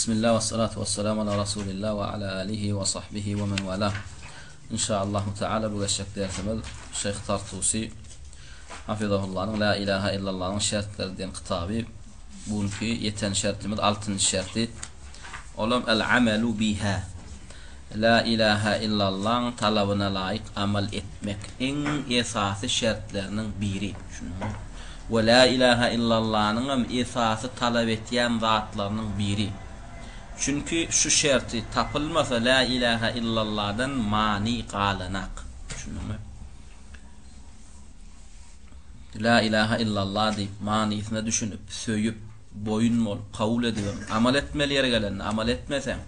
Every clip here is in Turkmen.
Bismillah we salatu we salam ala Rasulillah we ala alihi we sahbihi we men wala. Inşaallahu Teala bu geçjek dersimiz Şeyh Tartusi Hafizahullah'ın La ilahe illallah'ın şertleri diýen kitaby. Bugünkü ýeten şertimiz 6. şerti. Olam el amelu biha. La ilahe illallah'ın talabyna laýyk amal etmek iň esasy şertleriniň biri. Düşündiňmi? We la ilahe illallah'nyň hem esasy talap etýän zatlarynyň biri. Çünki şu şerti tapylmasa la ilahe illallah'dan many galanak. Düşündiňmi? La ilahe illallah diýip manysyna düşünip, söýüp, boýun bolup, kabul edibem amal etmeli ýeri gelende amal etmeseň,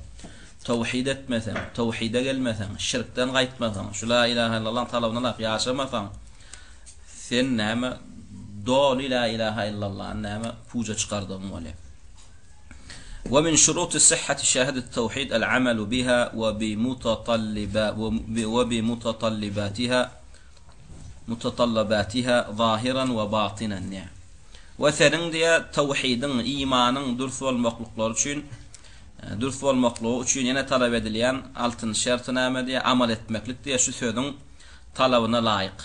Towhid etmeseň, towhide gelmeseň, şirkden gaýtmasaň, şu la ilaha illallahyň talabyna laýyk ýaşamasaň, sen näme doly la ilaha illallany näme puja çykardygyň bolýar. Wa min şuruti sihhati şahadati towhid el amalu biha we bi mutatalliba we bi mutatallibatiha mutatallabatiha zahiran we batynan diýýär. We seniň diýýär towhidiň, imanyň dürs bolmaklyklary üçin Dürs bolmaklygy üçin ýene talap edilýän altynjy şerti näme diýýär? Amal etmeklik diýýär şu sözüň talabyna laýyk.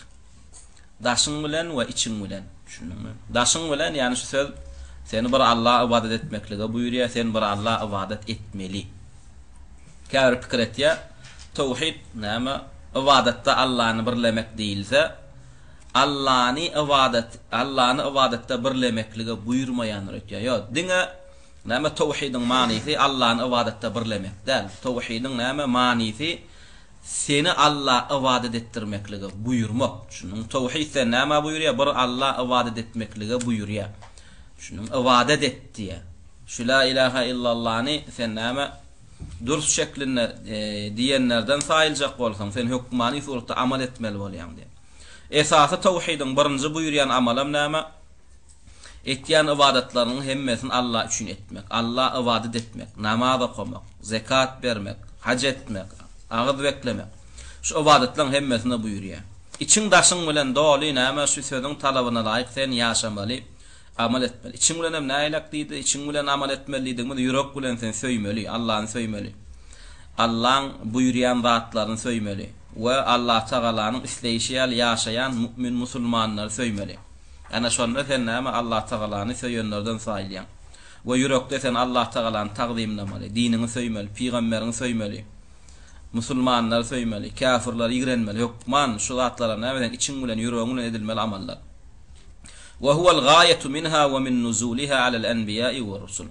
Daşyň bilen we içiň bilen. Düşündiňmi? Daşyň bilen, ýagny şu söz seni bir Alla ybadat etmeklige buýurýar, sen bir Alla ybadat etmeli. Käbir pikir etýär, towhid näme? Ybadatda Allany birlemek diýilse, Allany ybadat, Allany ybadatda birlemeklige buýurmaýandyr öýtýär. Ýok, diňe Näme towhidiň manysy Allany ybadatda birlemek däl. Towhidiň näme manysy seni Alla ybadat etdirmeklige buýurmak. Düşündiňmi? Towhid seni nämä buýurýar? Bir Alla ybadat etmeklige buýurýar. Düşündiňmi? Ybadat et diýýär. Şu la ilaha illallany sen näme dürs şeklinde diýenlerden saýyljak bolsaň, sen hökmany suratda amal etmeli bolýaň diýýär. Esasy towhidiň birinji buýurýan amalam näme? Etýän ybadatlaryňyň hemmesini Alla üçin etmek, Alla ybadat etmek, namaz okamak, zekat bermek, haj etmek, agyz beklemek. Şu ybadatlaryň hemmesine buýurýar. Içiň-daşyň bilen doly näme şu sözüň talabyna laýyk sen ýaşamaly, amal etmeli. Içiň bilenem nähilek diýdi, içiň bilen amal etmeli diýdigimiz ýürek bilen sen söýmeli, Allany söýmeli. Allaň buýurýan zatlaryny söýmeli we Allatagalanyň isleýşi ýaly ýaşaýan mu'min musulmanlary söýmeli. Ana şonda sen näme Allatagalany söýenlerden saýylýaň. We ýürekde sen Allatagalany tagzymlamaly, diniňi söýmeli, pygamberiňi söýmeli, musulmanlary söýmeli, käfirleri ýigrenmeli, hökman şu zatlaram näme seň içiň bilen, ýüregiň bilen edilmeli amallar. We huwel gaýetu minha we min nuzuliha alel enbiýai we rusul.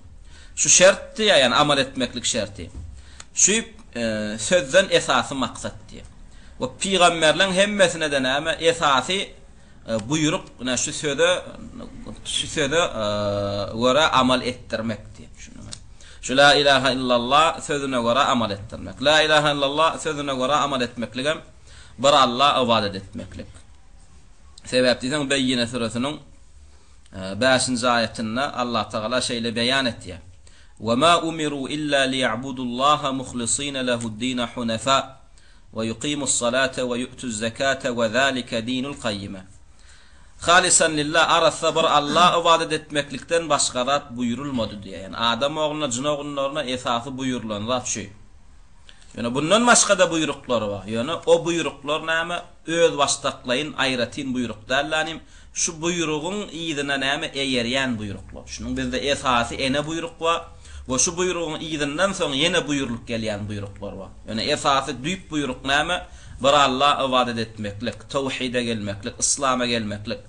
Şu şert diýýär, ýagny amal etmeklik şerti. Şu sözden esasy maksat diýýär. We pygamberleň hemmesine-de näme esasy Buýruk, ine şu söze, şu söze görä amal etdirmek diýip düşünmek. Şu la ilaha illallah sözüne görä amal etdirmek. La ilaha illallah sözüne görä amal etmekligem bir Alla ybadat etmeklik. Sebäp diýseň Beýýine süresiniň 5-nji aýatynda Allah Tagala şeýle beýan etýär. Wa ma umiru illa liýa'budullaha muhlisina lehu'd-dina hunafa. We yuqimus-salate we yu'tuz-zekate we zalike dinul kaýýime. Halisan lillah, arassa bir Alla ybadat etmeklikden başga zat buýrulmady diýýär. Ýagny adam ogluna, jyn ogullaryna esasy buýrulan zat şu. Ýöne bundan başga-da buýruklar bar. Ýöne o buýruklar näme? Özbaşdaklaýyn aýratyn buýruk däl, ýagny Şu buýrugyň yzyna näme eýerýän buýruklar. Şunuň bizde esasy ene buýruk bar we şu buýrugyň yzyndan soň ýene buýrulyp gelýän buýruklar bar. Ýöne esasy düýp buýruk näme? Bir Alla ybadat etmeklik, towhide gelmeklik, yslama gelmeklik.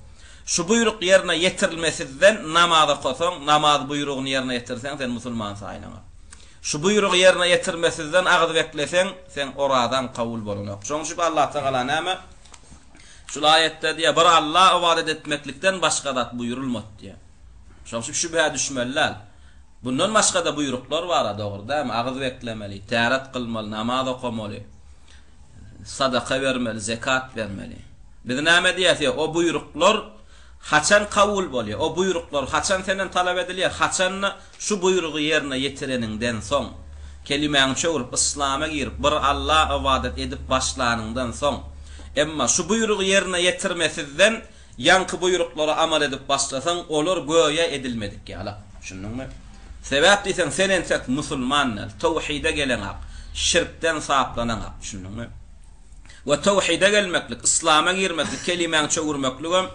Şu buýruk ýerine ýetirilmesizden namaz okasaň, namaz buýrugyny ýerine ýetirseň sen musulman saýylaňok. Şu buýrugy ýerine ýetirmesizden agyz bekleseň, seň orazaň kabul bolanok. Şonuň üçin Allatagala näme? Şul aýatda diýýär, bir Alla ybadat etmeklikden başga zat buýrulmady diýýär. Şonuň üçin şübhä düşmeli däl. Bundan başga-da buýruklar bar-a, dogry dälmi? Agyz beklemeli, täret kylmaly, namaz okamaly, sadaka bermeli, zekat bermeli. Biz näme diýýäs? Ýa o buýruklar haçan kabul bolýar? O buýruklar haçan senden talap edilýär? Haçanda Şu buýrugy ýerine ýetireniňden soň, kelimäňi çöwrüp, yslama girip, bir Alla ybadat edip başlanyňdan soň, emma şu buýrugy ýerine ýetirmesizden, ýaňky buýruklara amal edip başlasaň, olar göýä edilmedik ýalak. Düşündiňmi? Sebäp diýseň, sen entek musulman däl, towhide geleňak, şirkden saplanaňak, düşündiňmi? We towhide gelmeklik, yslama girmeklik, kelimäňi çöwürmekligem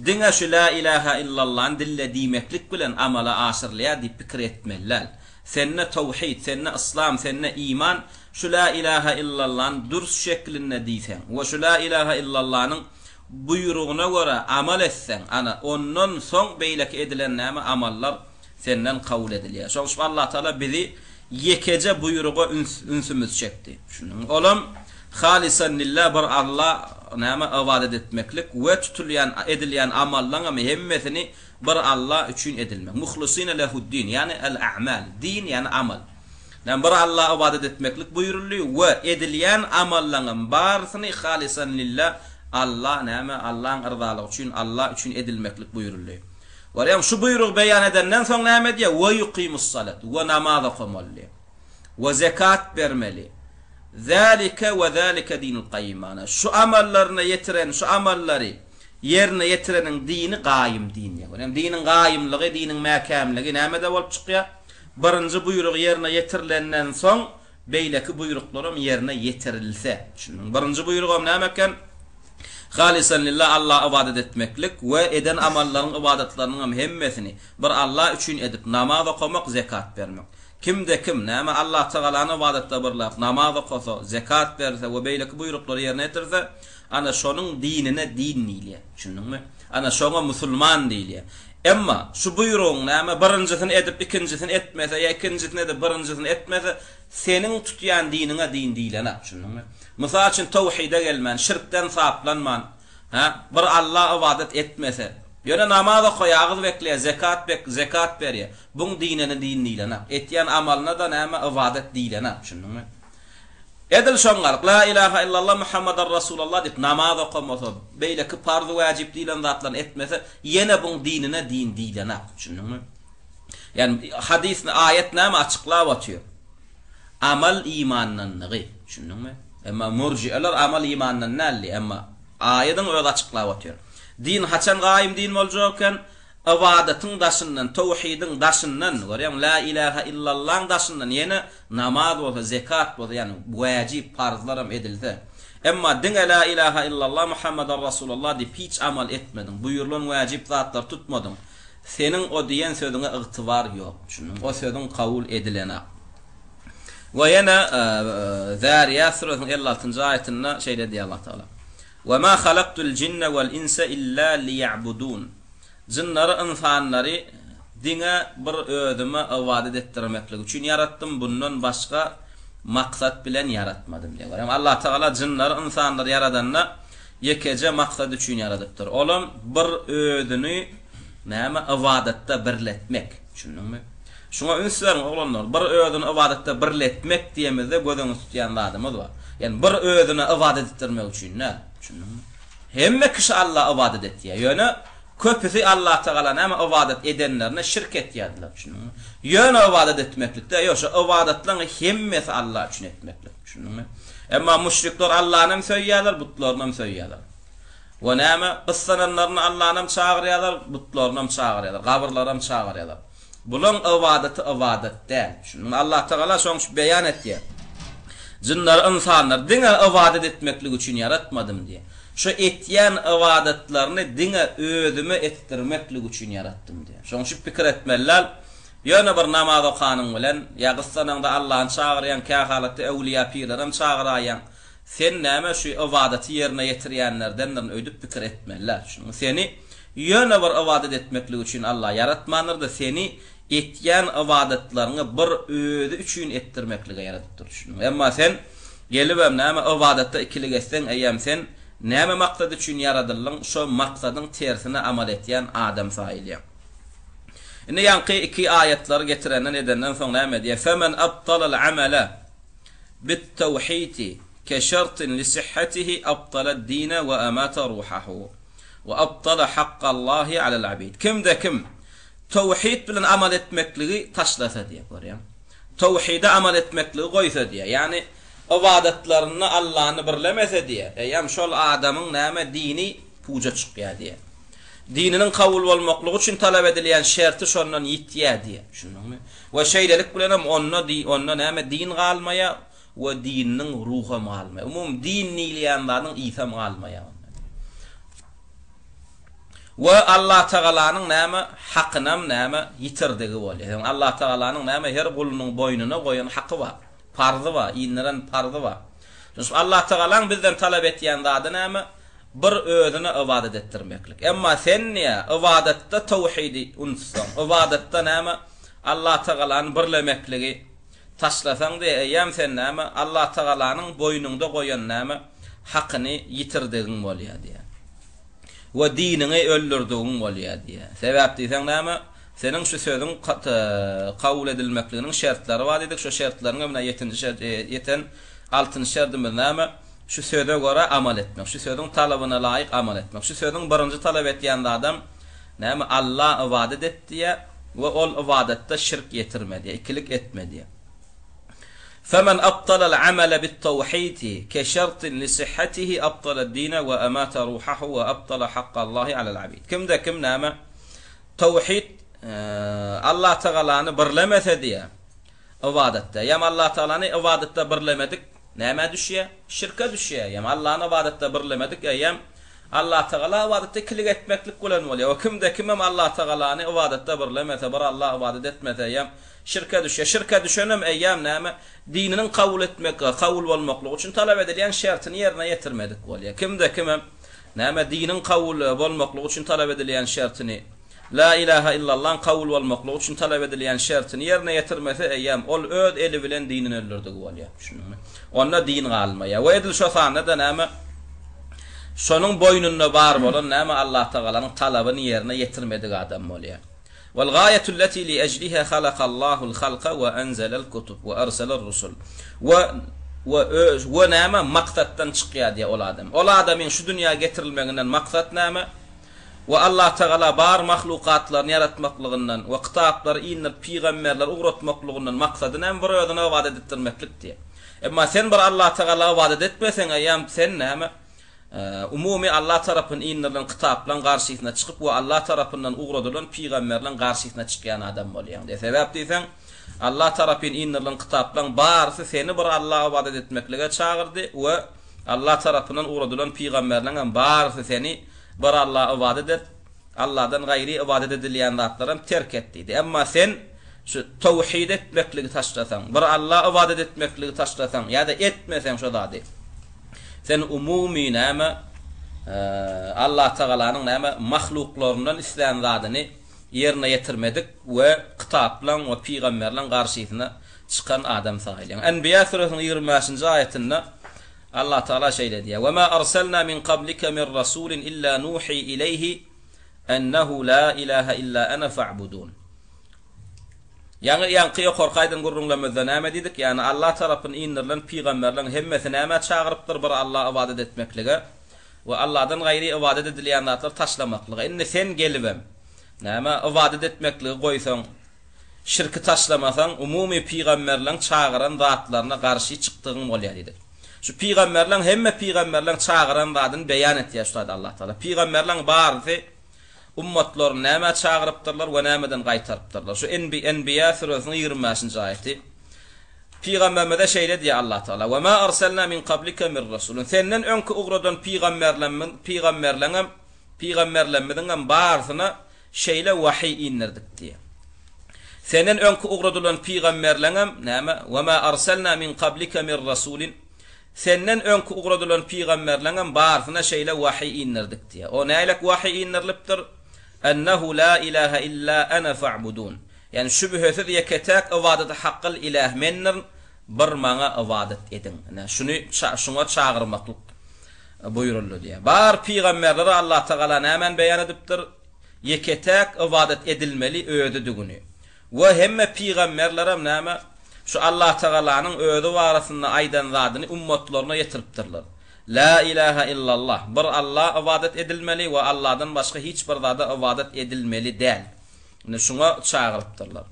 diňe şu Lä ilähä illallany dille diýmeklik bilen amala aşyrylýar diýip pikir etmeli däl. Sende towhid, sende yslam, sende iman şu Lä ilähä illallany dürs şeklinde diýseň we şu Lä ilähä illallanyň buýrugyna görä amal etseň, ana, ondan soň beýleki edilen näme amallar senden kabul edilýär. Şonuň üçin Allatagala bizi ýekeje buýruga üns ünsümizi çekdi. Düşündiňmi? Olam halisan lillah bir Alla näme ybadat etmeklik we tutulýan edilýän amallaňam hemmesini bir Alla üçin edilmek. Muhlisine lehu'd-din, ýagny el-a'mal, din ýagny amal. Näme bir Alla ybadat etmeklik buýruldy we edilýän amallaňam barysyny halisan lillah Alla näme Allaň yrzalygy üçin Alla üçin edilmeklik buýruldy. Görýäňmi, şu buýrugy beýan edenden soň näme edýär? We yukimussalat, we namaz okamaly diýýär. We zekat bermeli. Zalike we zalike dinul gaýym mana. Şu amallaryna ýetiren, şu amallary ýerine ýetireniň dini gaýym din diýýär. Görýäňmi, diniň gaýymlygy, diniň mäkämligi nämede bolup çykýar? Birinji buýrugy ýerine ýetirilenden soň beýleki buýruklaram ýerine ýetirilse. Düşündiňmi? Birinji buýrugam näme eken? Halisan lillah Alla ybadat etmeklik we eden amallaryň ybadatlarynyňam hemmesini bir Alla üçin edip namaz okamak, zekat bermek. Kimde kim, näme Allatagalany ybadatda birläp namaz okasa, zekat berse we beýleki buýruklary ýerine ýetirse, ana şonuň dinine din diýilýär. Düşündiňmi? Ana şoňa musulman diýilýär. Emma şu buýrugyň näme birinjisini edip ikinjisini etmese ýa ikinjisini edip birinjisini etmese seniň tutýan diniňe din diýilenak düşündiňmi? Mysal üçin towhide gelmän, şirkden saplanman, hä, bir Alla ybadat etmese, ýöne namaz okaýar, agyz bekleýär, zekat bek, zekat berýär, buň dinine din diýilenak. Etýän amalyna-da näme ybadat diýilenak düşündiňmi? Edil şoňňalyk, La ilaha illallah Muhammadar Rasulallah diýip namaz okamasa, beýleki parz-wäjip diýlen zatlaryny etmese, ýene buň dinine din diýlenak. Düşündiňmi? Ýagny hadys, aýat näme açyklap otyr? Amal imandandygy. Düşündiňmi? Emma murjieler amal imandan däl diýýär. Emma aýadyň özi açyklap otyr. Din haçan gaýym din boljak eken? Ybadatyň daşyndan, towhidiň daşyndan, görýäňmi, la ilaha illallaň daşyndan ýene namaz bolsa, zekat bolsa, ýagny wäjip, parzlaram edilse. Emma diňe la ilaha illallah Muhammeden Rasulullah diýip hiç amal etmediň, buýrulan wäjip zatlary tutmadyň, seniň o diýen sözüňe ygtybar ýok. Düşündiňmi? O sözüň kabul edilenak. We ýene Zäriýat süresiniň 56-njy aýatynda şeýle diýýär Allah Tagala. Ve ma halaktul jinne vel insa illa liýa'budun. Jynlary, ynsanlary diňe bir özüme ybadat etdirmeklik üçin ýaratdym, bundan başga maksat bilen ýaratmadym diýýär. Görýäňmi, Allah Tagala jynlary, ynsanlary ýaradanda ýekeje maksat üçin ýaradypdyr. Olam bir özüni näme ybadatda birletmek. Düşündiňmi? Şuňa üns beriň oglanlar, bir özüni ybadatda birletmek diýemizde göz öňünde tutýan zadymyz bar. Ýagny bir özüne ybadat etdirmek üçin däl. Düşündiňmi? Hemme kişi Alla ybadat etýär. Ýöne köpüsi Allatagala näme ybadat edenlerine şirk etýärdiler. Düşündiňmi? Ýöne ybadat etmeklik däl, ýok, şo ybadatlaryň hemmesi Alla üçin etmeklik. Düşündiňmi? Emma müşrikler Allanam söýýärler, butlarynam söýýärler. We näme, gyssananlaryny Allanam çagyrýarlar, butlarynam çagyrýarlar, gabyrlaram çagyrýarlar. Bulaň ybadaty ybadat däl. Şuny Allatagala şoň üçin beýan etýär. Jynlary, ynsanlary diňe ybadat etmeklik üçin ýaratmadym diýýär. Şo etýän ybadatlaryny diňe özüme etdirmeklik üçin ýaratdym diýýär. Şoň üçin pikir etmeli däl. Ýöne bir namaz okanyň bilen, ýa gyssanaňda Allany çagyrýaň, kähalatda öwlüýä pirlerem çagyraýýaň. Sen näme şu ybadaty ýerine ýetirýänlerdendirin öýdüp pikir etmeli däl. Çünki seni ýöne bir ybadat etmeklik üçin Allah ýaratmandyr-da, seni etýän ybadatlaryňy bir Özi üçin etdirmeklige ýaradypdyr. Düşündiňmi? Emma sen gelibem näme ybadatda ikilik etseň, eýýäm sen näme maksat üçin ýaradyldyň, şo maksadyň tersine amal etýän adam saýylýaň. Indi ýaňky iki aýatlary getirenden edenden soň näme edýär? Femen abtalal amala Bit-tawhidi ke-şertin li-sihhatihi abtalad-dine we amata ruhahu we abtala hakkallahi alel-abid. Kimde-kim tawhid bilen amal etmekligi taşlasa diýýär, görýäň. Tawhide amal etmekligi goýsa diýýär. Ýagny ybadatlarynda Allany birlemese diýýär. Eýýäm şol adamyň näme dini puja çykýar diýýär. Dininiň kabul bolmaklygy üçin talap edilýän şerti şondan ýitýär diýýär. Düşündiňmi? We şeýlelik bilenem onda onda näme din galmaýar we dininiň ruham galmaýar. Umumy din diýilýän zadyň ysam galmaýar onda. We Allatagalanyň näme hakynam näme ýitirdigi bolýar. Ýagny Allatagalanyň näme her gulunyň boýnuna goýan haky bar. Parzy bar, indiren parzy bar. Şonuň üçin Allatagalaň bizden talap etýän zady näme? Bir özüne ybadat etdirmeklik. Emma sen diýýär, ybadatda towhidi unutsaň, ybadatda näme? Allatagalany birlemekligi taşlasaň diýýär, eýýäm sen näme? Allatagalanyň boýnuňda goýan näme? Hakyny ýitirdigiň bolýar diýýär. We diniňi öldürdigiň bolýar diýýär. Sebäp diýseň näme? Seniň şu sözüň kabul edilmekliginiň şertleri bar diýdik. Şu şertleriň hem ine ýetinji şert, ýeten altynjy şerdimiz näme? Şu söze görä amal etmek. Şu sözüň talabyna laýyk amal etmek. Şu sözüň birinji talap etýän zadam näme? Alla ybadat et diýýär we ol ybadatda şirk ýetirme diýýär, ikilik etme diýýär. Femen abtalal amele bit-tawhidi ke-şertin li-sihhatihi abtalad-dine we emate ruhahu we abtala hakkallahi alel abid. Kimde kim näme? Tawhid Allatagalany birlemese diýýär, ybadatda. Ýam Allatagalany ybadatda birlemedik nämä düşýär? Şirke düşýär. Ýam Allany ybadatda birlemedik eýýäm Allatagala ybadatda ikilik etmeklik bilen bolýar. We kimde kimem Allatagalany ybadatda birlemese, bir Alla ybadat etmese eýýäm şirke düşýär. Şirke düşenem eýýäm näme? Dininiň kabul etmek, kabul bolmaklygy üçin talap edilýän şertini ýerine ýetirmedik bolýar. Kimde kimem Näme, diniň kabul bolmaklygy üçin talap edilýän şertini, La ilaha illallaň kabul bolmaklygy üçin talap edilýän şertini ýerine ýetirmese, eýýäm ol öz eli bilen dinini öldürdigi bolýar. Düşündiňmi? Onda din galmaýar. We edil şo sanda-da näme, şonuň boýnunda bar bolan näme Allatagalanyň talabyny ýerine ýetirmedik adam bolýar. Wal gaýatu allati li ejliha halakallahul halka we enzelel kutub we erseler rusul. We we öz we näme maksatdan çykýar diýýär ol adam. Ol adamyň şu dünýä getirilmeginden maksat näme? We Allatagala bar mahlukatlaryny ýaratmaklygyndan we kitaplary indirip pygamberleri ugratmaklygyndan maksady näme? Bir özüne ybadat etdirmeklik diýýär. Emma sen bir Allatagala ybadat etmeseň eýýäm sen näme? Umumy Allah tarapyn indirilen kitaplaň garşysyna çykyp we Allah tarapyndan ugradylan pygamberleň garşysyna çykýan adam bolýaň diýýär. Sebäp diýseň, Allah tarapyn indirilen kitaplaň barysy seni bir Allaha ybadat etmeklige çagyrdy we Allah tarapyndan ugradylan pygamberleň hem barysy seni bir Allaha ybadat et, Allahdan gaýry ybadat edilýän zatlaram terk et diýdi. Emma sen şu towhid etmekligi taşlasaň, bir Allaha ybadat etmekligi taşlasaň ýa-da etmeseň şo zady, Sen umumy näme, Allatagalanyň näme mahluklaryndan islän zadyny ýerine ýetirmedik we kitaplaň we pygamberleň garşysyna çykan adam saýylýaň. Enbiýa süresiniň 25-nji aýatynda Allatagala şeýle diýýär, Ve ma arsalna min qablike min rasulin illa nuhi ileýhi ennehu la ilaha illa ene fa'budun. Ýaňy ýaňky ýokarky aýdan gürrüňlerimizde näme diýdik? Ýagny Allah tarapyn indirilen pygamberleriň hemmesi nämä çagyrypdyr? Bir Allaha ybadat etmeklige we Allahdan gaýry ybadat edilýän zatlary taşlamaklyga. Indi sen gelibem näme ybadat etmekligi goýsaň, şirki taşlamasaň, umumy pygamberleriň çagyran zatlaryna garşy çykdygyň bolýar diýdik. Şu pygamberleriň hemme pygamberleriň çagyran zadyny beýan etýär şu taýda Allah Tagala. Pygamberleriň barysy Ummatlaryny nämä çagyrypdyrlar we nämeden gaýtarypdyrlar? Şu Enbi, Enbiýa süresiniň 25-nji aýaty. Pygamberimize şeýle diýýär Allah Tagala, Ve ma arsalna min kablike min rasulin. Senden öňki ugradan pygamberlerimiz, pygamberleňem, pygamberlerimiziňem barysyna şeýle wahyý indirdik diýýär. Senden öňki ugradylan pygamberleňem näme? Ve ma arsalna min kablike min rasulin. Senden öňki ugradylan pygamberleňem barysyna şeýle wahyý indirdik diýýär. O nähilek wahyý indirilipdir? Ennehu la ilahe illa ene fa'budun. Ýagny şübhesiz ýeke-täk ybadata hakgyl iläh mendirin, bir maňa ybadat ediň. Ine, şuny şuňa çagyrmaklyk buýruldy diýýär. Bar pygamberlere Allatagala nämäni beýan edipdir? Ýeke-täk ybadat edilmeli özüdigini. We hemme pygamberlerem näme, şu Allatagalanyň özi barasynda aýdan zadyny ummatlaryna ýetiripdirler. Lä ilahe illallah, bir Alla ybadat edilmeli we Alladan başga hiç bir zada ybadat edilmeli däl. Indi şuňa çagyrypdyrlar.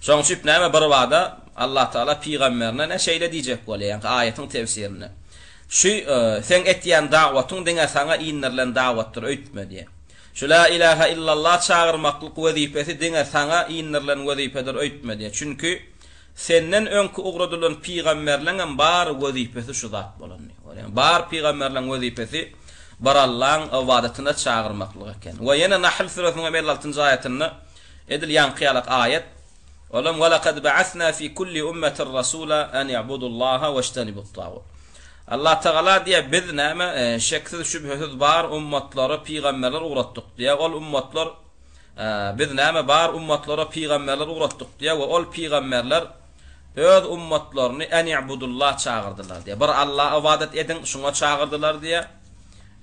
Şoň üçin näme bir bada Allatagala pygamberine ne şeýle diýjek bolýar, ýaňky aýatyň tefsirinde. Şu seň etýän dagwatyň diňe saňa indirilen dagwatdyr öýtme diýýär. Şu La ilahe illallah çagyrmaklyk wezipesi diňe saňa indirilen wezipedir öýtme diýýär. Çünki senden öňki ugradylan pygamberleňem bar wezipesi şu zat bolan diýýär. Görýäňmi? Bar pygamberleň wezipesi bir Allaň ybadatyna çagyrmaklyk eken. We ýene Nahl süresiniň hem 56-njy aýatynda edil ýaňky ýalak aýat, olam Ve lekad ba'asna fi kulli ummetin rasula en i'budullaha wežtenibut-tagut. Allah Tagala diýýär, biz näme, şeksiz şübhesiz bar ummatlara pygamberler ugratdyk diýýär. Ol ummatlar, biz näme, bar ummatlara pygamberler ugratdyk diýýär we ol pygamberler öz ummatlaryny eni'budullah çagyrdylar diýýär. Bir Allaha ybadat ediň, şuňa çagyrdylar diýýär.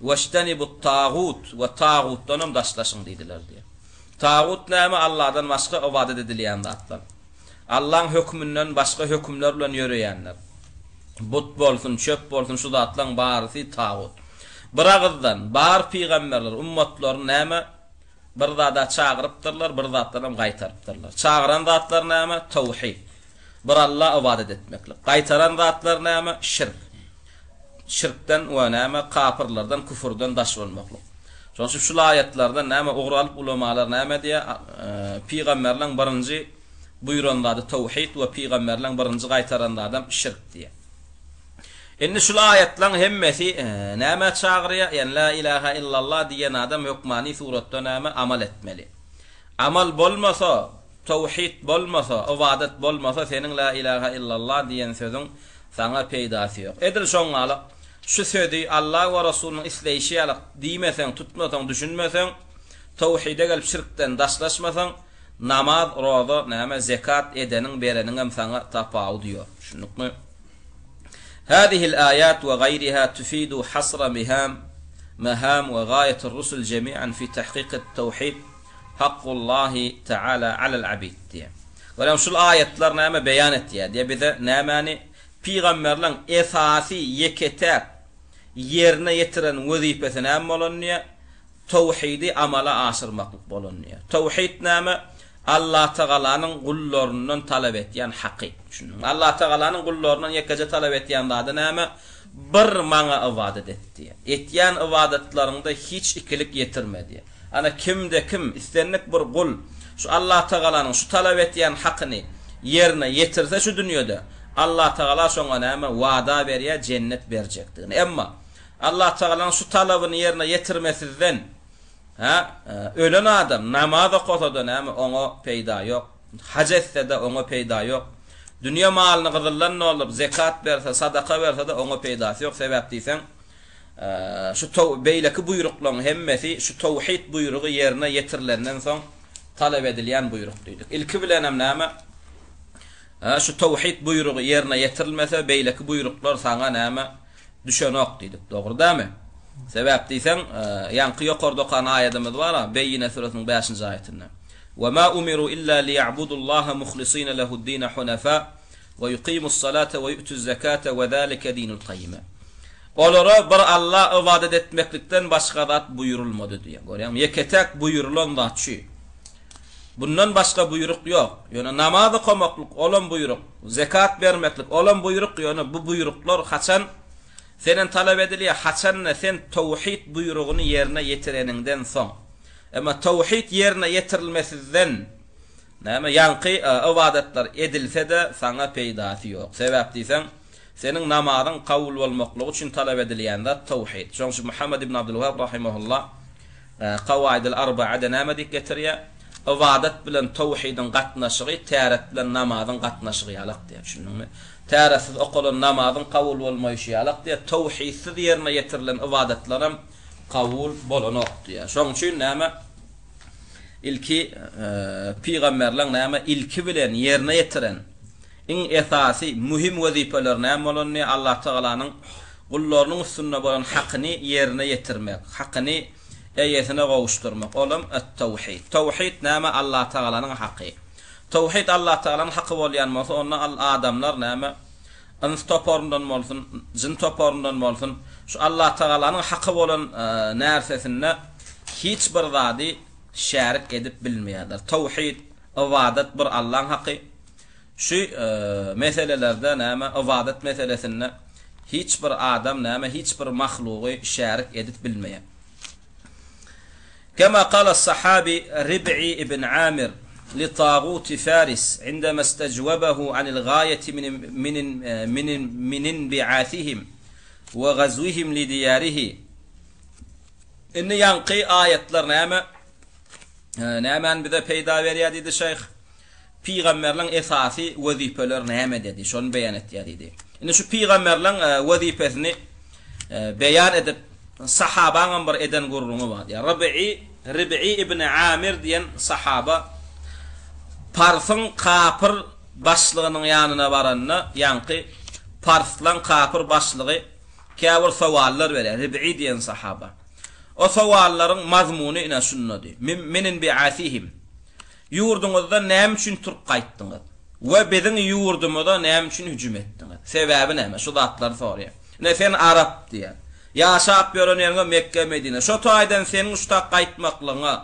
Weştenibut tagut we tagutdanam daşlaşyň diýdiler diýýär. Tagut näme? Allahdan başga ybadat edilýän zatlar. Allaň höküminden başga hökümler bilen ýöreýänler. But bolsun, çöp bolsun şu zatlaň barysy tagut. Bir agyzdan, bar pygamberler ummatlaryny näme bir zada çagyrypdyrlar, bir zatdanam gaýtarypdyrlar. Çagyran zatlary näme? Towhid. Bir Alla ybadat etmeklik. Gaýtaran zatlary näme? Şirk. Şirkden we näme kapyrlardan, küfürden daş bolmaklyk. Şonuň üçin şul aýatlardan näme ugur alyp ulamalar näme diýýär? Pygamberleň birinji buýran zady towhid we pygamberleň birinji gaýtaran zadam şirk diýýär. Indi şul aýatlaň hemmesi nämä çagyrýar? Ýani la ilaha illallah diýen adam hökmany suratda näme amal etmeli. Amal bolmasa, towhid bolmasa, ybadat bolmasa seniň la ilaha illallah diýen sözüň saňa peýdasy ýok. Edil şoňňalyk Şu sözi Allah we Resulynyň isleýşi ýaly diýmeseň, tutmasaň, düşünmeseň, towhide gelip şirkden daşlaşmasaň, namaz, roza, näme, zekat edeniň, bereniňem saňa tapawudy ýok. Düşündikmi? Hâzihil âyât we gaýriha tufidu hasra miham, maham we gaýatir rusul jemi'an fi tahkikit towhid hakkullahi teala alel abid diýýär. Görýäňmi, şul aýatlar näme beýan etýär diýýär bize nämäni Pygamberleň esasy ýeke-täk ýerine ýetiren wezipesi näme bolan diýýär? Towhidi amala aşyrmaklyk bolan diýýär. Towhid näme? Allatagalanyň gullaryndan talap etýän haky. Düşündiňmi? Allatagalanyň gullaryndan ýekeje talap etýän zady näme? Bir maňa ybadat et diýýär. Etýän ybadatlaryňda hiç ikilik ýetirme diýýär. Ana, kimde-kim, islendik bir gul şu Allatagalanyň şu talap etýän hakyny ýerine ýetirse şu dünýede, Allatagala şoňa näme wada berýär, jennet berjekdigini. Emma, Allatagalanyň şu talabyny ýerine ýetirmesizden, hä, ölen adam namaz okasa-da näme, oňa peýda ýok. Haj etse-de oňa peýda ýok. Dünýe malyny gyzyldan dolduryp zekat berse, sadaka berse-de oňa peýdasy ýok. Sebäp diýseň, Şu beýleki buýruklaryň hemmesi şu towhid buýrugy ýerine ýetirilenden soň talap edilýän buýruk diýdik. Ilki bilenem näme? Şu towhid buýrugy ýerine ýetirilmese, beýleki buýruklar saňa näme? Düşenok diýdik. Dogry dämi? Sebäp diýseň, ýaňky ýokarda okan aýadymyz bar-a, Beýýine süresiniň bäşinji aýatynda. Wa ma umiru illa liýa'budullaha muhlisina lehu'd-dine hunafa we yuqimus-salate we yu'tuz-zekate we zalike dinul kaýýime. Olara bir Alla ybadat etmeklikden başga zat buýrulmady diýýär. Görýäňmi? Ýeke-täk buýrulan zat şu. Bundan başga buýruk ýok. Ýöne namaz okamaklyk olam buýruk, zekat bermeklik olam buýruk, ýöne bu buýruklar haçan senden talap edilýär? Haçanda sen towhid buýrugyny ýerine ýetireniňden soň. Emma towhid ýerine ýetirilmesizden näme ýaňky ybadatlar edilse-de saňa peýdasy ýok. Sebäp diýseň, Seniň namazyň kabul bolmaklygy üçin talap edilýän zat towhid. Şonuň üçin Muhammet ibn Abdulwahab rahimehullah Kawaidul Arbaada näme diýip getirýär? Ybadat bilen towhidiň gatnaşygy täret bilen namazyň gatnaşygy ýalak diýýär. Düşündiňmi? Täretsiz okalan namazyň kabul bolmaýşy ýalak diýýär. Towhidsiz ýerine ýetirilen ybadatlaram kabul bolanok diýýär. Şonuň üçin näme? Ilki pygamberleň näme ilki bilen ýerine ýetiren Iň esasy, möhüm wezipeleri näme bolany? Allatagalanyň gullarynyň üstünde bolan hakyny ýerine ýetirmek, hakyny eýesine gowuşdyrmak. Olam et-tawhid. Tawhid näme? Allatagalanyň haky. Tawhid Allatagalanyň haky bolýan bolsa, onda al adamlar näme? Yns toparyndan bolsun, jyn toparyndan bolsun, şu Allatagalanyň haky bolan närsesinde hiç bir zady şärik edip bilmeýärler. Tawhid, ybadat bir Allaň haky. Şu meselelerde näme, ybadat meselesinde hiç bir adam näme, hiç bir mahlugy şärik edip bilmeýär. Kema kala sahabi Rib'i ibn Amir li taguti Faris indema istejwebehu anil gaýeti min min min min inbi'athihim we gazwihim li diýarihi. Indi ýaňky aýatlar näme? Nämäni bize peýda berýär diýdi şeýh. Pygamberleň esasy wezipeleri nämededi? Şony beýan etýär diýdi. Indi şu pygamberleň wezipesini beýan edip, sahabaňam bir eden gürrüňi bar diýýär. Rib'i, Rib'i ibn Amir diýen sahaba Parsyň kapyr başlygynyň ýanyna baranda, ýaňky parslaň kapyr başlygy käbir sowallar berýär, Rib'i diýen sahaba. O sowallaryň mazmuny ine şundady, Min inbi'asihim. Ýurduňyzdan näme üçin turup gaýtdyňyz? We biziň ýurdumyza näme üçin hüjüm etdiňiz? Sebäbi näme? Şu zatlary soraýar. Ine, sen arap diýýär. Ýaşap ýören ýeriňe Mekge, Medine. Şo taýdan seniň şu tak gaýtmaklygyňa,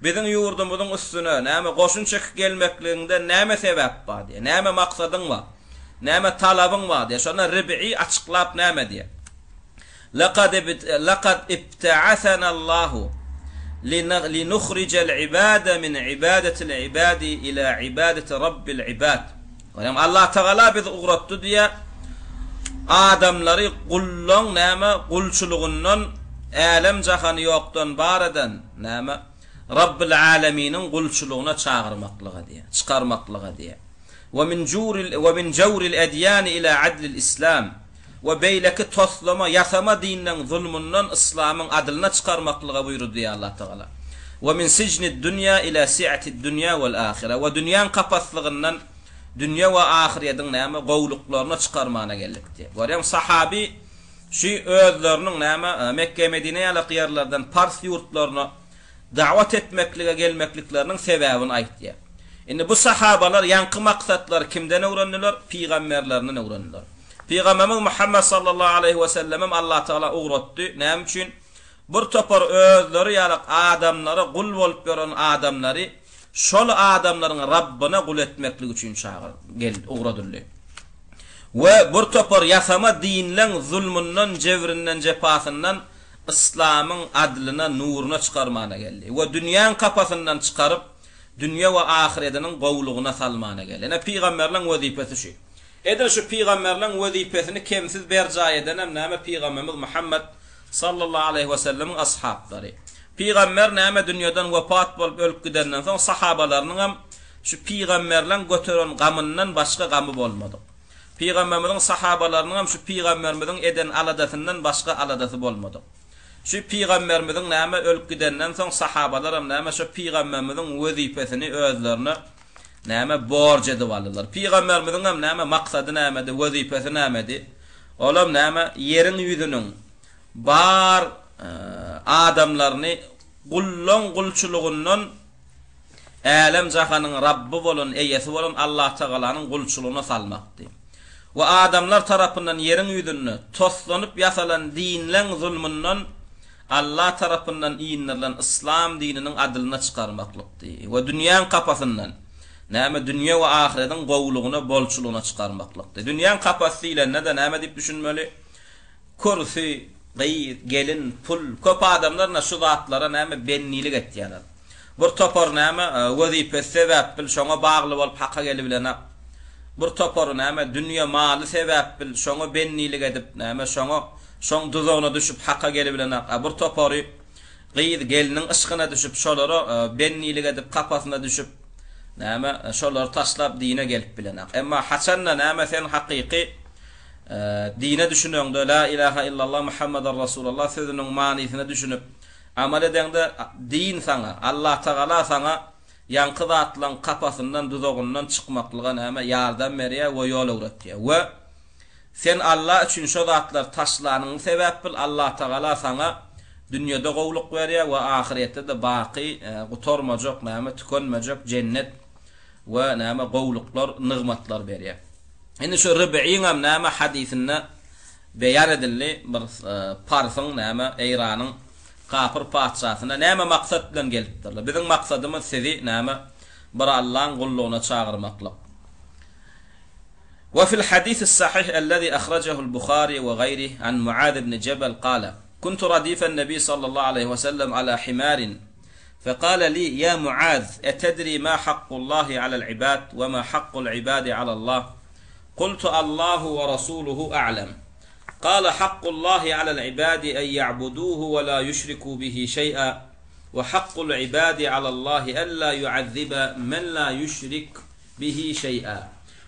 biziň ýurdumyzyň üstüne, näme, goşun çekip gelmekligiňde näme sebäp bar diýýär. Näme maksadyň bar? Näme talabyň bar diýýär. Şonda Rib'i açyklap näme diýýär? Laqad laqad ibta'asanallahu linuhrijal ibada min ibadatil ibadi ila ibadati rabbil ibad. Görýäňmi? Allah Tagala bizi ugratdy diýýär. Adamlary gullaň näme gulçulygyndan älem jahany ýokdan bar eden näme Rabbil aleminiň gulçulygyna çagyrmaklyga diýýär, çykarmaklyga diýýär. We min juril we min jawril edýani ila adlil islam. We beýleki toslama, ýasama dinleň zulmundan yslamyň adylyna çykarmaklyga buýrdy diýýär Allah Tagala. We min sijnid dunýa ila si'atid dunýa wal ahire. We dünýäň kapaslygyndan dünýe we ahyrýediň näme gowluklaryna çykarmana geldik diýýär. Görýäňmi sahaby şu özleriniň näme Mekge Medine ýalak ýerlerden pars ýurtlaryna dawat etmeklige gelmeklikleriniň sebäbini aýtýar. Indi bu sahabalar ýaňky maksatlary kimden öwrendiler? Pygamberlerinden öwrendiler. Pygamberimiz Muhammet sallallahu aleýhi we sellemem Allah Tagala ugratdy. Näme üçin? Bir topar özleri ýalak adamlara gul bolup ýören adamlary şol adamlaryň Rabbyna gul etmeklik üçin çagyr gel ugradyldy. We bir topar ýasama dinleň zulmundan, jebrinden, jepasyndan yslamyň adlyna, nuruna çykarmana geldi. We dünýäň kapasyndan çykaryp, dünýe we ahyrediniň gowulygyna salmana geldi. Ine pygamberleň wezipesi şu. Edil şu pygamberleň wezipesini kemsiz berjaý edenem näme pygamberimiz Muhammet sallallahu aleýhi we sellemiň ashaplary. Pygamber näme dünýeden wepat bolup ölüp gidenden soň sahabalarynyňam şu pygamberleň göteren gamyndan başga gamy bolmadyk. Pygamberimiziň sahabalarynyňam şu pygamberimiziň eden aladasyndan başga aladasy bolmadyk. Şu pygamberimiziň näme ölüp gidenden soň sahabalaram näme şu pygamberimiziň wezipesini özlerine näme borç edip aldylar. Pygamberimiziňem näme maksady nämedi, wezipesi nämedi? Olam näme ýeriň ýüzüniň bar adamlaryny gullaň gulçulygyndan älem-jahanyň Rabby bolan, eýesi bolan Allahtagalanyň gulçulygyna salmakdy. We adamlar tarapyndan ýeriň ýüzünde toslanyp ýasalan dinleň zulmundan Allah tarapyndan indirilen yslam dininiň adylyna çykarmaklykdy we dünýäň kapasyndan, näme, dünýe we ahyrediň gowulygyna, bolçulygyna çykarmaklykdy. Dünýäň kapasy diýlende-de näme diýip düşünmeli? Kürsi, gyz, gelin, pul, köp adamlar ine şu zatlara näme bendilik etýärler. Bir topary näme wezipesi sebäpbil şoňa bagly bolup haka gelibilenak. Bir topary näme dünýe maly sebäpbil şoňa bendilik edip näme şoňa şoň duzagyna düşüp haka gelibilenak. A bir topary gyz, gelniň yşkyna düşüp şolara bendilik edip kapasyna düşüp näme şolary taşlap dine gelip bilenak. Emma haçanda näme sen hakyky Dine düşüneňde, La ilaha illallah Muhammeden Rasulallah sözüniň manysyna düşünip, amal edeňde, din saňa, Allatagala saňa ýaňky zatlaň kapasyndan, duzagyndan çykmaklyga näme, ýardam berýär we ýol öwretýär. We sen Alla üçin şo zatlary taşlanyňy sebäpbil Allatagala saňa dünýede gowluk berýär we ahyrýetde-de baky, gutarmajak, näme, tükenmejek jennet we näme gowluklar, nygmatlar berýär. Indi şu Rib'iňem näme hadysynda beýan edildi, bir parsyň näme Eýranyň kapyr patyşasyna näme maksat bilen gelipdirler. Biziň maksadymyz sizi näme bir Allaň gullugyna çagyrmaklyk. Ve fil hadis sahih ellezî ahrajehu'l Buhari ve gayrih an Muaz ibn Jebel kâle, Kuntu radifen Nebi sallallahu aleyhi ve sellem ala himarin. Fekale li, ýa Muaz, etedri ma hakkullahi alel ibad we ma hakkul ibadi alallah? Kultu Allahu we rasuluhu a'lem. Kale hakkullahi alel ibadi en ya'buduhu we la yüşriku bihi şeý'a we hakkul ibadi alallahi en la yu'azzibe men la yüşrik bihi şeý'a.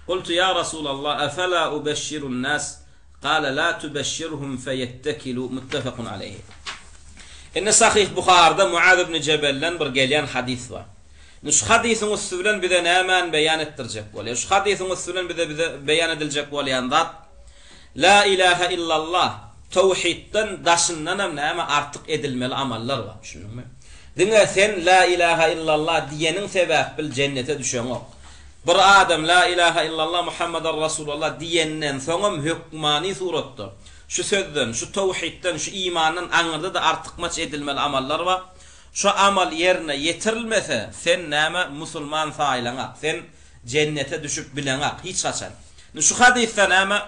Kultu ýa Rasulallah efela ubeşşirun nas? Kale la tubeşşirhum feyettekilu muttefekun aleyhi. Indi Sahyh Buharyda Muaz ibn Jebelden bir gelýän hadys bar. Indi şu hadysyň üsti bilen bize nämäni beýan etdirjek bolýar? Şu hadysyň üsti bilen bize bize beýan ediljek bolýan zat La ilahe illallah towhidden daşyndanam näme artyk edilmeli amallar bar. Düşündiňmi? Diňe sen La ilahe illallah diýeniň sebäpbil jennete düşeňok. Bir adam La ilahe illallah Muhammeden Rasulallah diýenden soňam hökmany suratda şu sözden, şu towhidden, şu imandan aňyrda-da artykmaç edilmeli amallar bar. Şo amal ýerine ýetirilmese, sen näme musulman saýylaňak, sen jennete düşüp bileňak hiç haçan. Indi şu hadysda näme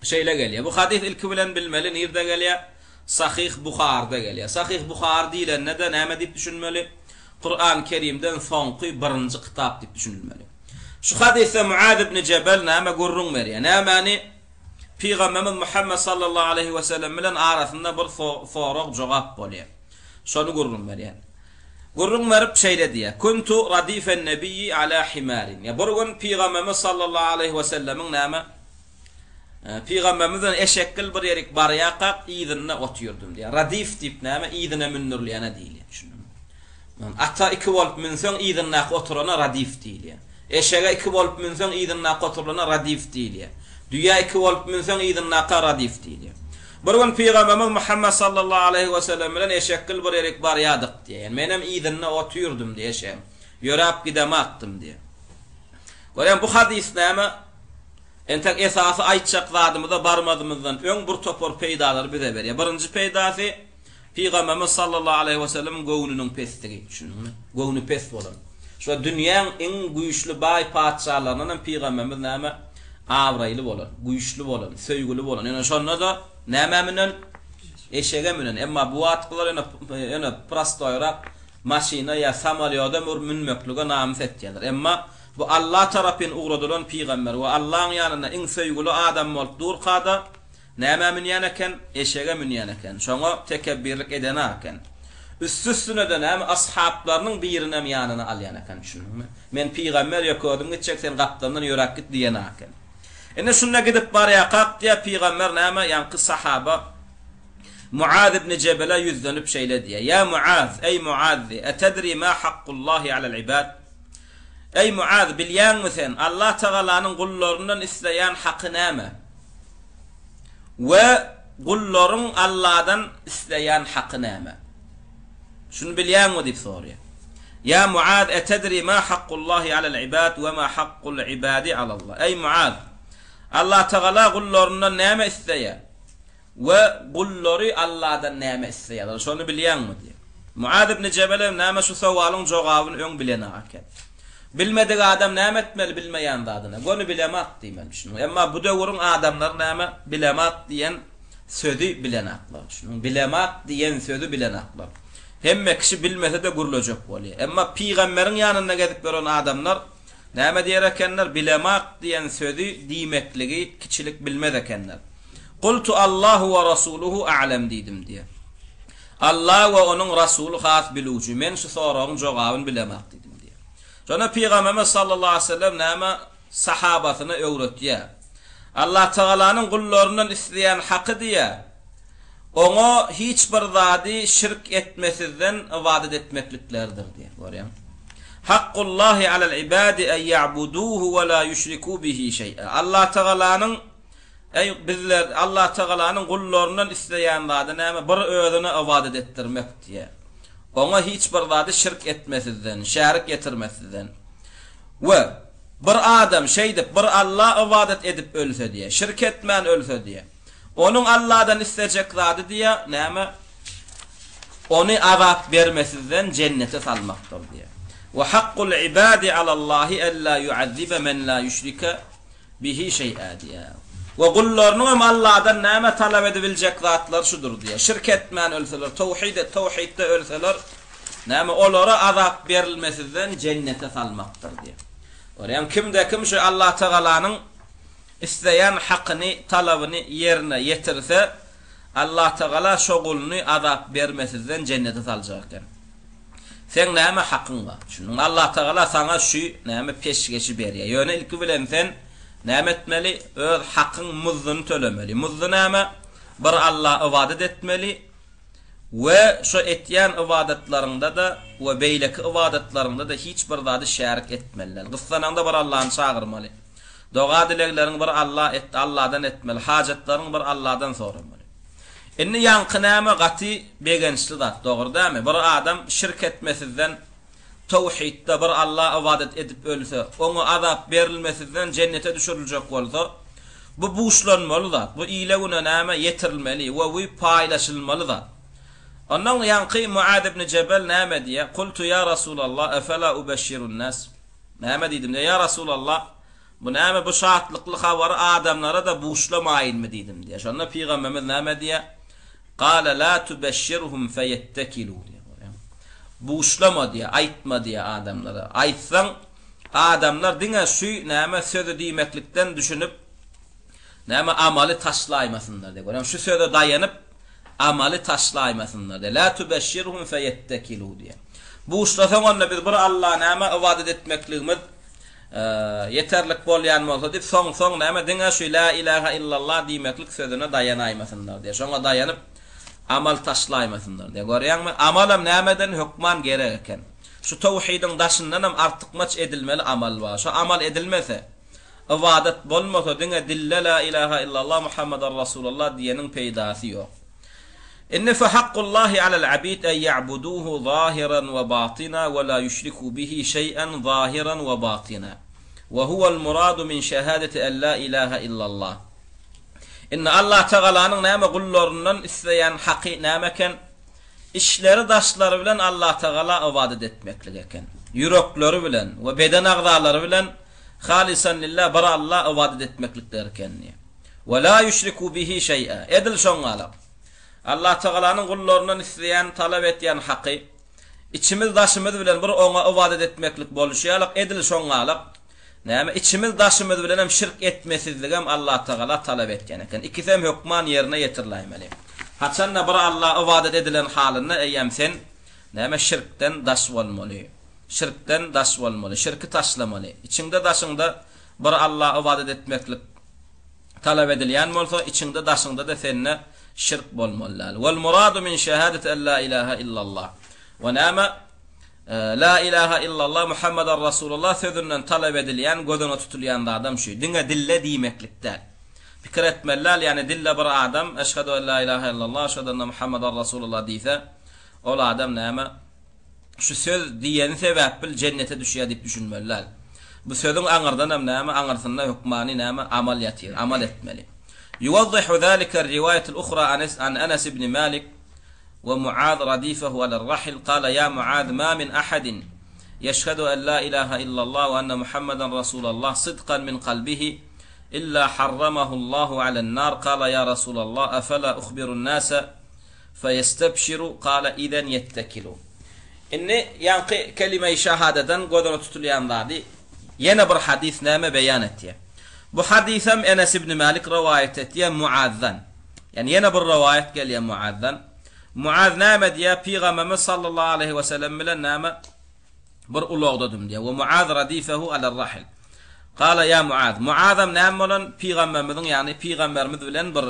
şeýle gelýär. Bu hadys ilki bilen bilmeli nirde gelýär? Sahyh Buharyda gelýär. Sahyh Buhary diýlende-de näme diýip düşünmeli? Kuran Kerimden soňky birinji kitap diýip düşünilmeli. Şu hadysda Muaz ibn Jebel näme gürrüň berýär? Nämäni? Pygamberimiz Muhammet sallallahu aleýhi we sellem bilen arasynda bir sorag-jogap bolýar. Şony gürrüň berýär. Gürrüň berip şeýle diýýär, Kuntu radifen nebiyyi ala himarin. Ýa bir gün Pygamberimiz sallallahu aleýhi we sellemiň näme? Pygamberimiz bilen eşekgil bir ýerik barýarkak yzynda otyrdym diýýär. Radif diýip näme? Yzyna mündürilýäne diýilýär. Düşündiňmi? Ata iki bolup münseň yzyndaky oturana radif diýilýär. Eşege iki bolup münseň yzyndaky oturlana radif diýilýär. Düýä iki bolup münseň yzyndaka radif diýilýär. Bir gün Pygamberimiz Muhammet sallallahu aleýhi we sellem bilen eşekgil bir ýerik barýardyk diýýär. Ýani menem yzynda otyrdym diýýär eşegiň. Ýöräp gidemakdym diýýär. Görýäňmi bu hadys näme? Entek esasy aýtjak zadymyza barmazymyzdan öň bir topar peýdalary bize berýär. Birinji peýdasy Pygamberimiz sallallahu aleýhi we sellemiň göwnüniň pesdigi, düşündiňmi? Göwni pes bolan. Şo dünýäň iň güýçli baý patyşalaryndan hem pygamberimiz näme? Abraýly bolan, güýçli bolan, söýgüli bolan. Ýöne şonda-da nämä münen? Eşege münen. Emma bu wagtkylar ýöne ýöne prostoýrak maşyna ýa samolýoda münmeklige namys etýärler. Emma bu Allah tarapyn ugradylan pygamber we Allaň ýanynda iň söýgüli adam bolup durka-da Nämä münýän eken? Eşege münýän eken. Şoňa tekepbirlik eden-ä eken. Üsti-üstüne-de näme, ashaplarynyň birinem ýanyna alýan eken, düşündiňmi? Men pygamber ýok özüm gitjek, sen gapdalyndan ýöräp git diýen-ä eken. Indi şunda gidip barýarkak diýýär, pygamber näme, ýaňky sahaba Muaz ibn Jebele ýüzlenip şeýle diýýär, Ýa Muaz, eý Muaz diýýär, etedri ma hakkullahi alel ibad? Eý Muaz, bilýäňmi sen, Allah Tagalanyň gullaryndan isleýän haky näme? We gullaryň Alladan isleýän haky näme? Şuny bilýäňmi diýip soraýar. Ýa Muaz etedri ma hakkullahi alel ibad we ma hakkul ibadi alallah. Eý Muaz! Allatagala gullaryndan näme isleýär? We gullary Alladan näme isleýärler? Şony bilýäňmi diýýär. Muaz ibn Jebel hem näme şu sowalyň jogabyny öň bilenok eken. Bilmedik adam näme etmeli bilmeýän zadyna? Göni bilemak diýmeli düşüniň. Emma bu döwüriň adamlary näme bilemak diýen sözi bilenaklar düşüniň. Bilemak diýen sözi bilenaklar. Hemme kişi bilmese-de gürlejek bolýar. Emma pygamberiň ýanynda gezip ýören adamlar näme diýer ekenler? Bilemak diýen sözi diýmekligi kiçilik bilmez ekenler. Kultu Allahu we rasuluhu a'lem diýdim diýer. Allah we onuň rasuly has bilüwji. Men şu soragyň jogabyny bilemak diýdim diýýär. Şonda Pygamberimiz sallallahu aleýhi we sellem näme sahabasyna öwretýär. Allah Tagalanyň gullaryndan isleýän haky diýýär. Oňa hiç bir zady şirk etmesizden ybadat etmeklikleridir diýýär. Görýäňmi? Hakkullahi alel ibadi en ya'buduhu we la yüşriku bihi şeý'a. Allah Tagalanyň Eý, bizler Allatagalanyň gullaryndan isleýän zady näme? Bir Özüne ybadat etdirmek diýýär. Oňa hiç bir zady şirk etmesizden, şärik getirmesizden. We bir adam şeýdip bir Alla ybadat edip ölse diýýär, şirk etmän ölse diýýär. Onuň Alladan islejek zady diýýär, näme? Ony azap bermesizden jennete salmakdyr diýýär. We hakkul ibadi alallahi alla yuazzibe men la yüşrike Bihi şeý'ä diýýär. We gullarynyňam Alladan näme talap edibiljek zatlary şudur diýýär. Şirk etmän ölseler, towhid towhidde ölseler, Näme olara azap berilmesizden jennete salmakdyr diýýär. Görýäňmi, kimde-kim şu Allatagalanyň isleýän hakyny, talabyny ýerine ýetirse, Allatagala şo guluny azap bermesizden jennete saljak eken. Seň näme hakyň bar? Düşündiňmi? Allatagala saňa şu näme peşgeşi berýär. Ýöne ilki bilen sen näme etmeli? Öz hakyň muzduny tölemeli. Muzdy näme? Bir Alla ybadat etmeli we şo etýän ybadatlaryňda-da we beýleki ybadatlaryňda-da hiç bir zady şärik etmeli däl. Gyssanaňda bir Allany çagyrmaly. Doga-dilegleriňi bir Alla et, Alladan etmeli, hajatlaryňy bir Alladan soramaly. Indi ýaňky näme gaty begençli zat, dogry dälmi? Bir adam şirk etmesizden towhidde bir Alla ybadat edip ölse, oňa azap berilmesizden jennete düşüriljek bolsa, bu buşlanmaly zat, bu ile-güne näme ýetirilmeli we bu paýlaşylmaly zat. Onnoň ýaňky Muaz ibn Jebel näme diýýär? Kultu ýa Rasulallah, efela ubeşşirun-nas? Näme diýdim diýýär, Ýa Rasulallah, bu näme bu şatlykly habary adamlara-da buşlamaýynmy diýdim diýýär. Şonda Pygamberimiz näme diýýär? Gale la tubeşşirhum feýettekilu diýýär. Görýäňmi? Buşlama diýýär, aýtma diýýär adamlara. Aýtsaň, adamlar diňe şu näme sözi diýmeklikden düşünip, näme amaly taşlaýmasynlar diýýär. Görýäňmi? Şu söze daýanyp, Amaly taşlaýmasynlar diýýär. Lä tubeşşirhum feýettekilu diýýär. Buşlasaň onda biz bir Alla näme ybadat etmekligimiz ýeterlik bolýan bolsa diýip soň-soň näme diňe şu lä ilaha illallah diýmeklik sözüne daýanaýmasynlar diýýär. Şoňa daýanyp amal taşlaýmasynlar diýýär. Görýäňmi? Amalam nämeden hökman gerek eken. Şu towhidiň daşyndanam artykmaç edilmeli amal bar. Şo amal edilmese, Ybadat bolmasa diňe dilde la ilaha illallah Muhammadar Rasulallah diýeniň peýdasy ýok. Indi fe hakkullahi alel abid en ya'buduhu zahiran we batina we la yüşriku bihi şeý'en zahiran we batina. We huwel muradu min şehadeti en la ilaha illallah. Indi Allah Tagalanyň näme gullaryndan isleýän haky näme eken? Içleri daşlary bilen Allah Tagala ybadat etmeklik eken. Ýürekleri bilen we beden agzalary bilen Halysan lillah bir Alla ybadat etmeklikleri ekenini. We la ýüşriku bihi şeý'a. Edil şoňňalak. Allatagalanyň gullaryndan isleýän, talap etýän haky, içimiz daşymyz bilen bir oňa ybadat etmeklik boluşy ýalak, edil şoňňalak, näme, içimiz daşymyz bilenem şirk etmesizligem Allatagala talap etýän eken. Ikisem hökman ýerine ýetiriläýmeli. Haçanda bir Alla ybadat edilen halynda eýýäm sen, näme, şirkden daş bolmaly. Şirkden daş bolmaly, şirki taşlamaly. Içiňde-daşyňda bir Alla ybadat etmeklik talap edilýän bolsa, içiňde-daşyňda-da sende şirk bolmaly däl. Wal muradu min şehadeti en la ilaha illallah. We näme? La ilaha illallah Muhammeden Rasulullah sözünden talap edilýän, göz öňe tutulýan zadam şu. Diňe dilde diýmeklik däl. Pikir etmeli däl, ýagny dilde bir adam Eşhedü en la ilaha illallah, eşhedü enne Muhammeden Rasulullah diýse, ol adam näme? Şu söz diýeni sebäpbil jennete düşýär diýip düşünmeli däl. Bu sözüň aňyrdanam näme, aňyrsynda hökmany näme, amal ýatyr, amal etmeli. Yuwaddihu zalika ar-riwaýatul uhra an Anas ibn Malik we Muaz radifahu alar-rahil kala ýa Muaz ma min ahadin ýeşhedü en la ilaha illallah we enne Muhammedan rasulallah sidkan min kalbihi illa harramahu Allahu alen-nar kala ýa rasulallah efela uhbirun-nase Feýestebşiru kale izen ýettekilu. Indi ýaňky kelime-i şahadadan göz öňünde tutulýan zady ýene bir hadys näme beýan etýär. Bu hadysam Enes ibn Malik rowaýat etýär Muazdan. Ýagny ýene bir rowaýat gelýär Muazdan. Muaz näme diýýär? Pygamberimiz sallallahu aleýhi we sellem bilen näme Bir ulagdadym diýýär. We Muaz radifehu aler-rahil. Gala ýa Muaz. Muazam näme bolan? Pygamberimiziň, ýagny pygamberimiz bilen bir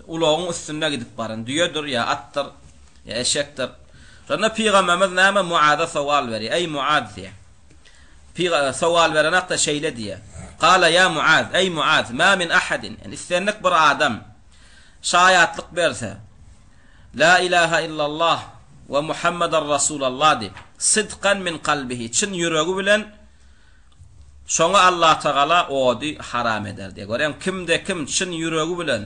ulagyň üstünde gidip baran. Düýedir ýa atdyr, ýa eşekdir. Şonda pygamberimiz näme Muaza sowal berýär. Eý Muaz diýýär. Pyga sowal beren hakda şeýle diýýär. Gala ýa Muaz, eý Muaz, ma min ahadin. Ýagny islendik bir adam şaýatlyk berse, La ilaha illallah we Muhammeden Rasulallah diýip, sidkan min kalbihi, çyn ýüregi bilen şoňa Allatagala ody haram eder diýýär. Görýäňmi, kimde-kim çyn ýüregi bilen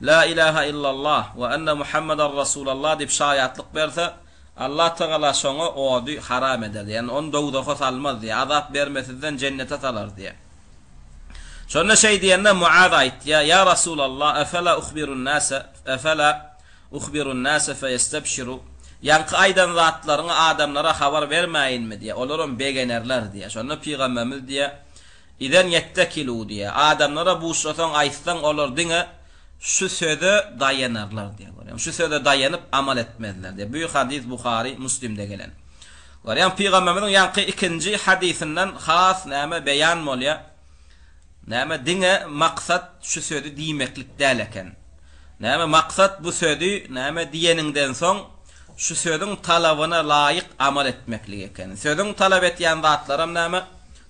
La ilaha illallah we enne Muhammeden Rasulallah diýip şaýatlyk berse, Allatagala şoňa ody haram eder diýýär. Ýagny ony dowzaha salmaz diýýär, azap bermesizden jennete salar diýýär. Şonda şeý diýende Muaz aýtýar, Ýa Rasulallah, efela uhbirun nase, efela uhbirun nase feýestebşiru. Ýaňky aýdan zatlaryňy adamlara habar bermäýinmi diýýär. Olaram begenerler diýýär. Şonda pygamberimiz diýýär, Izen ýettekilu diýýär. Adamlara buşlasaň, aýtsaň, olar diňe şu söze daýanarlar diýýär. Görýäňmi? Şu söze daýanyp amal etmezler diýýär. Bu hadys Buhary, Muslimde gelen. Görýäňmi, pygamberimiziň ýaňky ikinji hadysyndan has näme beýan bolýar? Näme diňe maksat şu sözi diýmeklik däl eken. Näme maksat bu sözi näme diýeniňden soň şu sözüň talabyna laýyk amal etmeklik eken. Sözüň talap etýän zatlaram näme?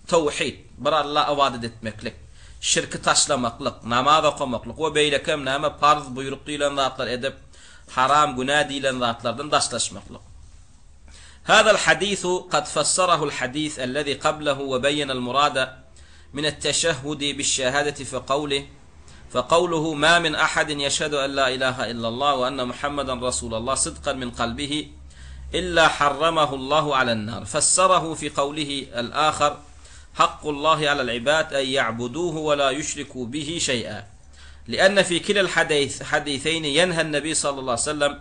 Towhid, bir Alla ybadat etmeklik, şirki taşlamaklyk, namaz okamaklyk we beýlekem näme parz, buýruk diýlen zatlar edip, haram, günä diýlen zatlardan daşlaşmaklyk. Hazal hadisu kad fassarahul hadis ellezî kablehu we beýenel murada من التشهد بالشهادة في قوله فقوله ما من أحد يشهد أن لا إله إلا الله وأن محمدا رسول الله صدقا من قلبه إلا حرمه الله على النار فسره في قوله الآخر حق الله على العباد أن يعبدوه ولا يشركوا به شيئا لأن في كلا الحديث حديثين ينهى النبي صلى الله عليه وسلم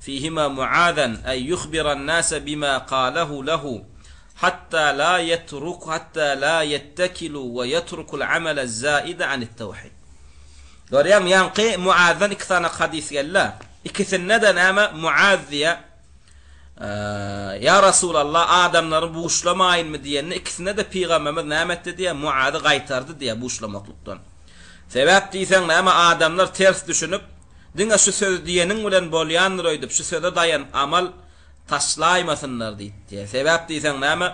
فيهما معاذا أن يخبر الناس بما قاله له Hatta la yetruk hatta la yettekilu we yetrukul amele zaide anit tawhid. Görýäňmi, ýaňky Muazdan iki sany hadys geldi. Ikisinde-de näme Muaz diýe, Ýa Rasulallah, adamlary buşlamaýynmy diýende, ikisinde-de pygamberimiz näme etdi diýe, Muazy gaýtardy diýe buşlamaklykdan. Sebäp diýseň näme adamlar ters düşünip, diňe şu sözi diýeniň bilen bolýandyr öýdüp, şu söze daýanyp amal taşlaýmasynlar diýipdi. Sebäp diýseň näme?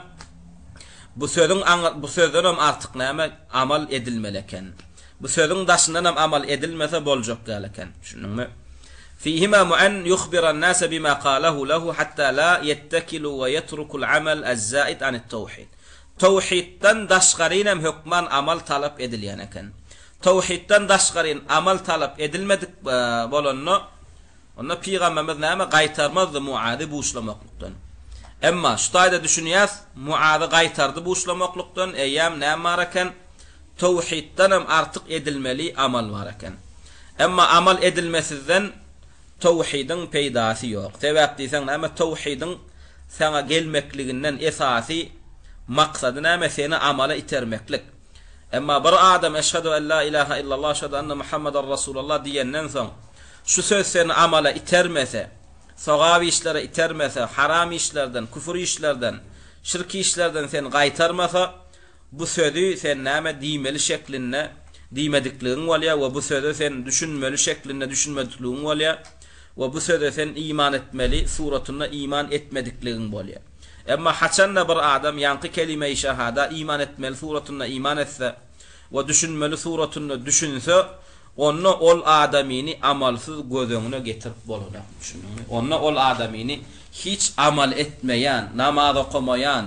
Bu sözüň aňyr bu sözdenem artyk näme amal edilmeli eken. Bu sözüň daşyndanam amal edilmese boljak däl eken. Düşündiňmi? Fihima mu'an yuhbiran nase bima qalahu lahu hatta la yettekilu we yetrukul amal az-zaid anit tawhid. Tawhidden daşgarynam hökman amal talap edilýän eken. Tawhidden daşgaryn amal talap edilmedik bolanda Onda pygamberimiz näme gaýtarmazdy Muazy buşlamaklykdan. Emma şu taýda düşünýäs, Muazy gaýtardy buşlamaklykdan, eýýäm näme bar eken? Towhiddenem artyk edilmeli amal bar eken. Emma amal edilmesizden towhidiň peýdasy ýok. Sebäp diýseň näme towhidiň saňa gelmekliginden esasy maksady näme seni amala itermeklik. Emma bir adam Eşhedü en la ilahe illallah eşhedü enne Muhammeden Resulallah diýenden soň, şu söz seni amala itermese, sogap işlere itermese, haram işlerden, küfür işlerden, şirk işlerden seni gaýtarmasa, bu sözi sen näme diýmeli şeklinde diýmedikligiň bolýar we bu söze sen düşünmeli şeklinde düşünmedikligiň bolýar we bu söze sen iman etmeli suratynda iman etmedikligiň bolýar. Emma haçanda bir adam ýaňky kelime-i şahada iman etmeli suratynda iman etse we düşünmeli suratynda düşünse, onda ol adamyny amalsyz göz öňüne getirip bolanok. Düşündiňmi? Onda ol adamyny hiç amal etmeýän, namaz okamaýan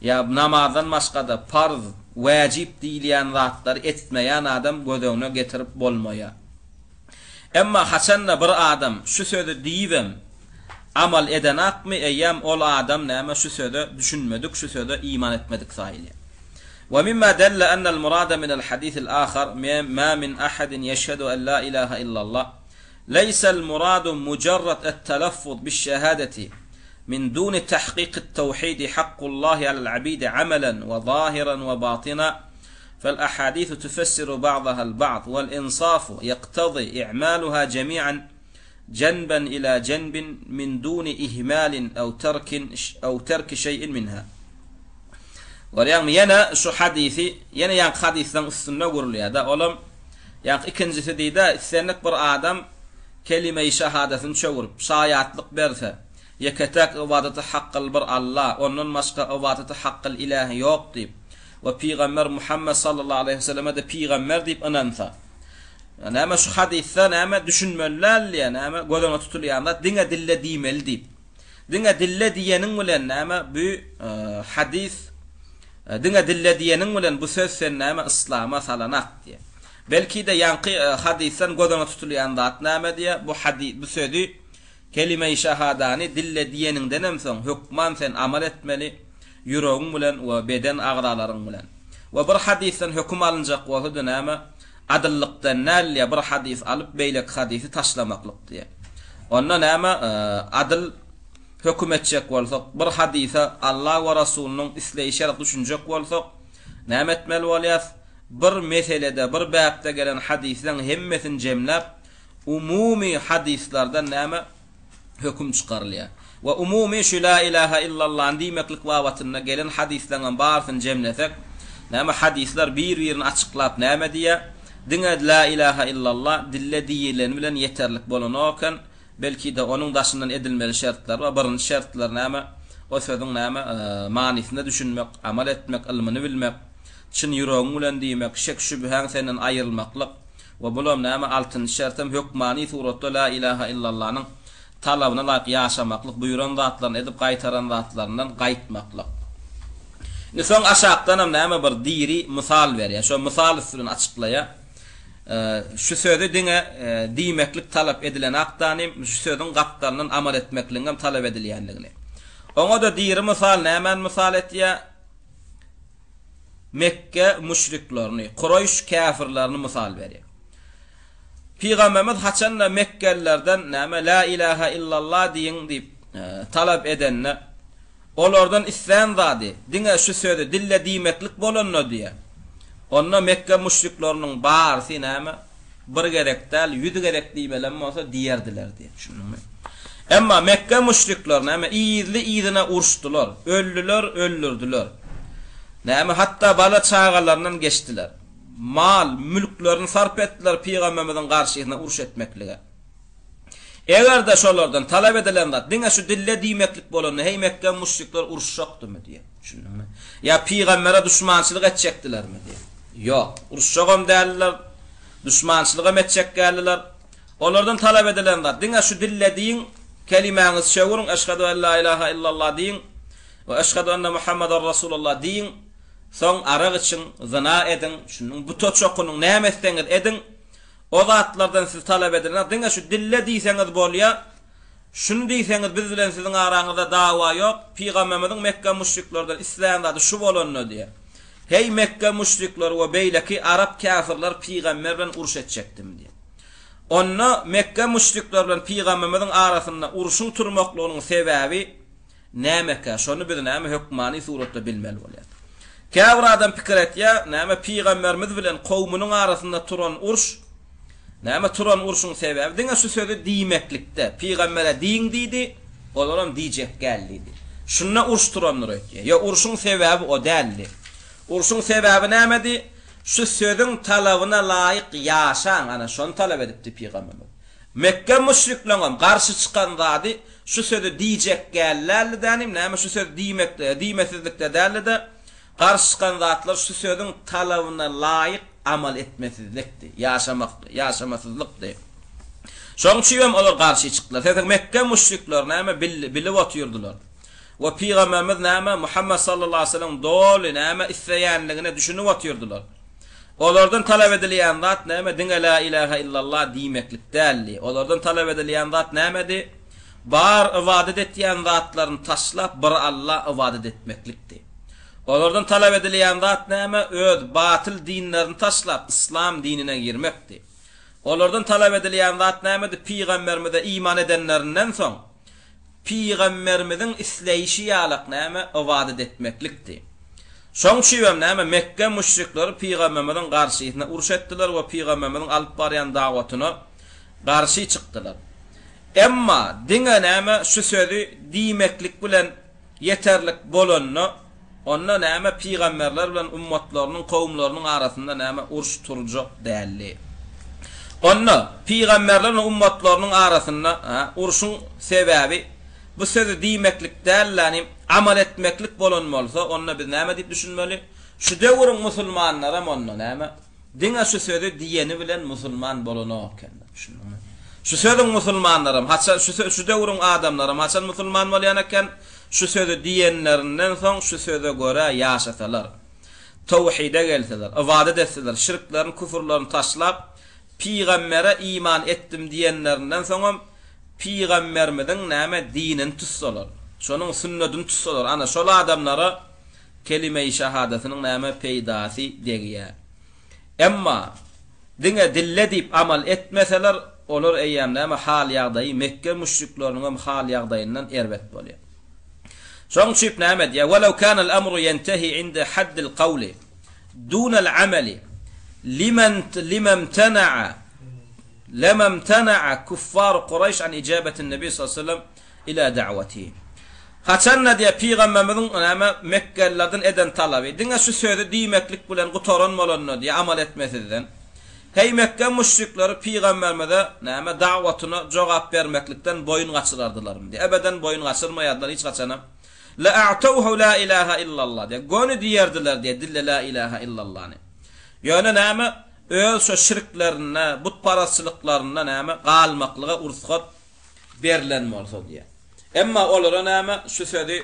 ýa namazdan başga-da parz, wäjip diýilýän zatlary etmeýän adam göz öňüne getirip bolmaýar. Emma haçanda bir adam şu sözi diýibem amal edenakmy eýýäm ol adam näme şu söze düşünmedik şu söze iman etmedik saýylýar. Ve mimma delle ennel murada minel hadisil ahar ma min ahadin yeşhedü en la ilahe illallah leysel muradu mucerrad et-telaffuz biş-şehadeti min duni tahkikit tevhidi hakkullahi alel abidi amelen ve zahiren ve batina فالأحاديث تفسر بعضها البعض والإنصاف يقتضي إعمالها جميعا جنبا إلى جنب من دون إهمال أو ترك أو ترك شيء منها Görýäňmi, ýene şu hadysy, ýene ýaňky hadyslaryň üstünde gurulýar-da. Olam ýaňky ikinjisi diýdi, islendik bir adam kelime-i şahadatyny çöwrüp, şaýatlyk berse, ýeke-täk ybadaty hakkyl bir Alla, ondan başga ybadaty hakkyl iläh ýok diýip, we pygamber Muhammet sallallahu aleýhi we selleme-de pygamber diýip ynansa, näme şu hadysda näme düşünmeli däl diýýär, näme göz öňünde tutulýan zat diňe dilde diýmeli diýip. Diňe dilde diýeniň bilen näme bu hadys diňe dilde diýeniň bilen bu söz sen näme yslama salanak diýýär. Belki-de ýaňky hadysdan göz öňünde tutulýan zat näme diýýär, bu hadys bu sözi Kelime-i şahadany dille diýeniňdenem soň hökman sen amal etmeli, ýüregiň bilen we beden agzalaryň bilen. We bir hadysdan höküm alynjak bolsa-da näme, adyllykdan däl diýýär, bir hadys alyp beýleki hadysy taşlamaklyk diýýär. Onda näme, adyl. höküm etjek bolsak, bir hadysa Allah we Rasulynyň isleýşi ýaly düşünjek bolsak, näme etmeli bolýas? Bir meselede, bir bäpde gelen hadyslaryň hemmesini jemläp, umumy hadyslardan näme höküm çykarylýar. We umumy şu La ilaha illallany diýmeklik babatynda gelen hadyslaryňam barysyny jemlesek, näme hadyslar bir-birini açyklap näme diýýär? Diňe La ilaha illallah dilde diýileni bilen ýeterlik bolanok eken, belki-de onuň daşyndan edilmeli şertler bar. Birinji şertler näme? O sözüň näme manysyna düşünmek, amal etmek, ylmyny bilmek, çyn ýüregiň bilen diýmek, şek-şübhäň senden aýrylmaklyk. We bulam näme, altynjy şertem hökmany suratda La ilaha illallanyň talabyna laýyk ýaşamaklyk, buýran zatlaryny edip, gaýtaran zatlaryndan gaýtmaklyk. Indi soň aşakdanam näme bir diri mysal berýär. Şo mysal üsti bilen açyklaýar. Şu sözi diňe diýmeklik talap edilenakdanym, şu sözüň gapdalyndan amal etmekligiňem talap edilýänligini. Oňa-da diri mysal nämäni mysal etýär? Mekge müşriklerini, Kuraýyş käfirlerini mysal berýär. Pygamberimiz haçanda mekgelilerden näme La ilaha illallah diýiň diýip talap edende, olardan islän zady diňe şu sözi dille diýmeklik bolanda diýýär. Onda Mekge müşrikleriniň barysy näme Bir gezek däl, yüz gezek diýmelem bolsa diýerdiler diýip, düşündiňmi? Emma Mekge müşrikleri näme yzly-yzyna uruşdylar, öldüler, öldürdiler. Näme hatda bala-çagalaryndan geçdiler. Mal, mülklerini sarp etdiler pygamberimiziň garşysyna uruş etmeklige. Eger-de şolardan talap edilen zat diňe şu dilde diýmeklik bolanda, heý Mekge müşrikler uruşjakdymy diýip, düşündiňmi? Ýa pygambere duşmançylyk etjekdilermi diýip. Ýok, uruşjagam däldiler, duşmançylygam etjek däldiler. Olardan talap edilen zat, diňe şu dilde diýiň, kelimäňizi çöwrüň, Eşhedü en la ilaha illallah diýiň we eşhedü enne Muhammeden Rasulullah diýiň, soň arak içiň, zyna ediň, düşündiňmi, buta çokunyň, näme etseňiz ediň, o zatlardan siz talap edilen zat, diňe şu dilde diýseňiz bolýar, şuny diýseňiz biz bilen siziň araňyzda dawa ýok, Pygamberimiziň Mekge müşriklerden islän zady şu bolanda diýýär. Heý Mekge müşrikleri we beýleki arap käfirler pygamber bilen uruş etjekdimi diýip. Onda Mekge müşrikleri bilen pygamberimiziň arasynda urşuň turmaklygynyň sebäbi nämekä? Şony biz näme hökmany suratda bilmeli bolýar. Käbir adam pikir etýär, näme pygamberimiz bilen kowmunyň arasynda turan urş Näme turan urşuň sebäbi diňe şu sözi diýmeklikde, pygambere diýiň diýdi, olaram diýjek gäl diýdi. Şunda uruş turandyr öýtýär. Ýok, urşuň sebäbi o däldi. Urşuň sebäbi nämedi? Şu sözüň talabyna laýyk ýaşaň, ana şony talap edipdi pygamberimiz. Mekge müşrikleňem garşy çykan zady şu sözi diýjek gäl däldi dänim, näme şu sözi diýmekde, diýmesizlikde däldi-de, Garşy çykan zatlar şu sözüň talabyna laýyk amal etmesizlikdi, ýaşamakdy, ýaşamasyzlykdy. Şonuň üçin hem olar garşy çykdylar. Sebäbi Mekge müşrikleri näme bildi, bilip otyrdylar. We pygamberimiz näme Muhammet sallallahu aleyhi ve sellem doly näme isleýänligine düşünip otyrdylar. Olardan talap edilýän zat näme? Diňe la ilaha illallah diýmeklik däldi. Olardan talap edilýän zat nämedi? Bar ybadat etýän zatlaryny taşlap bir Alla ybadat etmeklikdi. Olardan talap edilýän zat näme? Öz batyl dinlerini taşlap yslam dinine girmekdi. Olardan talap edilýän zat nämedi? Pygamberimize iman edenlerinden soň Pygamberimiziň isleýşi ýalak näme? Ybadat etmeklikdi. Şoň üçibem näme? Mekge müşrikleri Pygamberimiziň garşysyna uruş etdiler we Pygamberimiziň alyp barýan dawatyna garşy çykdylar. Emma diňe näme şu sözi diýmeklik bilen ýeterlik bolanda, onda näme pygamberler bilen ummatlarynyň, kowumlarynyň arasynda näme uruş turjak däldi. Onda pygamberler bilen ummatlarynyň arasynda urşuň sebäbi bu sözi diýmeklik däl-de, amal etmeklik bolan bolsa, onda biz näme diýip düşünmeli? Şu döwrüň musulmanlaram onda näme? Diňe şu sözi diýeni bilen musulman bolanok ekenler, düşündiňmi? Şu sözüň musulmanlaram haçan şu şu döwrüň adamlaram haçan musulman bolýan eken? Şu sözi diýenlerinden soň şu söze görä ýaşasalar, towhide gelseler, ybadat etseler, şirklerini, küfürlerini taşlap, pygambere iman etdim diýenlerinden soňam pygamberimiziň näme dinini tutsalar, şonuň sünnedini tutsalar, ana şol adamlara Kelime-i şahadatynyň näme peýdasy degýär? Emma, diňe dille diýip amal etmeseler, Olar eýýäm näme hal-ýagdaýy Mekge müşrikleriniň hem hal-ýagdaýyndan erbet bolýar. Şoň üçip näme edýär? Welew kanal amru ýentehi inde haddil kawli dunal amali limen limemtena'a lememtena'a kuffaru Kureýş an ijabetin nebi sallallahu aleyhi ve sellem ila da'watihi. Haçanda diýýär pygamberimiziň näme Mekgelilerden eden talaby diňe şu sözi diýmeklik bilen gutaran bolanda diýýär amal etmesizden Heý Mekge müşrikleri pygamberimize näme da'watyna jogap bermeklikden boýun gaçyrardylarmy diýýär. Ebeden boýun gaçyrmaýardylar hiç haçanam. La a'tawhu la ilaha illallah diýýär. Göni diýerdiler diýýär dille la ilaha illallany. Ýöne näme öz şo şirklerinde, butparazçylyklarynda näme galmaklyga ursgat berlen bolsa diýýär. Emma olara näme şu sözi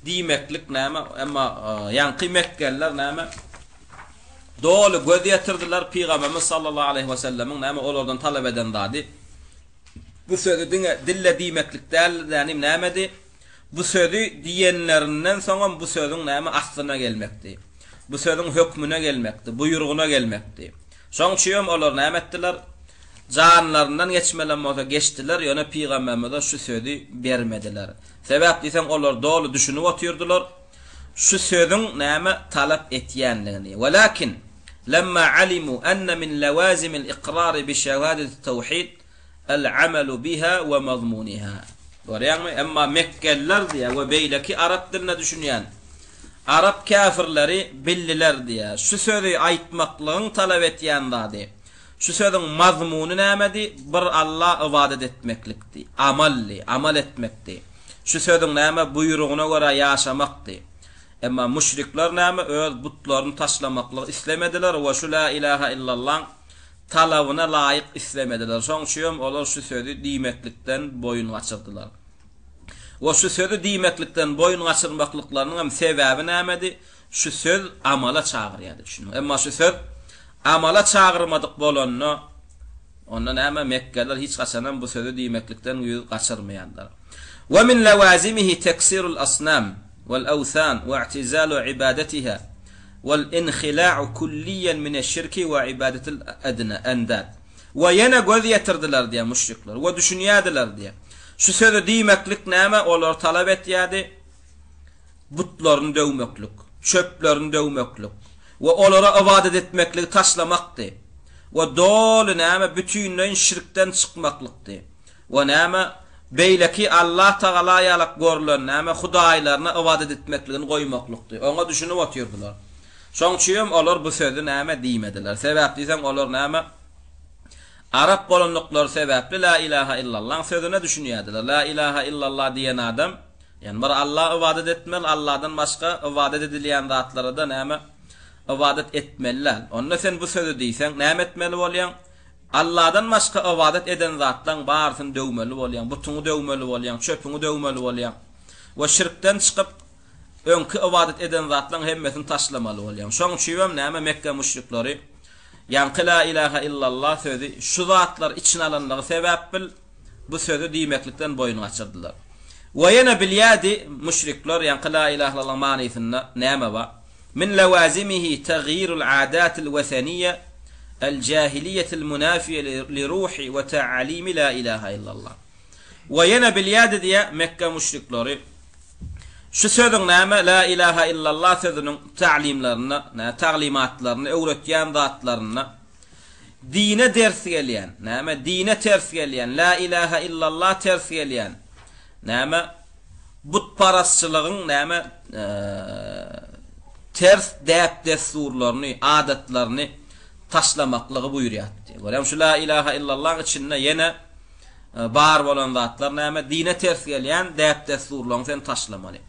diýmeklik näme emma ýaňky mekgeliler näme doly göz ýetirdiler pygamberimiz sallallahu aleýhi we sellemiň näme olardan talap eden zady bu sözi diňe dille diýmeklik däldi ýagny nämedi bu sözi diýenlerinden soňam bu sözüň näme aslyna gelmekdi bu sözüň hökmüne gelmekdi buýrugyna gelmekdi şoň üçinem olar näme etdiler janlaryndan geçmelem bolsa geçdiler ýöne pygamberimize şu sözi bermediler Sebäp diýseň olar doly düşünip otyrdylar şu sözüň näme talap etýänligini. Welakin, lemma alimu enne min lewazimil ikrari bi şehadeti tewhid el-amelu biha we mazmuniha. Görýäňmi? Emma mekgeliler diýýär we beýleki arap diline düşünýän arap käfirleri bildiler diýýär. Şu sözi aýtmaklygyň talap etýän zady. Şu sözüň mazmuny nämedi? Bir Alla ybadat etmeklikdi, amaldy, amal etmekdi. Şu sözüň näme buýrugyna görä ýaşamakdy. Emma müşrikler näme öz butlaryny taşlamaklygy islemediler we şu Lä ilaha illallaň talabyna laýyk islemediler. Şoň üçinem olar şu sözi diýmeklikden boýun gaçyrdylar. We şu sözi diýmeklikden boýun gaçyrmaklyklarynyň hem sebäbi nämedi? Şu söz amala çagyrýardy düşüniň. Emma şu söz amala çagyrmadyk bolanda, onda näme mekgeliler hiç haçanam bu sözi diýmeklikden ýüz gaçyrmaýardylar. We min lewazimihi teksirul asnam wal awsan we i'tizalu ibadatiha wal inhila'u kulliýen mineş-şirki we ibadatil adna endad. We ýene göz ýetirdiler diýýär müşrikler. We düşünýärdiler diýýär. Şu sözi diýmeklik näme olar talap etýärdi? Butlaryny döwmeklik, çöplerini döwmeklik we olara ybadat etmekligi taşlamakdy we doly näme bütinleýin şirkden çykmaklykdy we näme beýleki Allah Tagala ýalak görlen näme hudaýlaryna ybadat etmekligini goýmaklykdy. Oňa düşünip otyrdylar. Şoň üçinem olar bu sözi näme diýmediler. Sebäp diýseň olar näme arap bolandyklary sebäpli la ilaha illallaň sözüne düşünýärdiler. La ilaha illallah diýen adam Ýagny bir Alla ybadat etmeli, Alladan başga ybadat edilýän zatlara-da näme ybadat etmeli däl. Onda sen bu sözi diýseň, näme etmeli bolýaň? Alladan başga ybadat eden zatlaň barysyny döwmeli bolýaň, butuňy döwmeli bolýaň, çöpüňi döwmeli bolýaň we şirkden çykyp, öňki ybadat eden zatlaň hemmesini taşlamaly bolýaň. Şoň üçibem näme Mekge müşrikleri ýaňky la ilaha illallah sözi şu zatlary içine alanlygy sebäpbil, bu sözi diýmeklikden boýun gaçyrdylar. We ýene bilýärdi müşrikler, ýaňky la ilaha illallahyň manysynda näme bar? Min lewazimihi tagýirul adatil weseniýe el jahiliýetil munafiýe li ruhi we ta'alimi la ilaha illallah. We ýene bilýärdi diýä Mekge müşrikleri, şu sözüň näme la ilaha illallah sözüniň ta'limlerinde, taglymatlarynda, öwretýän zatlarynda Dine ders gelýän, näme, dine ters gelýän, lä ilähä illallah ters gelýän, näme, butparazçylygyň, näme, ters däp-dessurlaryny, adatlaryny taşlamaklygy buýurýar diýýär. Görýäňmi, şu lä ilähä illallahyň içinde ýene bar bolan zatlar näme, dine ters gelýän däp-dessurlaryňy sen taşlamaly.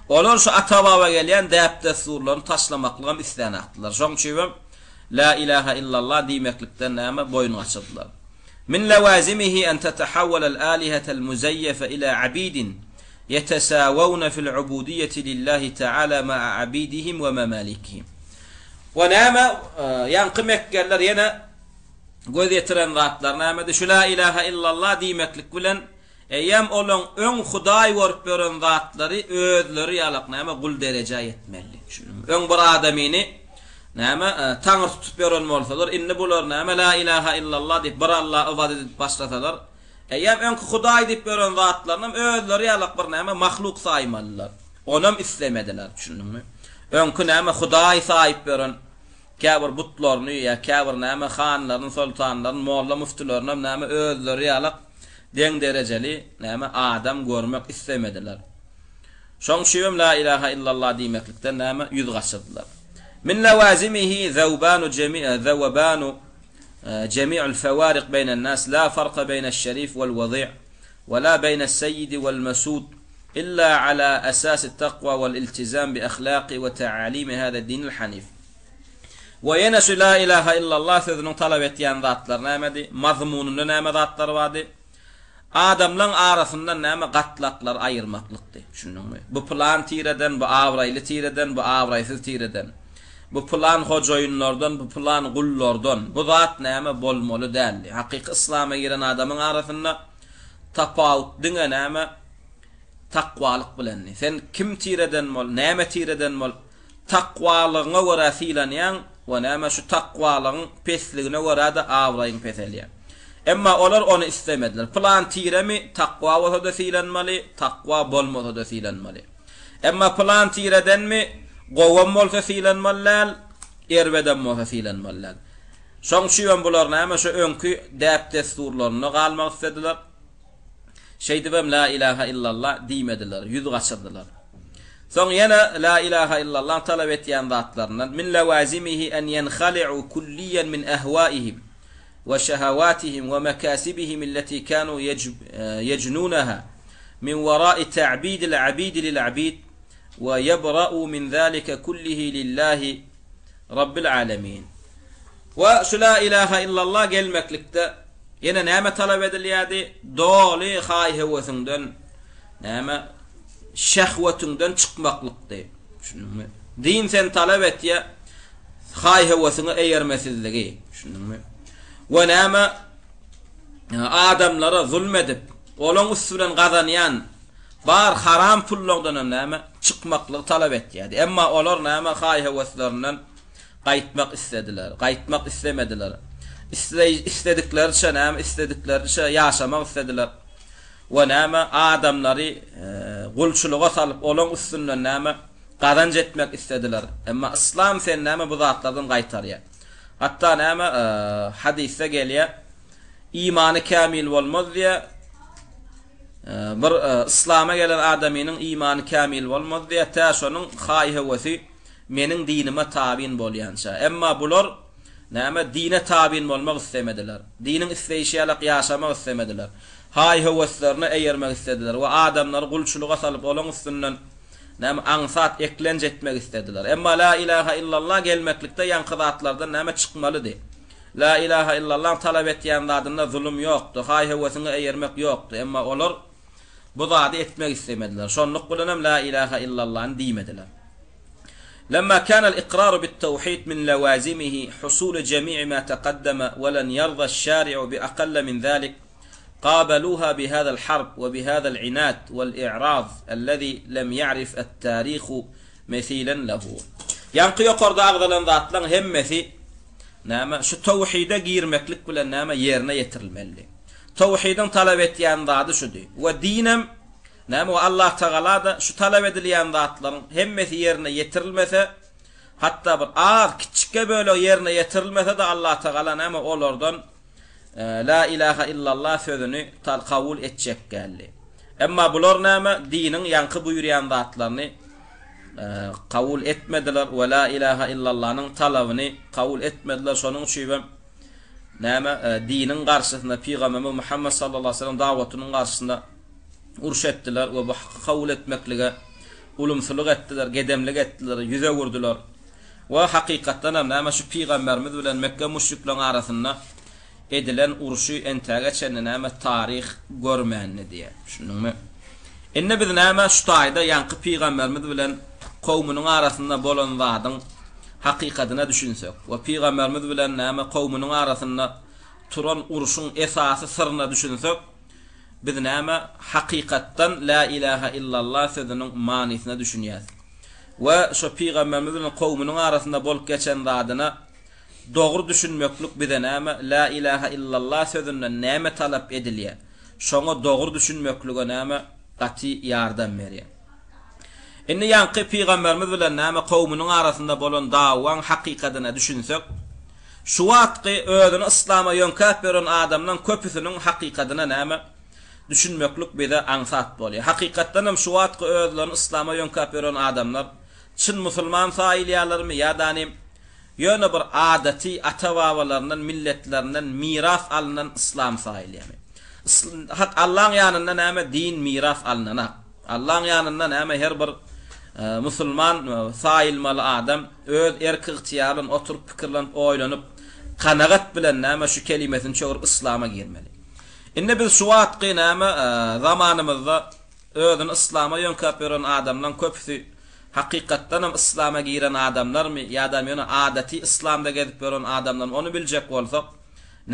Olar şu ata-baba gelýän däp-dessurlaryny taşlamaklygam islänakdylar. Şoň üçinem La ilaha illallah diýmeklikden näme boýun gaçyrdylar. Min lewazimihi en tetehawwelel alihetel muzeyyefe ila abidin ýetesawewne fil ubudiýeti lillahi teala ma'a abidihim we memalikihim. We näme ýaňky mekgeliler ýene göz ýetiren zatlar nämedi? Şu la ilaha illallah diýmeklik bilen Eýýäm olaň öň Hudaý görüp ýören zatlary özleri ýalak näme gul derejä ýetmeli. Düşündiňmi? Öň bir adamyny. Näme, taňry tutup ýören bolsalar, indi bular näme, La ilaha illallah diýip, bir Allaha ybadat edip başlasalar, eýýäm öňki Hudaý diýip ýören zatlarynam özleri ýalak bir näme, mahluk saýmalylar. Onam islemediler, düşündiňmi? Öňki näme, Hudaý saýyp ýören käbir butlaryny ýa käbir näme, hanlaryny, soltanlaryny, molla-müftülerinem näme, özleri ýalak deň derejeli näme, adam görmek islemediler. Şoň üçinem La ilaha illallah diýmeklikden näme ýüz gaçyrdylar. Min lawazimihi zewbanu jemi zewbanu jemi'ul fewarik beýnen nas la farka beýneş şerif wel wazi' we la beýnes seýidi wel mesud illa ala esasi takwa wel iltizam bi ahlaki we ta'alimi hada dinil hanif. We ýene şu La ilaha illallah sözüniň talap etýän zatlary nämedi? Mazmunynda näme zatlar bardy? Adamlaň arasyndan näme gatlaklary aýyrmaklykdy. Düşündiňmi? Bu pylan tireden, bu abraýly tireden, bu abraýsyz tireden. Bu pylan hojaýynlardan, bu pylan gullardan. Bu zat näme bolmaly däldi. Hakyky yslama giren adamyň arasynda tapawut diňe näme takwalyk bilendi. Sen kim tireden bol, näme tireden bol, Takwalygyňa görä sylanýaň we näme şu takwalygyň pesligine görä-de abraýyň peselýär. Emma olar ony islemediler. Pylan tiremi takwa bolsa-da sylanmaly, takwa bolmasa-da sylanmaly. Emma pylan tiredenmi gowam bolsa sylanmaly däl, erbedem bolsa sylanmaly däl. Şoň üçinem bular näme şu öňki däp-dessurlarynda galmak islediler. Şeýdibem La ilaha illallah diýmediler, ýüz gaçyrdylar. Soň ýene La ilaha illallah talap etýän zatlaryndan, Min lawazimihi en ýenhali'u kulliýen min ehwaihim we şehawatihim we mekasibihim allati kanu ýejnunaha min wara'i ta'bidil abidi lil abid we ýebra'u min zalika kullihi lillahi Rabbil alemin. We şu La ilaha illallah gelmeklikde ýene näme talap edilýärdi? Doly haý-höwesiňden, näme, şehwetiňden çykmaklykdy. Düşündiňmi? Din sen talap etýär, haý-höwesiňe eýermesizligi. Düşündiňmi? We näme, adamlara zulm edip, olaň üsti bilen gazanýan bar haram pullardan hem näme, çykmaklygy talap etýärdi. Emma olar näme, haý-höweslerinden Gaýtmak islediler, gaýtmak islemediler. Isleý, isledikleriçe näme, isledikleriçe ýaşamak islediler. We näme, adamlary gulçulyga salyp, olaň üstünden näme, gazanç etmek islediler. Emma yslam seni näme bu zatlardan gaýtarýar. Hatda näme, hadysda gelýär, imany kämil bolmaz diýýär, bir yslama gelen adamynyň imany kämil bolmaz diýýär, tä şonuň haý-höwesi Meniň dinime tabyn bolýança. Emma bular, näme, dine tabyn bolmak islemediler. Diniň isleýşi ýalak ýaşamak islemediler. Haý-höweslerine eýermek islediler we adamlary gulçulyga salyp, olaň üstünden, näme, aňsat eklenç etmek islediler. Emma La ilaha illallah gelmeklikde ýaňky zatlardan, näme, çykmalydy. La ilaha illallahyň talap etýän zadynda zulum ýokdy, haý-höwesiňe eýermek ýokdy. Emma olar Bu zady etmek islemediler. Şonluk bilenem La ilaha illallany diýmediler. Lemma kanal ikraru bit tawhid min lawazimihi husulu jemi'i ma taqaddama we len ýarda şari'u bi aqalla min zalik qabaluha bi hadal harb we bi hadal inad wal i'raz allazi lem ýa'rif at-tarihu mesilen lehu. Ýaňky ýokarda agzalan zatlaň hemmesi näme şu tawhide girmeklik bilen näme ýerine ýetirilmelidi. Tawhidiň talap etýän zady şudy. We dinem, näme we Allah Tagala-da şu talap edilýän zatlaryň hemmesi ýerine ýetirilmese, hatda bir az, kiçjikge bölegi ýerine ýetirilmese-de Allah Tagala näme olardan La ilaha illallah sözüni kabul etjek däldi. Emma bular näme diniň ýaňky buýurýan zatlaryny kabul etmediler we La ilaha illallanyň talabyny kabul etmediler. Şonuň üçin Näme, diniň garşysynda, Pygamberimiz Muhammet sallallahu aleýhi we sellem dawatynyň garşysynda uruş etdiler we bu haky kabul etmeklige ulumsylyk etdiler, gedemlik etdiler, ýüz öwürdiler. We hakykatdan hem näme şu Pygamberimiz bilen Mekge müşrikleriň arasynda edilen urşy entäge çenli näme taryh görmändi diýýär. Düşündiňmi? Indi biz näme şu taýda ýaňky Pygamberimiz bilen kowmunyň arasynda bolan zadyň hakykadyna düşünsek we Pygamberimiz bilen näme kowmunyň arasynda turan urşuň esasy syryna düşünsek, biz näme hakykatdan La ilaha illallah sözüniň manysyna düşünýäs. We şo pygamberimiz bilen kowmunyň arasynda bolup geçen zadyna dogry düşünmeklik bize näme, Lä ilähä illallah sözünden näme talap edilýär, şoňa dogry düşünmeklige näme gaty ýardam berýär. Indi ýaňky pygamberimiz bilen näme kowmunyň arasynda bolan dawaň hakykadyna düşünsek, şu wagtky özüni yslama ýöňkäp ýören adamlaň köpüsiniň hakykadyna näme düşünmeklik bize aňsat bolýar. Hakykatdan hem şu wagtky özlerini yslama ýöňkäp ýören adamlar çyn musulman saýylýarlarmy ýa-da ýöne bir adaty ata-babalaryndan, milletlerinden miras alnan yslam saýylýarmy? Hak Allaň ýanynda näme din miras alnanak. Allaň ýanynda näme her bir musulman saýylmaly adam öz erk-ygtyýary bilen oturyp pikirlenip oýlanyp kanagat bilen näme şu kelimesini çöwrüp yslama girmeli. Indi biz şu wagtky näme zamanymyzda özüni yslama ýöňkäp ýören adamlaň köpüsi hakykatdanam yslama giren adamlarmy ýa-da ýöne adaty yslamda gezip ýören adamlarmy ony biljek bolsak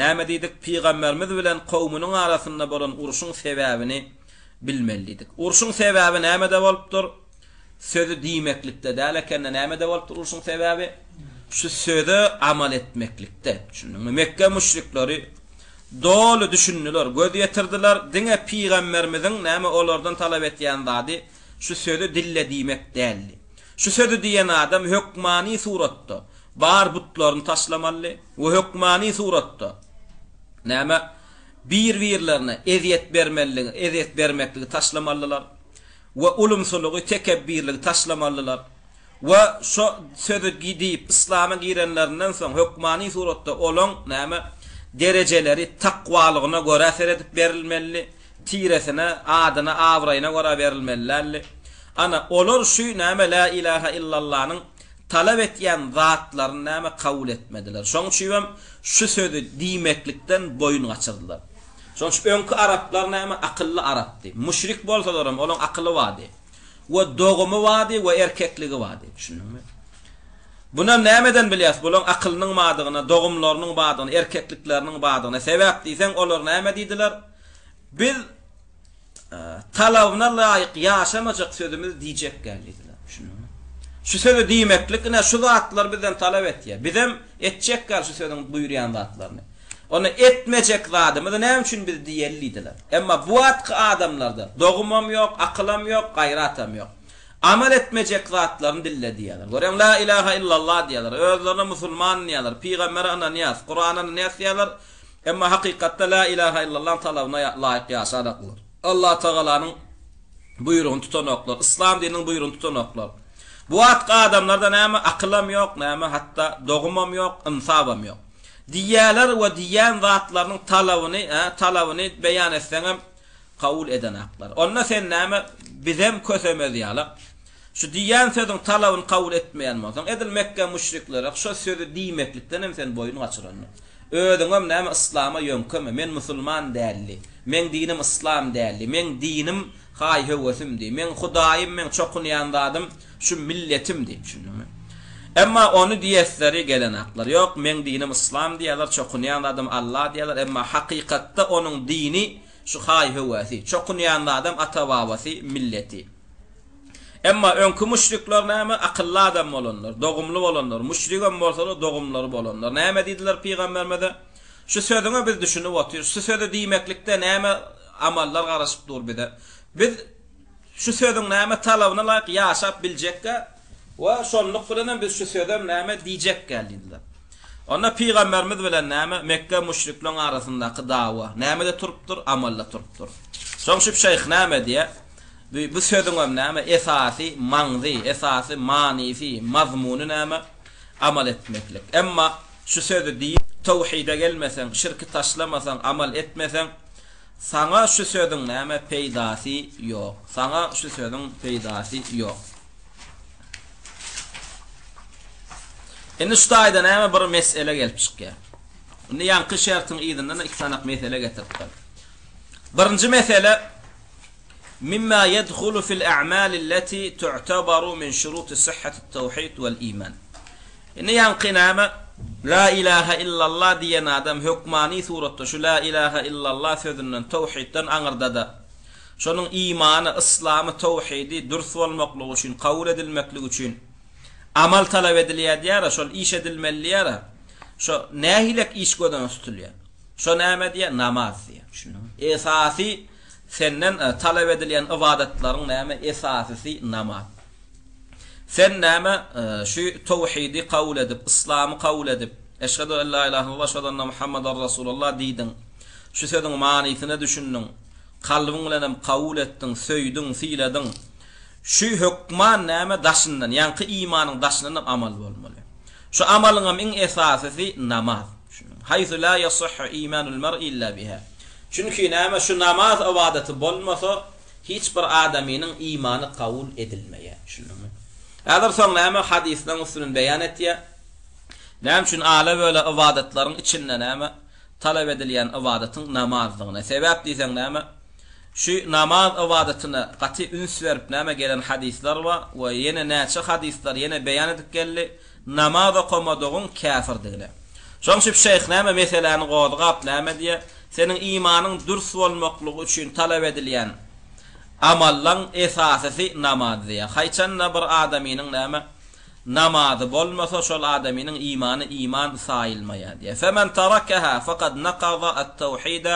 näme diýdik pygamberimiz bilen kowmunyň arasynda bolan urşuň sebäbini bilmeli diýdik. Urşuň sebäbi nämede bolupdyr? Sözi diýmeklikde däl ekende nämede bolupdyr urşuň sebäbi? Şu söze amal etmeklikde. Düşündiňmi? Mekge müşrikleri doly düşündiler, göz ýetirdiler, diňe pygamberimiziň näme olardan talap etýän zady şu sözi dille diýmek däldi. Şu sözi diýen adam hökmany suratda bar butlaryny taşlamalydy we hökmany suratda näme bir-birlerine ezýet bermeligi, ezýet bermekligi taşlamalydylar we ulumsylygy, tekepbirligi taşlamalydylar we şo sözi diýip yslama girenlerinden soň hökmany suratda olaň näme derejeleri takwalygyna görä seredip berilmelidi, tiresine, adyna, abraýyna görä berilmeli däldi. Ana, olar şu näme Lä ilahe illallanyň talap etýän zatlaryny näme kabul etmediler. Şoň üçibem şu sözi diýmeklikden boýun gaçyrdylar. Şoň üçin öňki araplar näme akylly arapdy. Müşrik bolsalaram olaň akyly bardy. We dogumy bardy we erkekligi bardy. Düşündiňmi? Bunam nämeden bilýäs bulaň akylynyň bardygyna, dogumlarynyň bardygyna, erkeklikleriniň bardygyna. Sebäp diýseň olar näme diýdiler? Biz talabyna laýyk ýaşamajak sözümizi diýjek däl diýdiler. Düşündiňmi? Şu sözi diýmeklik ine şu zatlary bizden talap etýär. Bizem etjek däl şu sözüň buýurýan zatlaryny. Onda etmejek zadymyzy näme üçin biz diýeli diýdiler. Emma bu wagtky adamlarda dogumam ýok, akylam ýok, gaýratam ýok. Amal etmejek zatlaryny dille diýýärler. Görýäňmi, La ilaha illallah diýýärler. Özlerine musulman diýýärler, pygambere ynanýas, Kurana ynanýas diýýärler. Emma hakykatda Lä ilaha illallahyň talabyna laýyk ýaşanoklar. Allatagalanyň buýrugyny tutanoklar. Yslam dininiň buýrugyny tutanoklar. Bu wagtky adamlarda näme akylam ýok, näme hatda dogumam ýok, ynsabam ýok. Diýýäler we diýýän zatlarynyň talabyny, hä, talabyny beýan etseňem kabul edenaklar. Onda sen näme bizem kösemez ýalak. Şu diýýän sözüň talabyny kabul etmeýän bolsaň, edil Mekge müşrikleri şo sözi diýmeklikden hem sen boýun gaçyranyň. Özüňem näme yslama ýöňkeme, men musulman däldi, meň dinim yslam däldi, meň dinim haý-höwesimdi, meň hudaýym, meň çokunýan zadym şu milletimdi, düşündiňmi? Emma ony diýesleri gelenaklar. Ýok, meň dinim yslam diýýärler, çokunýan zadym Alla diýýärler, emma hakykatda onuň dini şu haý-höwesi, çokunýan zadam ata-babasy, milleti. Emma öňki müşrikler näme? Akylly adam bolanlar, dogumly bolanlar, müşrigem bolsalar dogumlary bolanlar. Näme diýdiler pygamberimize? Şu sözüňe biz düşünip otyrys. Şu sözi diýmeklikde näme amallar garaşyp dur bize? Biz şu sözüň näme talabyna laýyk ýaşap biljekkä we şonluk bilenem biz şu sözem näme diýjekkä diýdiler. Onda pygamberimiz bilen näme Mekge müşrikleň arasyndaky dawa nämede turupdyr? Amalda turupdyr. Şoň üçin şeýh näme diýýär? Bu bu sözüňem näme esasy maňzy, esasy manysy, mazmuny näme? Amal etmeklik. Emma şu sözi diýip towhide gelmeseň, şirki taşlamasaň, amal etmeseň, saňa şu sözüň näme peýdasy ýok. Saňa şu sözüň peýdasy ýok. Indi şu taýda näme bir mesele gelip çykýar. Indi ýaňky şertiň yzyndan iki sanak mesele getiripdir. Birinji mesele Mimma yedhulu fil a'mali allati tu'tabaru min şuruti sihhatit tawhid wal iman. Indi ýaňky näme? La ilaha illallah diýen adam hökmany suratda şu la ilaha illallah sözünden tawhidden aňyrdada. Şonuň imany, yslamy, towhidi dürs bolmaklygy üçin, kabul edilmekligi üçin amal talap edilýär diýýär-ä, şol iş edilmeli diýýär-ä. Şo nähilek iş göz öňünde tutulýar? Şo näme diýýär? Namaz diýýär. Düşündiňmi? Esasy senden talap edilýän ybadatlaryň näme? Esasysy namaz. Sen näme şu towhidi kabul edip, yslamy kabul edip, Eşhedü en la ilahe illallah, eşhedü enne Muhammeden Rasulullah diýdiň. Şu sözüň manysyna düşündiň. Kalbyň bilenem kabul etdiň, söýdüň, syladyň. Şu hökman näme daşyndan, ýaňky imanyň daşyndanam amal bolmaly. Şu amalyňam iň esasysy namaz. Haýsu la ýasihhu imanul mer'i illa biha. Çünki näme şu namaz ybadaty bolmasa hiç bir adamynyň imany kabul edilmeýär. Düşündiňmi? Häzir soň näme hadyslaryň üstünden beýan etýär. Näme üçin ala-böle ybadatlaryň içinde näme talap edilýän ybadatyň namazdygyny. Sebäp diýseň näme? Şu namaz ybadatyna gaty üns berip näme gelen hadyslar bar we ýene näçe hadyslar ýene beýan edip geldi namaz okamadygyň käfirdigine. Şoň üçin şeýh näme meseläni gozgap näme diýýär? Seniň imanyň dürs bolmaklygy üçin talap edilýän amallaň esasysy namaz diýýär. Haýçanda bir adamynyň näme namazy bolmasa şol adamynyň imany iman saýylmaýar diýýär. Femen tarakaha faqad naqada at-tawhida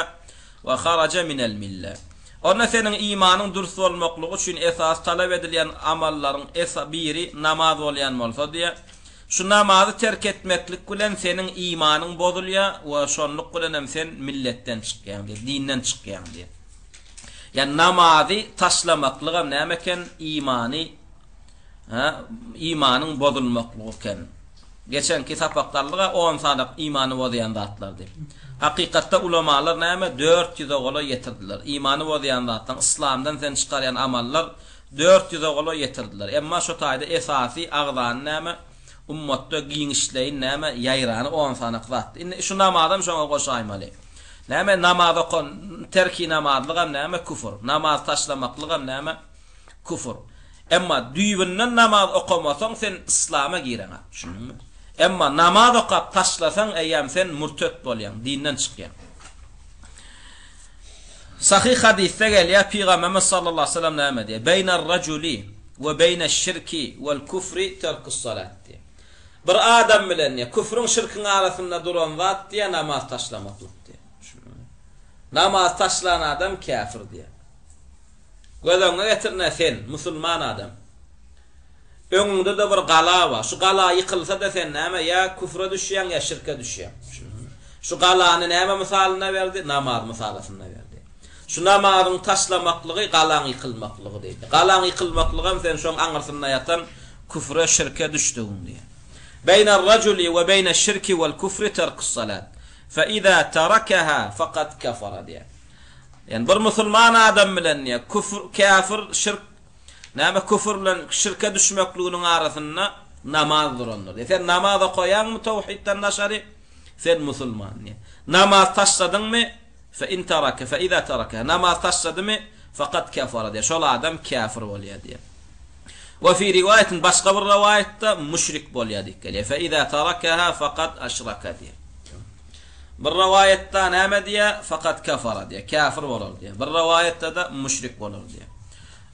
we haraja minel mille. Onda seniň imanyň dürs bolmaklygy üçin esasy talap edilýän amallaryň esa biri namaz bolýan bolsa diýýär. Şu namazy terk etmeklik bilen seniň imanyň bozulýar we şonluk bilen hem sen milletden çykýaň diýýär, dinden çykýaň diýýär. Ýa namazy taşlamaklygam näme eken? Imany hä, imanyň bozulmaklygy eken. Geçenki sapakda aldyk-a on sany imany bozýan zatlar diýip. Hakykatda ulamalar näme 400-e golaý ýetirdiler. Imany bozýan zatlaryň yslamdan seni çykarýan amallar 400-e golaý ýetirdiler. Emma şo taýda esasy agzany näme ummatda giňişleýin näme ýaýrany on sanak zatdy. Indi şu namazam şoňa goşaýmaly. Näme namaz okan terki namazlygam näme küfür. Namaz taşlamaklygam näme Küfür. Emma düýbünden namaz okamasaň sen yslama gireňok. Düşündiňmi? Emma namaz okap taşlasaň eýýäm sen mürtet bolýaň, dinden çykýaň. Sahyh hadysda gelýär, Pygamberimiz sallallahu aleyhi ve sellem näme diýýär? Beýner rajuli we beýneş şirki wel küfri terkus salat diýýär. Bir adam bilen diýýär, küfrüň şirkiň arasynda duran zat diýýär, namaz taşlamaklyk diýýär. Düşündiňmi? Namaz taşlan adam käfir diýýär. Göz öňüňe getir-ne sen, musulman adam. Öňüňde-de bir gala bar. Şu gala ýykylsa-da sen näme, ýa küfre düşýäň, ýa şirke düşýäň. Şu galany näme mysalynda berdi? Namaz mysalasynda berdi. Şu namazyň taşlamaklygy galaň ýykylmaklygy diýdi. Galaň ýykylmaklygam sen şoň aňyrsynda ýatan küfre, şirke düşdügiň diýdi. Beýner-rajuli we beýneş-şirki wel-küfri terkus-salat. Fe iza terakaha fekad kefere diýýär. Ýani bir musulman adam bilen diýýär, küfr, käfir, şirk, näme küfür bilen şirke düşmekliginiň arasynda namaz durandyr. Diýýär. Sen namaz okaýaňmy towhidden daşary? Sen musulman diýýär. Namaz taşladyňmy? Fe in terake fe iza terake. Namaz taşladymy? Fakat kefara diýýär. Şol adam käfir bolýar diýýär. We fi riwaýatin başga bir rowaýatda müşrik bolýar diýip gelýär. Fe iza terakaha fakat aşraka diýýär. Bir rowaýatda näme diýýär? Fakat kafara diýýär. Käfir bolar diýýär. Bir rowaýatda-da müşrik bolar diýýär.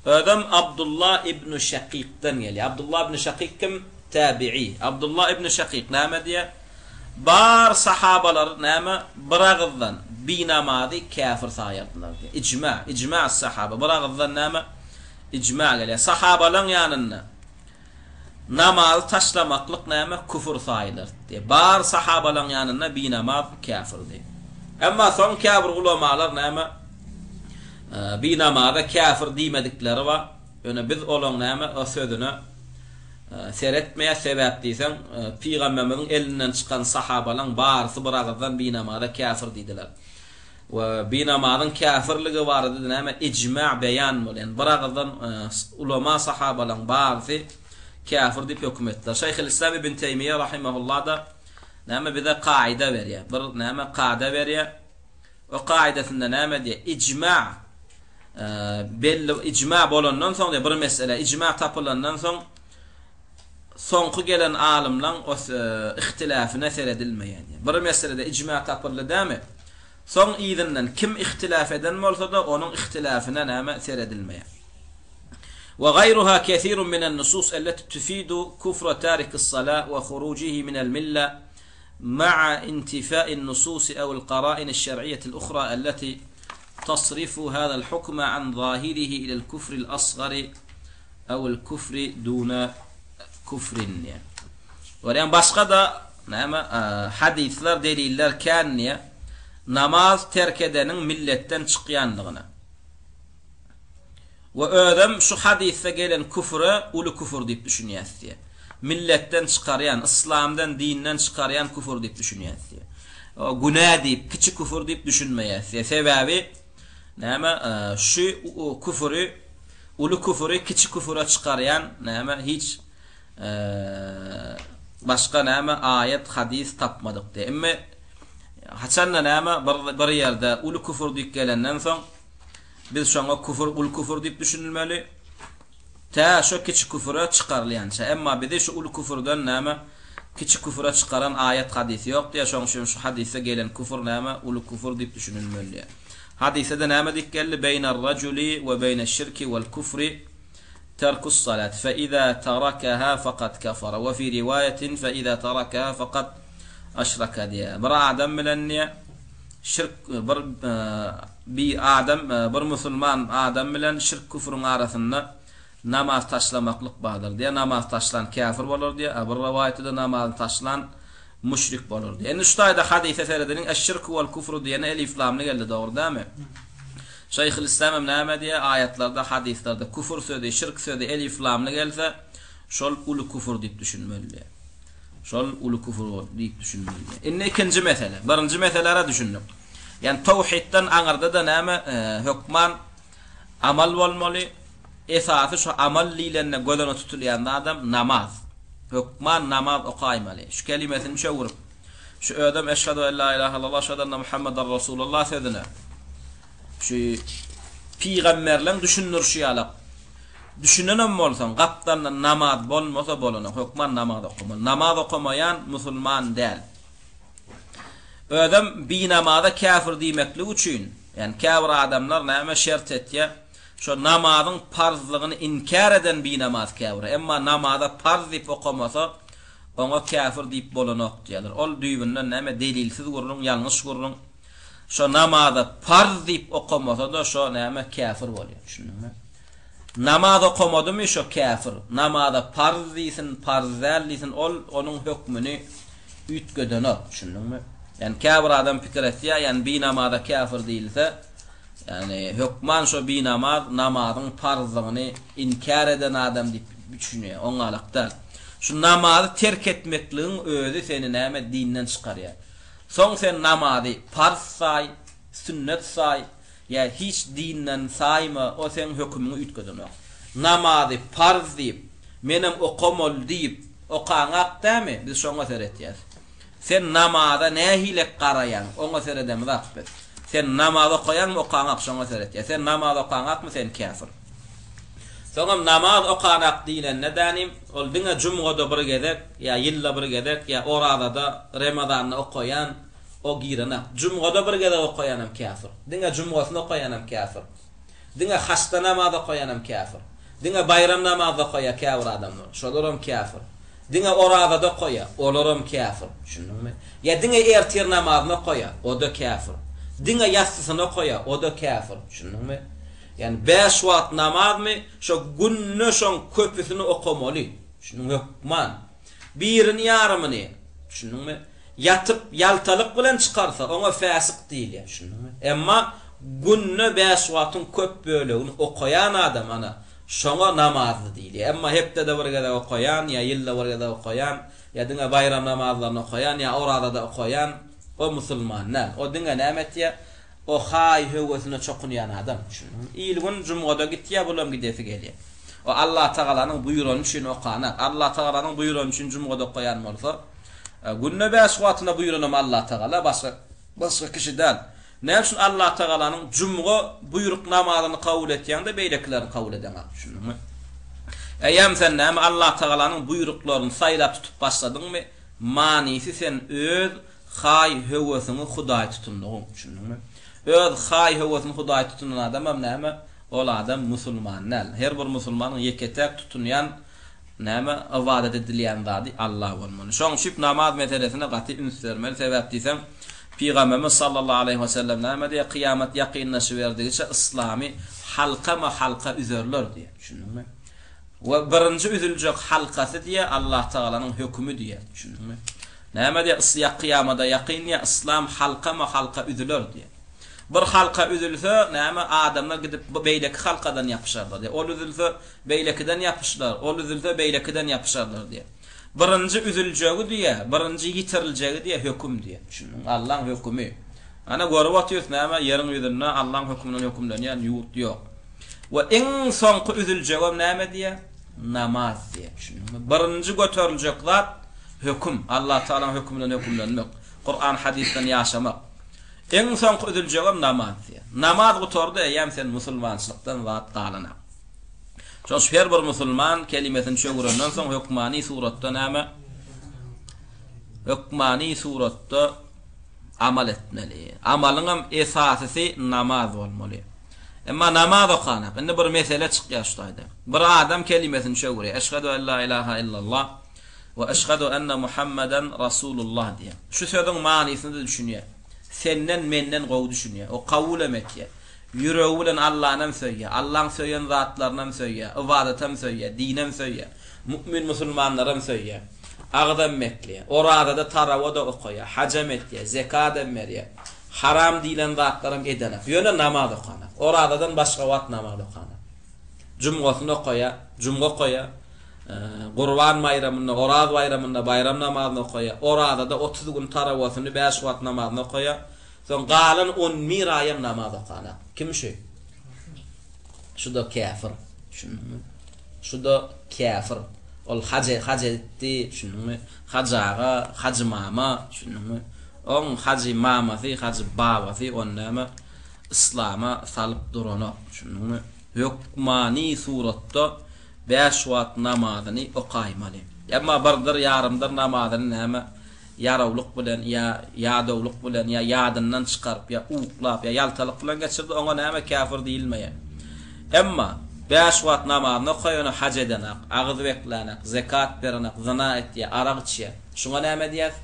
Özem Abdullah ibn Şakikden gelýär. Abdullah ibn Şakik kim? Tabi'i. Abdullah ibn Şakik näme diýýär? Bar sahabalar näme? Bir agyzdan binamazy käfir saýardylar diýýär. Ijma, ijma sahaba. Bir agyzdan näme? Ijma gelýär. Sahabalaryň ýanynda Namazy taşlamaklyk näme küfür saýylar diýip. Bar sahabalaň ýanynda binamaz käfirdi. Emma soň käbir ulamalar näme binamaza käfir diýmedikleri bar. Ýöne biz olaň näme o sözüne seretmeýäs sebäp diýseň pygamberimiziň elinden çykan sahabalaň barysy bir agyzdan binamaza käfir diýdiler. We binamazyň käfirligi barada-da näme ijma beýan bolýar. Bir agyzdan ulama sahabalaryň barysy käfir diýip höküm etdiler. Şeýhülislam ibn Teýmiýe rahimehullah-da näme bize kaida berýär. Bir näme kada berýär. O kaidasynda näme diýýär? Ijma belli ijma bolandan soň diýýär, bir mesele ijma tapylandan soň soňky gelen alymlaň ihtilafyna seredilmeýär diýýär. Bir meselede ijma tapyldy dämi? Soň yzyndan kim ihtilaf eden bolsa-da, onuň ihtilafyna näme seredilmeýär. Wa gaýruha kesirun minen nusus elleti tufidu kufra tarikis-salah we hurujihi minel milla ma'a intifa'in nususi awil qara'in eş-şer'iyyeti el-uhra elleti tasrifu hazal hukma an zahirihi ilel kufril asgari awil kufri duna kufrin diýýär. Görýän başga-da näme hadyslar, deliller kän diýýär. Namaz terk edeniň milletden çykýandygyna. We özem şu hadysda gelen küfüre uly küfür diýip düşünýäs diýýär. Milletden çykarýan, yslamdan, dinden çykarýan küfür diýip düşünýäs diýýär. Günä diýip, kiçi küfür diýip düşünmeýäs diýýär. Sebäbi näme şu küfüri uly küfüri kiçi küfüre çykarýan näme hiç başga näme aýat, hadys tapmadyk diýýär. Emme haçanda näme bir bir ýerde uly küfür diýip gelenden soň Biz şoňa küfür, uly küfür diýip düşünilmeli. Tä şo kiçi küfüre çykarylýança. Emma bizi şu uly küfürden näme kiçi küfüre çykaran aýat hadys ýok diýýär. Şoň üçin şu hadysda gelen küfür näme uly küfür diýip düşünilmeli diýýär. Hadysda-da näme diýip geldi? Beýner-rajuli we beýneş-şirki wel-küfri terkus-salat fe iza tarakaha fakat kafara we fi riwaýatin fe iza tarakaha fakat aşraka diýýär. Bir adam bilen diýýär Şirk bir bir adam bir musulman adam bilen şirk küfrüň arasynda namaz taşlamaklyk bardyr diýýär. Namaz taşlan käfir bolar diýýär. A bir rowaýatda namazyny taşlan müşrik bolar diýýär. Indi şu taýda hadysa seredeliň. Eş-şirku wal kufru diýeni elif lamly geldi, dogry dälmi? Şeýhül Islam hem näme diýýär? Aýatlarda, hadyslarda küfür sözi, şirk sözi elif lamly gelse, şol uly küfür diýip düşünmeli diýýär. Şol uly küfür diýip düşünmeli. Indi ikinji mesele. Birinji meselere düşündik. Ýani tawhidden aňyrda-da näme hökman amal bolmaly. Esasy şu amal diýlende göz öňünde tutulýan zadam namaz. Hökman namaz okaýmaly. Şu kelimesini çöwrüp, şu özem eşhedü en la ilahe illallah eşhedü enne Muhammeden Rasulullah sözüne şu pygamberleň düşündirişi ýalak Düşünenem bolsaň, gapdalynda namaz bolmasa bolanok, hökman namaz okamaly. Namaz okamaýan musulman däl. Özem binamaza käfir diýmeklik üçin, ýagny käbir adamlar näme şert etýär, şo namazyň parzlygyny inkär eden binamaz käbir, emma namaza parz diýip okamasa, oňa käfir diýip bolanok diýýärler. Ol düýbünden näme delilsiz gürrüň, ýalňyş gürrüň. Şo namaza parz diýip okamasa-da şo näme käfir bolýar. Düşündiňmi? Namaz okamadymy şo käfir. Namaza parz diýsin, parz däl diýsin ol onuň hökmüni üýtgedenok. Düşündiňmi? Ýani käbir adam pikir etýär, ýani binamaza käfir diýilse, ýani hökman şo binamaz namazyň parzlygyny inkär eden adam diýip düşünýär. Oňalak däl. Şu namazy terk etmekligiň özi seni näme dinden çykarýar. Soň sen namazy parz saý, sünnet saý, ýa hiç dinden saýma, o seň hökümiňi üýtgedenok. Namazy parz diýip, menem okamaly diýip, okaňak dämi, biz şoňa seretýäs. Sen namaza nähilek garaýaň, oňa seredemizak biz. Sen namaz okaýaňmy, okaňak, şoňa seretýäs. Sen namaz okaňakmy, sen käfir. Soňam namaz okanak diýlende dänim, ol diňe jumgada bir gezek, ýa ýylda bir gezek, ýa orazada, remezanda okaýan, o girenak. Jumgada bir gezek okaýanam käfir. Diňe jumgasyny okaýanam käfir. Diňe haçda namaz okaýanam käfir. Diňe baýram namazda okaýar käbir adamlar. Şolaram käfir. Diňe orazada okaýar, olaram käfir. Düşündiňmi? Ýa diňe ertir namazyny okaýar, o-da käfir. Diňe ýassysyny okaýar, o-da käfir. Düşündiňmi? Ýagny bäş wagt namazmy, şo günde şoň köpüsini okamaly. Düşündiňmi? Hökman. Birini ýarymyny, düşündiňmi? Ýatyp, ýaltalyk bilen çykarsa, oňa fäsik diýilýär. Düşündiňmi? Emma günde bäş wagtyň köp bölegini okaýan adam, ana, şoňa namazly diýilýär. Emma hepdede bir gezek okaýan, ýa ýylda bir gezek okaýan, ýa diňe baýram namazlaryny okaýan, ýa orazada okaýan, o musulman däl. O diňe näme etýär? O haý-höwesine çokunýan adam. Düşündiňmi? Il-gün jumgada gitýär, bulam gidesi gelýär. O Allatagalanyň buýrany üçin okanak. Allatagalanyň buýrany üçin jumgada okaýan bolsa, günde bäş wagtyna buýranam Allatagala, başga başga kişi däl. Näme üçin Allatagalanyň jumga buýruk namazyny kabul etýäň-de, beýlekilerini kabul edeňok? Düşündiňmi? Eýýäm sen näme Allatagalanyň buýruklaryny saýlap tutup başladyňmy? Manysy sen öz. Haý-höwesiňi Hudaý tutundygyň. Düşündiňmi? Öz haý-höwesini Hudaý tutunan adamam näme? Ol adam musulman däl. Her bir musulmanyň ýeke-täk tutunýan näme, ybadat edilýän zady Alla bolmaly. Şoň üçip namaz meselesine gaty üns bermeli. Sebäp diýseň, Pygamberimiz sallallahu aleýhi wesellem näme diýýär? Kyýamat ýakynlaşyberdigiçe yslamy halkama-halka üzerler diýýär. Düşündiňmi? We birinji üzüljek halkasy diýýär, Allatagalanyň hökümi diýýär. Düşündiňmi? Näme diýýär? Ysýak kyýamada ýakyn diýýär, yslam halkama-halka üzüler diýýär. Bir halka üzülse, näme, adamlar gidip beýleki halkadan ýapyşarlar diýýär. Ol üzülse, beýlekiden ýapyşlar, ol üzülse, beýlekiden ýapyşarlar diýýär. Birinji üzüljegi diýýär, birinji ýitiriljegi diýýär, höküm diýýär. Düşündiňmi? Allaň hökümi. Ana, görüp otyrys, näme, ýeriň ýüzünde Allaň höküminden hökümlenýän ýurt ýok. We iň soňky üzüljegem näme diýýär? Namaz diýýär. Düşündiňmi? Birinji göteriljek zat höküm. Allah Tagalaň höküminden hökümlenmek. Kuran hadysdan ýaşamak. Iň soňky üzüljegem namaz diýýär. Namaz gutardy, eýýäm sen musulmançylykdan zat galanak. Şonuň üçin her bir musulman kelimesini çöwrenden soň hökmany suratda näme? Hökmany suratda amal etmeli. Amalyňam esasysy namaz bolmaly. Emma namaz okanak, indi bir mesele çykýar şu taýda. Bir adam kelimesini çöwürýär, Eşhedü en la ilaha illallah we eşhedü enne Muhammeden Rasulullah diýýär. Şu sözüň manysyna-da düşünýär. Senden, menden gowy düşünýär. O kabul hem etýär. Ýüregi bilen Allanam söýýär. Allaň söýen zatlarynam söýýär. Ybadatam söýýär, dinem söýýär. Mu'min musulmanlaram söýýär. Agyzam bekleýär. Orazada tarawa-da okaýar. Hajam etýär, zekadam berýär. Haram diýlen zatlaram edenak. Ýöne namaz okanak. Orazadan başga wagt namaz okanak. Jumgasyny okaýar, jumga okaýar. Gurban baýramynda, Oraz baýramynda baýram namazyny okaýar. Orazada 30 gün tarawasyny 5 wagt namazyny okaýar. Soň galan 11 aýam namaz okanak. Kim şu? Şu-da käfir. Düşündiňmi? Şu-da käfir. Ol haj haj etdi, düşündiňmi? Hajy aga, hajy mama, düşündiňmi? Oň hajy mamasy, hajy babasy ony näme yslama salyp duranok, düşündiňmi? Hökmany suratda bäş wagt namazyny okaýmaly. Emma birdir, ýarymdyr namazyny näme ýarawlyk bilen ýa ýadawlyk bilen ýa ýadyndan çykaryp ýa uklap ýa ýaltalyk bilen geçirdi, oňa näme käfir diýilmeýär. Emma bäş wagt namazyny okaýar, ýöne haj edenak, agyz beklänek, zekat berenek, zyna etýär, arak içýär. Şuňa näme diýýäs?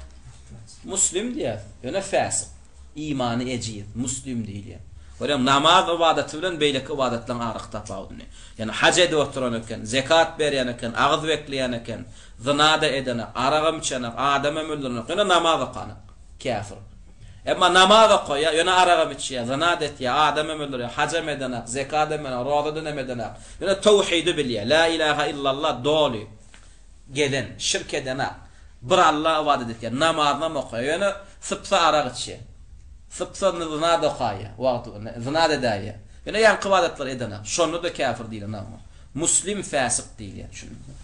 Muslim diýýäs. Ýöne fäsik. Imany ejiz. Muslim diýilýär. Görýäňmi, namaz ybadaty bilen beýleki ybadatlaryň araky tapawudyny. Ýagny haj edip oturan eken, zekat berýän eken, agyz bekleýän eken, Zyna-da edenak, aragam içenak, adamam öldürenak, ýöne namaz okanak. Käfir. Emma namaz okaýar, ýöne aragam içýär, zyna-da etýär, adamam öldürýär, hajam edenak, zekadam berenak, roza-da nem edenak. Ýöne towhidi bilýär. La ilaha illallah doly gelen, şirk edenak. Bir Alla ybadat etýär, namazynam okaýar, ýöne sypsa arak içýär. Sypsa zyna-da okaýar, wagty zyna-da edäýýär. Ýöne ýaňky ybadatlary edenak. Şonda-da käfir diýlenak. Muslim fäsik diýilýär. Düşündiňmi?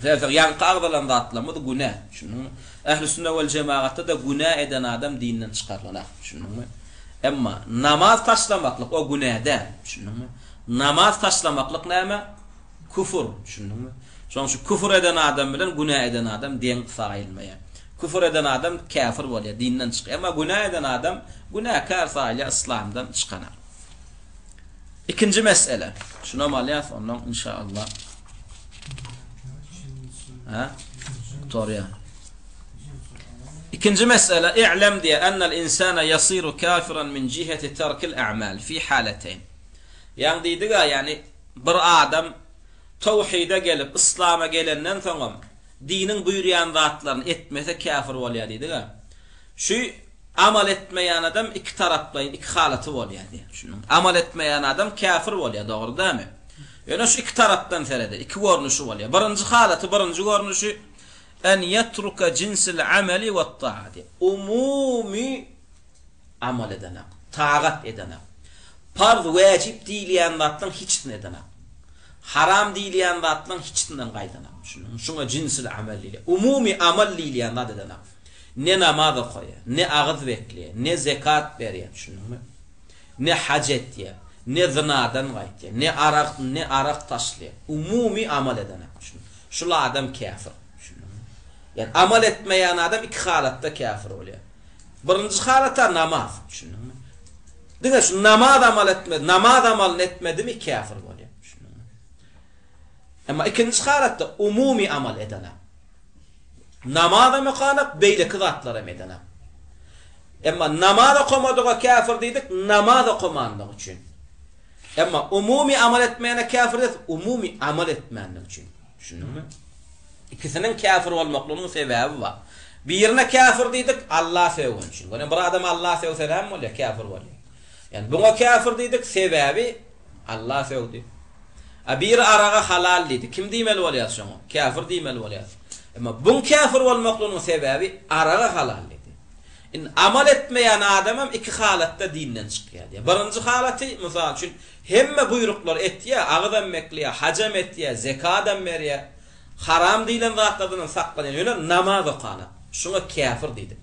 Sebäbi ýaňky agzalan zatlarymyz günä. Düşündiňmi? Ähli sünne wel jemagatda-da günä eden adam dinden çykarylanak. Düşündiňmi? Emma namaz taşlamaklyk o günä däl. Düşündiňmi? Namaz taşlamaklyk näme? Küfür. Düşündiňmi? Şonuň üçin küfür eden adam bilen günä eden adam deň saýylmaýar. Küfür eden adam käfir bolýar, dinden çykýar. Emma günä eden adam günäkär saýylýar, yslamdan çykanak. Ikinji mesele. Şunam alýas, ondan inşallah. Ha? Gutarýar. Ikinji mesele, i'lem diýe ennel insana yasiru kafiran min jiheti terkil a'mal fi halateyn. Ýaň diýdik-ä, ýani bir adam towhide gelip, yslama gelenden soňam diniň buýurýan zatlaryny etmese käfir bolýar diýdik-ä. Şu Amal etmeýän adam iki taraplaýyn, iki halaty bolýar diýýär. Düşündiňmi? Amal etmeýän adam käfir bolýar, dogry dälmi? Ýöne şu iki tarapdan serede, iki görnüşi bolýar. Birinji halaty, birinji görnüşi en ýetruka jinsil ameli we taati. Umumy amal edenak, tagat edenak. Parz, wajib diýilýän zatlaryň hiçisini edenak. Haram diýilýän zatlaryň hiçisinden gaýdanak. Düşündiňmi? Şuňa jinsil amel diýilýär. Umumy amal diýilýän zat edenak. Ne namaz okaýar, ne agyz bekleýär, ne zekat berýär, düşündiňmi? Ne haj etýär, ne zynadan gaýtýar, ne arak, ne arak taşlaýar. Umumy amal edenak, düşündiňmi? Şul adam käfir, düşündiňmi? Ýani amal etmeýän adam iki halatda käfir bolýar. Birinji halata namaz. Düşündiňmi? Diňe şu namaz amal etmedi, namaz amalyny etmedimi käfir bolýar. Düşündiňmi? Emma ikinji halatda umumy amal edenak. Namazam okanak, beýleki zatlaram edenak. Emma namaz okamadyga käfir diýdik, namaz okamanlygy üçin. Emma umumy amal etmeýäne käfir diýdik, umumy amal etmänligi üçin. Düşündiňmi? Ikisiniň käfir bolmaklygynyň sebäbi bar. Birine käfir diýdik, Alla sögeni üçin. Görýäňmi, bir adam Alla sögse näme bolýar? Käfir bolýar. Ýani buňa käfir diýdik, sebäbi Alla sögdi. A biri araga halal diýdi. Kim diýmeli bolýar şoňa? Käfir diýmeli bolýar. Emma buň käfir bolmaklygynyň sebäbi araga halal diýdi. Indi amal etmeýän adamam iki halatda dinden çykýar diýýär. Birinji halaty, mysal üçin, hemme buýruklary etýär, agyzam bekleýär, hajam etýär, zekadam berýär, haram diýlen zatlardanam saklanýar, ýöne namaz okanak. Şuňa käfir diýdik.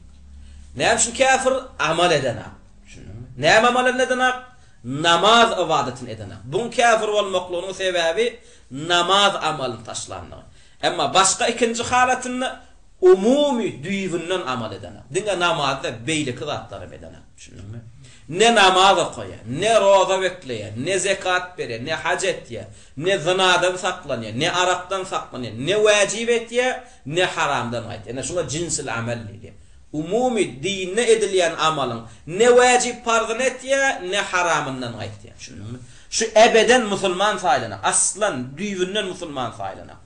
Näme üçin käfir? Amal edenak. Düşündiňmi? Näme amal edenak? Namaz ybadatyny edenak. Buň käfir bolmaklygynyň sebäbi namaz amalyny taşlanlygy. Emma başga ikinji halatynda Umumy düýbünden amal edenak. Diňe namazy däl, beýleki zatlaram edenak. Düşündiňmi? Ne namaz okaýar, ne roza bekleýär, ne zekat berýär, ne haj etýär, ne zynadan saklanýar, ne arakdan saklanýar, ne wäjip etýär, ne haramdan gaýtýar. Ine şuňa jinsil amel diýilýär. Umumy dinde edilýän amalyň ne wäjip parzyny etýär, ne haramyndan gaýtýar. Düşündiňmi? Şu ebeden musulman saýlanak. Aslan, düýbünden musulman saýlanak.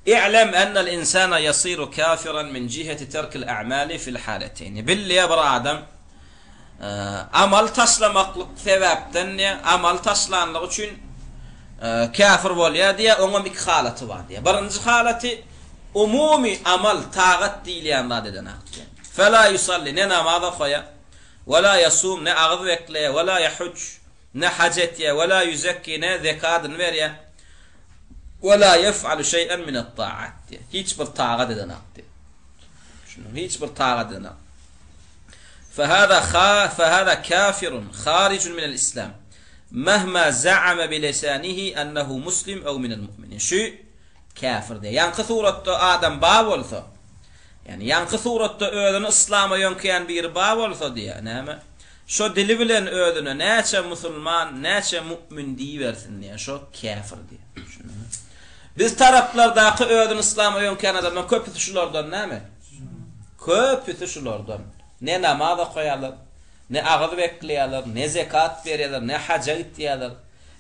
I'lem ennel insana ýasiru kafiran min jiheti terkil a'mali fil haleteýni. Bil diýýär bir adam amal taşlamaklyk sebäpden diýýär, amal taşlanlygy üçin käfir bolýar diýýär, oňam iki halaty bar diýýär. Birinji halaty umumy amal, tagat diýilýän zat edenak diýýär. Fela ýusalli, ne namaz okaýar, we la ýasum, ne agyz bekleýär, we la ýahuj, Ne haj etýär, we la ýüzekki, ne zekadyny berýär. We la ýef'alu şeý'en minet-taat diýýär. Hiç bir tagat edenak diýýär. Düşündiňmi? Hiç bir tagat edenak. Fehâzâ ha, fehâzâ kâfirun, hâricun minel-islam. Mehmâ za'ame bilisânihi ennehu muslim ew minel mu'minin. Şu käfir diýýär. Ýaňky suratda adam bar bolsa, ýagny ýaňky suratda özüni yslama ýöňkeýän biri bar bolsa diýýär, näme? Şo dili bilen özüne näçe musulman, näçe mu'min diýibersin diýýär, şo käfir diýýär. Düşündiňmi? Biz taraplardaky özüni yslama ýöňkeýän adamlaryň köpüsi şulardan näme? Köpüsi şulardan. Ne namaz okaýarlar, ne agyz bekleýärler, ne zekat berýärler, ne haja gitýärler,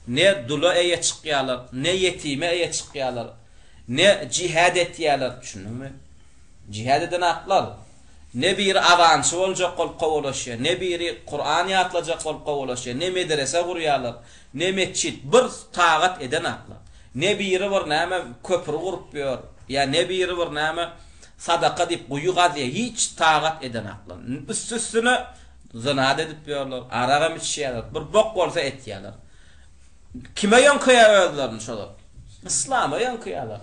ne dula eýe çykýarlar, ne ýetime eýe çykýarlar, ne jihad etýärler. Düşündiňmi? Jihad eden aklar. Ne biri azançy boljak bolup kowalaşýar, ne biri Kuran ýatlajak bolup kowalaşýar, ne medrese gurýarlar, ne metjit, bir tagat edenaklar. Ne biri bir näme köpri gurup ýör, ýa ne biri bir näme sadaka diýip guýy gazýar, hiç tagat edenaklar. Üsti-üstüne zyna-da edip ýörler, aragam içýärler, bir bok bolsa etýärler. Kime ýöňkeýär özlerini şolar? Yslama ýöňkeýärler.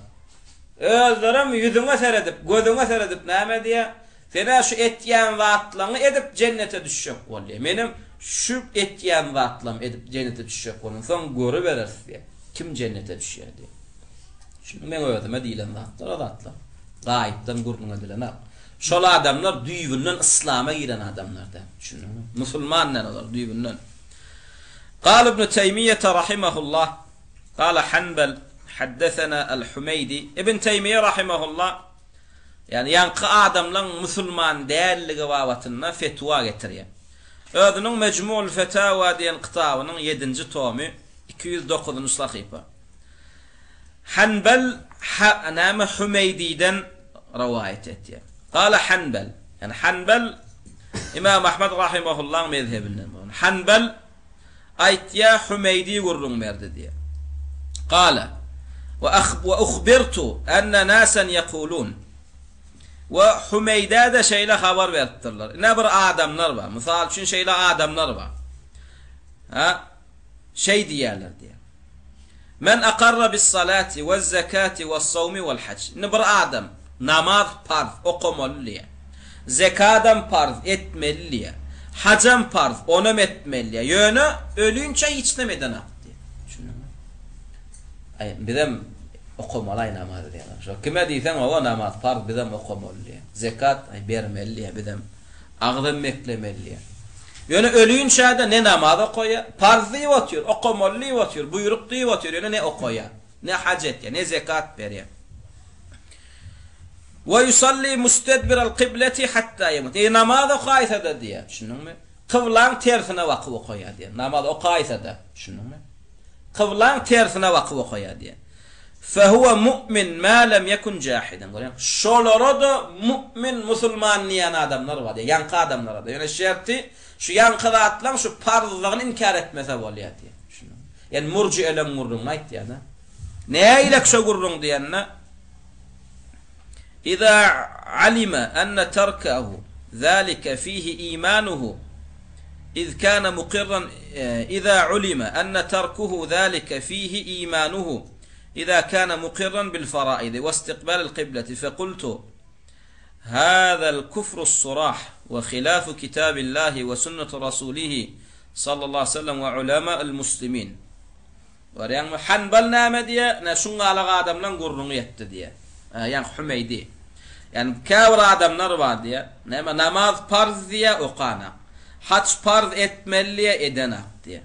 Özlerem ýüzüňe seredip, gözüňe seredip näme diýýär? Sen-ä şu etýän zatlaňy edip jennete düşjek bolýar. Menem şu etýän zatlamy edip jennete düşjek boldum. Soň görübereris diýýär. Kim jennete düşýär diýýär. Şunda meň özüme diýlen zatlar o zatlar. Gaýypdan gürrüň edilenok. Şol adamlar düýbünden yslama giren adamlar däl. Düşündiňmi? Musulman däl olar düýbünden. Gal ibn Teýmiýete rahimehullah Gala Hanbal, Haddesena Al-Humeýdi, Ibn Teýmiýe rahimehullah, ýagny ýaňky adamlaň musulman dälligi babatynda fetwa getirýär. Özüniň Mejmu'ul Fetawa diýen kitabynyň ýedinji tomy, 209-njy sahypa. Hanbal ha näme Humeýdiden rowaýat etýär. Gala Hanbal, ýagny Hanbal Imam Ahmed rahimehullahyň mezhebinden bolan. Hanbal Aýtýar, Hümeýdi gürrüň berdi diýýär. Gala, Wa uhbirtu enne nasen ýekulun. We Hümeýdä-de şeýle habar beripdirler. Ine bir adamlar bar. Mysal üçin şeýle adamlar bar. Ha? Şeý diýýärler diýýär. Men akarra bis-salati wez-zekati wes-sawmi wal-haj. Indi bir adam namaz parz, okamaly diýýär. Zekadam parz, etmeli diýýär. Hajam parz, onam etmeli diýýär. Ýöne ölinçä hiç neme edenok diýýär. Düşündiňmi? Aý, bizem Okamaly-aý namazy diýýärler. Şo kime diýseň, hawa namaz parz, bizem okamaly diýýär. Zekat, aý, bermeli diýýär, bizem. Agzam beklemeli diýýär. Ýöne ölinçä-de ne namaz okaýar, parz diýip otyr, okamaly diýip otyr, buýruk diýip otyr, ýöne ne okaýar, ne haj etýär, ne zekat berýär. Wa yusalli mustadbiral qiblati hatta yamut. Eý, namaz okaýsa-da diýýär, düşündiňmi? Kyblaň tersine bakyp okaýar diýýär. Namaz okaýsa-da, düşündiňmi? Kyblaň tersine bakyp okaýar diýýär. Fehuwe mu'min ma lem yekun jahiden. Görýäňmi? Şolara-da mu'min, musulman diýýän adamlar bar diýýär. Ýaňky adamlara-da. Ýöne şerti, şu ýaňky zatlaň şu parzlygyny inkär etmese bolýar diýýär. Düşündiňmi? Ýani murjieleň gürrüňini aýtýar-da. Nägilek şo gürrüň diýende, Iza alima enne terkehu zalike fihi imanuhu iz kana mukirran iza ulima enne terkuhu zalike fihi imanuhu iza kana mukirran bil faraidi we istikbalil kibleti fekultu Hâzel kufrus-surah we hilafu kitabillahi we sünneti rasulihi sallallahu aleyhi ve sellem we ulemâ'il muslimin. Görýäňmi? Hanbal näme diýýär? Ine, şuňňalak adamlaň gürrüňi ýetdi diýýär. Ýaňky Hümeýdi. Ýagny käbir adamlar bar diýýär. Näme, namaz parz diýýär, okanak. Haç parz etmeli diýýär, edenak diýýär.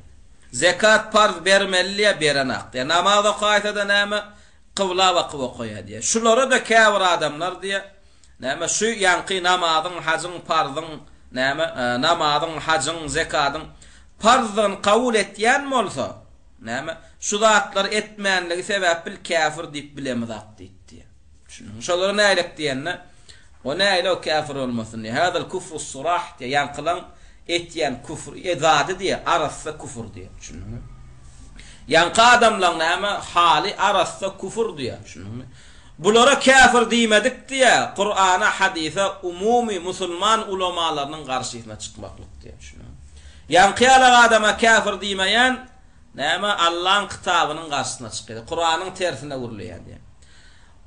Zekat parz bermeli diýýär, berenak diýýär. Namaz okaýsa-da näme, kybla bakyp okaýar diýýär. Şulara-da käbir adamlar diýýär, näme, şu ýaňky namazyň, hajyň parzyň, näme, namazyň, hajyň, zekadyň parzdygyny kabul etýän bolsa, näme, şu zatlary etmänligi sebäpli käfir diýip bilemizak diýip diýýär. Düşündiňmi? Şolara nälik diýende, o näle o käfir bolmasyn diýýär. Hazal kufru surah diýýär, ýaňkylaň etýän küfr, e, zady diýýär, arassa küfür diýýär. Düşündiňmi? Ýaňky adamlaň näme, haly arassa küfür diýýär. Düşündiňmi? Bulara käfir diýmedik diýýär, Kurana, hadysa umumy musulman ulamalarynyň garşysyna çykmaklyk diýýär. Düşündiňmi? Ýaňky ýalak adama käfir diýmeýän, näme, Allaň kitabynyň garşysyna çykýar, Kuranyň tersine gürleýär diýýär.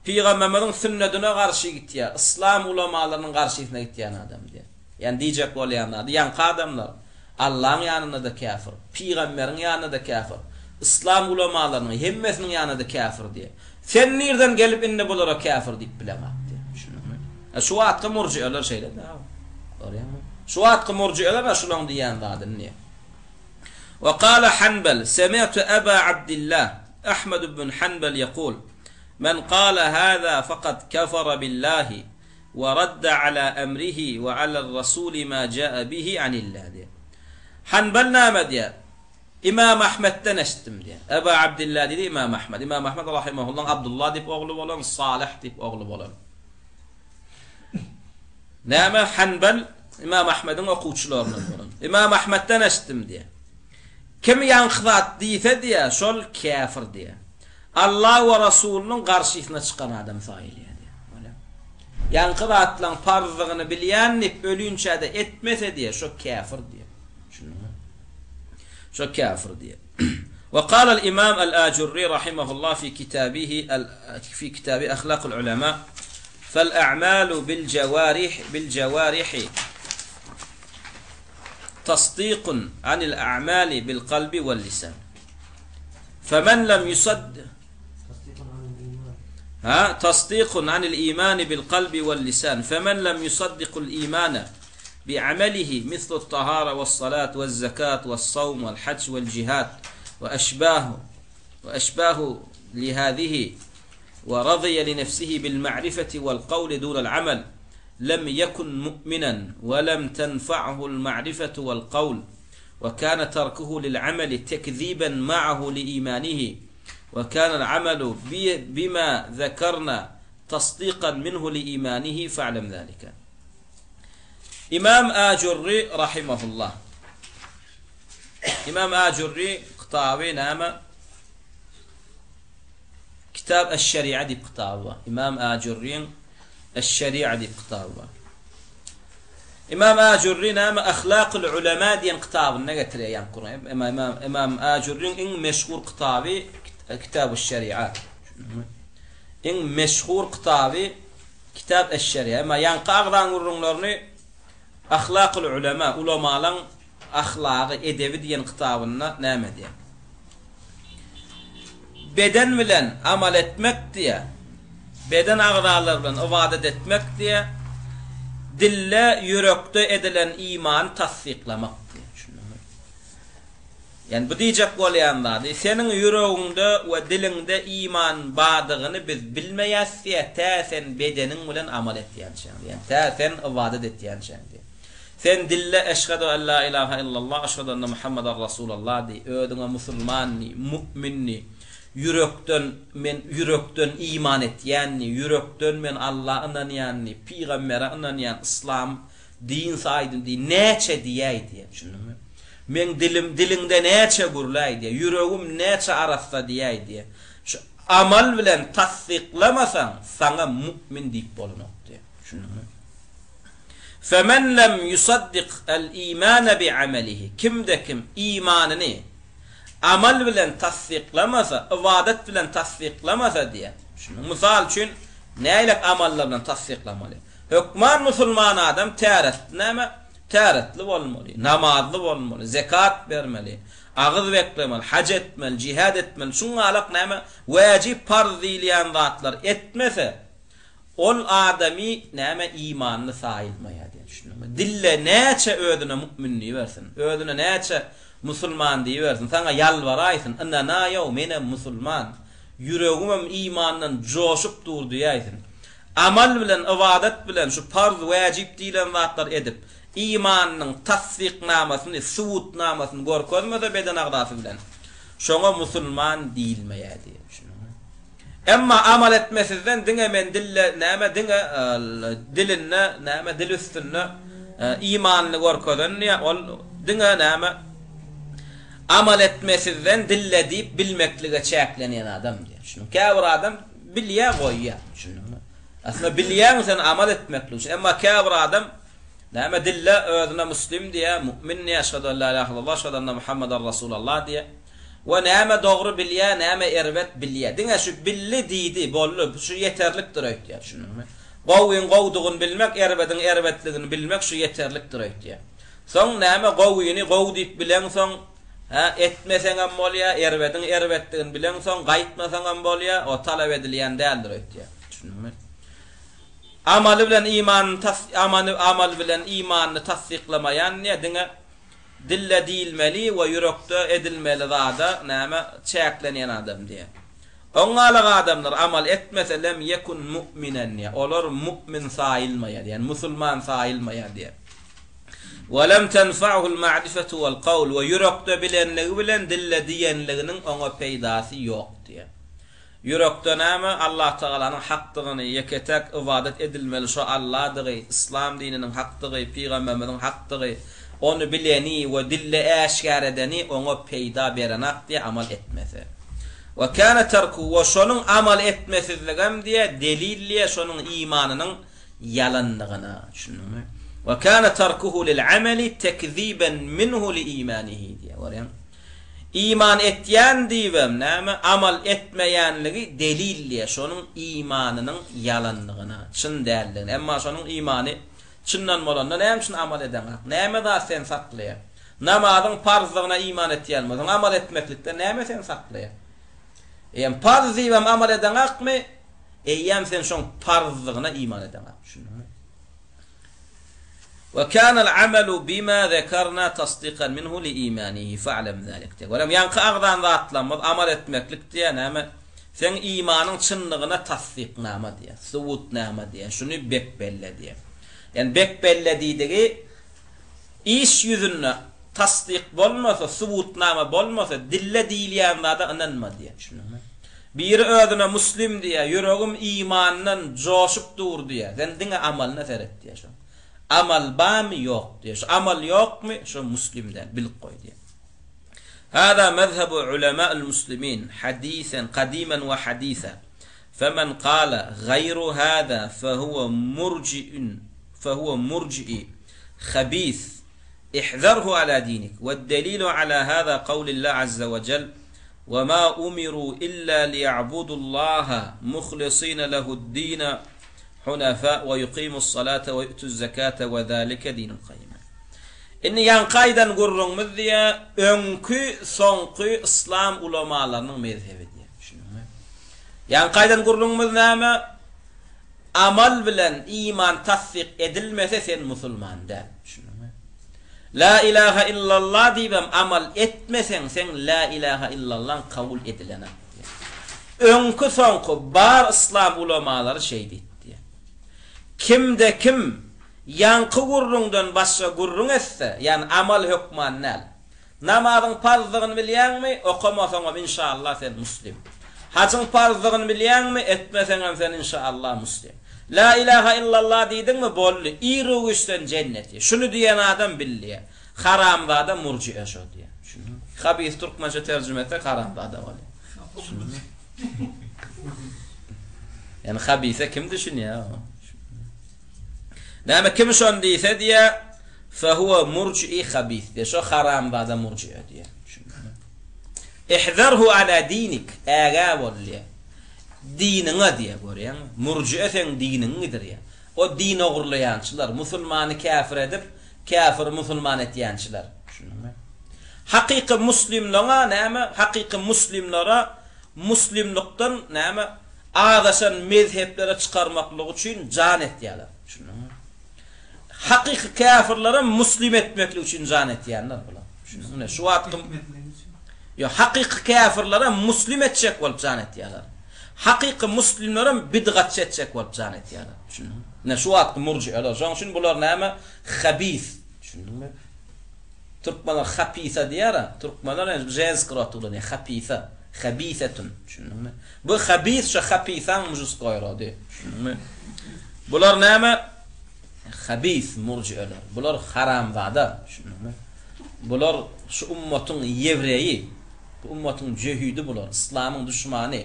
Pygamberimiziň sünnedine garşy gitýär, yslam ulamalarynyň garşysyna gitýän adam diýýär. Ýani diýjek bolýan zady, ýaňky adamlar Allaň ýanynda-da käfir, pygamberiň ýanynda-da käfir, yslam ulamalarynyň hemmesiniň ýanynda-da käfir diýýär. Sen nirden gelip indi bulara käfir diýip bileňok diýýär. Düşündiňmi? E şu wagtky murji'eler şeýle-dä. Görýäňmi? Şu wagtky murji'eler-ä şulaň diýýän zadyny diýýär. Wa kala Hanbal, semi'tu Aba Abdillah, Ahmed ibn Hanbal ýekul, Men kala hâzâ fakat kefere billahi we radda ala emrihi we alar-rasuli ma jaa bihi anillah diýýär. Hanbal näme diýýär? Imam Ahmetden eşitdim diýýär. Eba Abdillah diýdi Imam Ahmet. Imam Ahmet rahimahullahyň Abdullah diýip ogly bolan, Salyh diýip ogly bolan. Näme Hanbal Imam Ahmediň okuwçylaryndan bolan. Imam Ahmetden eşitdim diýýär. Kim ýaňky zat diýse diýýär, şol käfir diýýär. Allah we Rasulynyň garşysyna çykan adam saýylýar diýýär. Ýaňky zatlaryň parzdygyny bilýän diýip ölinçä-de etmese diýýär, şo käfir diýýär. Düşündiňmi? Şo käfir diýýär. We kâlel imam el-Âjurri rahimehullah fi kitâbihi fi kitâbi Ahlâkul ulemâ fel a'mâlu bil jewarih bil jewârihi tasdîkun anil a'mâli bil kalbi vel lisan. Femen lem yusadd Ha, tasdikun anil imani bil kalbi vel lisan. Femen lem yusaddikul imane bi'amelihi mislut tahara ve salat ve zekat ve savm vel hac vel cihad ve eşbahu ve eşbahu lihadihi ve radiye li nefsihi bil ma'rifeti vel kavli dunel amel lem yekun mu'minen ve lem tenfa'hu'l ma'rifetu vel kavl ve kâne terkuhu lil ameli tekziben ma'ahu li imanihi ve kânel amelu bima zekerna tasdikan minhu li imanihi fe'lem zâlike. Imam Ajurri rahimahullah. Imam Ajurri kitaby näme? Kitab eş-Şeria diýip kitaby bar. Imam Ajurriň Eş-Şeria diýip kitaby bar. Imam Ajurri näme Ahlakul ulema diýen kitabynda getirýär ýaňky gürrüňi. Emma Imam Imam Ajurriň iň meşhur kitaby Kitabuş Şeria. Iň meşhur kitaby Kitab eş-Şeria. Emma ýaňky agzan gürrüňlerini Ahlakul ulema, ulamalaň ahlagy, edebi diýen kitabynda näme diýýär? Beden bilen amal etmek diýýär. Beden agzalary bilen ybadat etmek diýýär. Dilde, ýürekde edilen imany tassyklamak diýýär. Düşündiňmi? Ýani bu diýjek bolýan zady, seniň ýüregiňde we diliňde iman bardygyny biz bilmeýäs diýýär, tä sen bedeniň bilen amal etýänçäň diýýär. Tä sen ybadat etýänçäň diýýär. Sen dilde Eşhedü en la ilahe illallah, eşhedü enne Muhammeden Rasulallah diý, özüňe musulman diý, mu'min diý, ýürekden men ýürekden iman etýän diý, ýürekden men Alla ynanýan diý, pygambere ynanýan, yslam din saýdym diý, näçe diýäý diýýär, düşündiňmi? Meň dilim diliňde näçe gürläý diýýär, ýüregim näçe arassa diýäý diýýär. Şu amal bilen tassyklamasaň, saňa mu'min diýip bolanok diýýär. Düşündiňmi? Femen lem ýusaddik el-imane bi-amelihi, Kimde-kim imanyny amal bilen tassyklamasa, ybadat bilen tassyklamasa diýýär. Şunuň mysal üçin nähili amallar bilen tassyklamaly? Hökman musulman adam täretli näme? Täretli bolmaly, namazly bolmaly, zekat bermeli, agyz beklemeli, haj etmeli, jihad etmeli. Şuňalak näme? Wäjip parz diýilýän zatlar etmese, Ol adamy näme imanly saýylmaýar diýen düşündiňmi? Dille näçe özüne mu'min diýibersin, özüne näçe musulman diýibersin, saňa ýalbaraýsyn, ynanaýow menem musulman, ýüregimem imandan joşup dur diýäýsin. Amal bilen, ybadat bilen şu parz, wäjip diýlen zatlary edip, imanynyň tassyknamasyny, subutnamasyny görkezmese beden agzasy bilen, şoňa musulman diýilmeýär diýen düşündiňmi? Emma amal etmesizden diňe men dille näme diňe dilinde näme dil üstünde imanyny görkezen diýä ol diňe näme amal etmesizden dille diýip bilmeklige çäklenýän adam diýä. Düşündiň? Käbir adam bilýä goýýa. Düşündiňmi? Aslynda bilýäň sen amal etmeklik üçin. Emma käbir adam näme dille özüne muslim diýä, mu'min diýä, eşhedü en la ilahe illallah, eşhedü enne Muhammeden Rasulallah diýä. We näme dogry bilýä, näme erbet bilýä. Diňe şu bildi diýdi, boldy, şu ýeterlikdir öýtýä, düşündiňmi? Gowyň gowdugyny bilmek, erbediň erbetligini bilmek şu ýeterlikdir öýtýä. Soň näme gowyny gowy diýip bileňsoň, hä, etmeseňem bolýa, erbediň erbetligini bileňsoň, gaýtmasaňam bolýa, o talap edilýän däldir öýtýä. Düşündiňmi? Amaly bilen imanyny tas, amany amal bilen imanyny tassyklamaýan diýä, diňe Dilde diýilmeli we ýürekde edilmeli zada näme çäklenýän adam diýýär. Oňňalak adamlar amal etmese lem ýekun mu'minen diýýär. Olar mu'min saýylmaýar diýýär. Musulman saýylmaýar diýýär. We lem tenfa'uhul ma'rifetu wal kawl we ýürekde bilenligi bilen dilde diýenliginiň oňa peýdasy ýok diýýär. Ýürekde näme, Allahtagalanyň hakdygyny, ýeke-täk ybadat edilmeli şo Alladygy, yslam dininiň hakdygy, pygamberimiziň hakdygy, ony bileni we dilde äşgär edeni oňa peýda berenak diýe amal etmese. We kâne terkuhu we şonuň amal etmesizligem diýe delil diýe şonuň imanynyň ýalandygyna. Düşündiňmi? We kâne terkuhu lil ameli tekziben minhu li imanihi diýe. Görýäňmi? Iman etýän diýibem, näme, amal etmeýänligi delil diýýär, şonuň imanynyň ýalandygyna, çyn däldigine. Emma şonuň imany çyndan bolanda näme üçin amal edeňok? Näme zat seni saklaýar? Namazyň parzdygyna iman etýän bolsaň, amal etmeklikden näme seni saklaýar? Eýýäm parz diýibem amal edeňokmy? Eýýäm sen şoň parzdygyna iman edeňok. Düşündiňmi? We kanal amalu bima zekarna tasdikan minhu li imanihi fa'lem zalik diýýär. Görem ýaňky agzan zatlarymyz amal etmeklik diýýär, näme? Seň imanyň çynlygyna tassyknama diýýär, subutnama diýýär. Şuny bek belle diýýär. Ýani bek belle diýdigi iş ýüzünde tassyk bolmasa, subutnama bolmasa, dille diýilýän zada ynanma diýýär. Düşündiňmi? Biri özüne muslim diýýär, ýüregim imandan joşup dur diýýär. Sen diňe amalyna seret diýýär şoň. Amal barmy ýok diýýär. Şu amal ýokmy, şo muslim däl, bilip goý diýýär. Hada mezhebu ulema'l muslimin hadisen kadimen we hadisa. Femen kale gaýru hada fehuwe murji'un fehuwe murji'i habis. Ihzarhu ala dinik. We'd-delilu ala hada kawlillah azza we jel Ve ma umiru illa liýa'budullaha muhlisina lehu'd-dina hunafa we yuqimus-salata we yu'tuz-zekata we zalike dinul kaýýim. Indi ýaňky aýdan gürrüňimiz diýýär, öňki, soňky yslam ulamalarynyň mezhebi diýýär. Düşündiňmi? Ýaňky aýdan gürrüňimiz näme? Amal bilen iman tassyk edilmese sen musulman däl. Düşündiňmi? La ilaha illallah diýibem amal etmeseň seň la ilaha illallaň kabul edilenak diýýär. Öňki soňky bar yslam ulamalary şeý diýipdi. Kimde kim ýaňky gürrüňden başga gürrüň etse, ýagny amal hökman däl. Namazyň parzdygyny bilýäňmi? Okamasaňam inşallah sen muslim. Hajyň parzdygyny bilýäňmi? Etmeseňem sen inşallah muslim. La ilaha illallah diýdiňmi boldy, iru-giç sen jenneti. Şuny diýen adam bildiýä. Haramzada murjie şo diýä. Düşündiňmi? Habis türkmençe terjime etsek haramzada bolýar. Düşündiňmi? Ýani habise kim düşünýär? Näme kim şony diýse diýä, Fehuwe murji'i habis diýýär. Şo haramzada murji'e diýýär. Düşündiňmi? Ihzerhu ala dinik, ägä bol diýýär. Diniňe diýýär, görýäňmi? Murji'e seň diniňi gidirýär. O din ogurlaýançylar, musulmany käfir edip, käfiri musulman etýänçiler. Düşündiňmi? Hakyky muslimlaňa näme? Hakyky muslimlara muslimlykdan näme? Azaşan mezheplere çykarmaklyk üçin jan etýärler. Düşündiňmi? Hakyky käfirlerem muslim etmeklik üçin jan etýänler bular. Düşündiňmi? Şu wagtky Ýok, hakyky käfirlerem muslim etjek bolup jan etýärler. Hakyky muslimlerem bidgatçy etjek bolup jan etýärler. Düşündiňmi? Ine şu wagtky murji'eler. Şonuň üçin bular näme? Habis. Düşündiňmi? Türkmenler hapisa diýär-a. Türkmenler ýa ženski rod ulanýar. Hapisa. Habisetun. Düşündiňmi? Bu habis şu hapisaň mužskoý rody. Düşündiňmi? Bular näme? Habis murjieler. Bular haramzada. Düşündiňmi? Bular şu ummatyň ýewreýi. Bu ummatyň jöhidi bular. Yslamyň duşmany.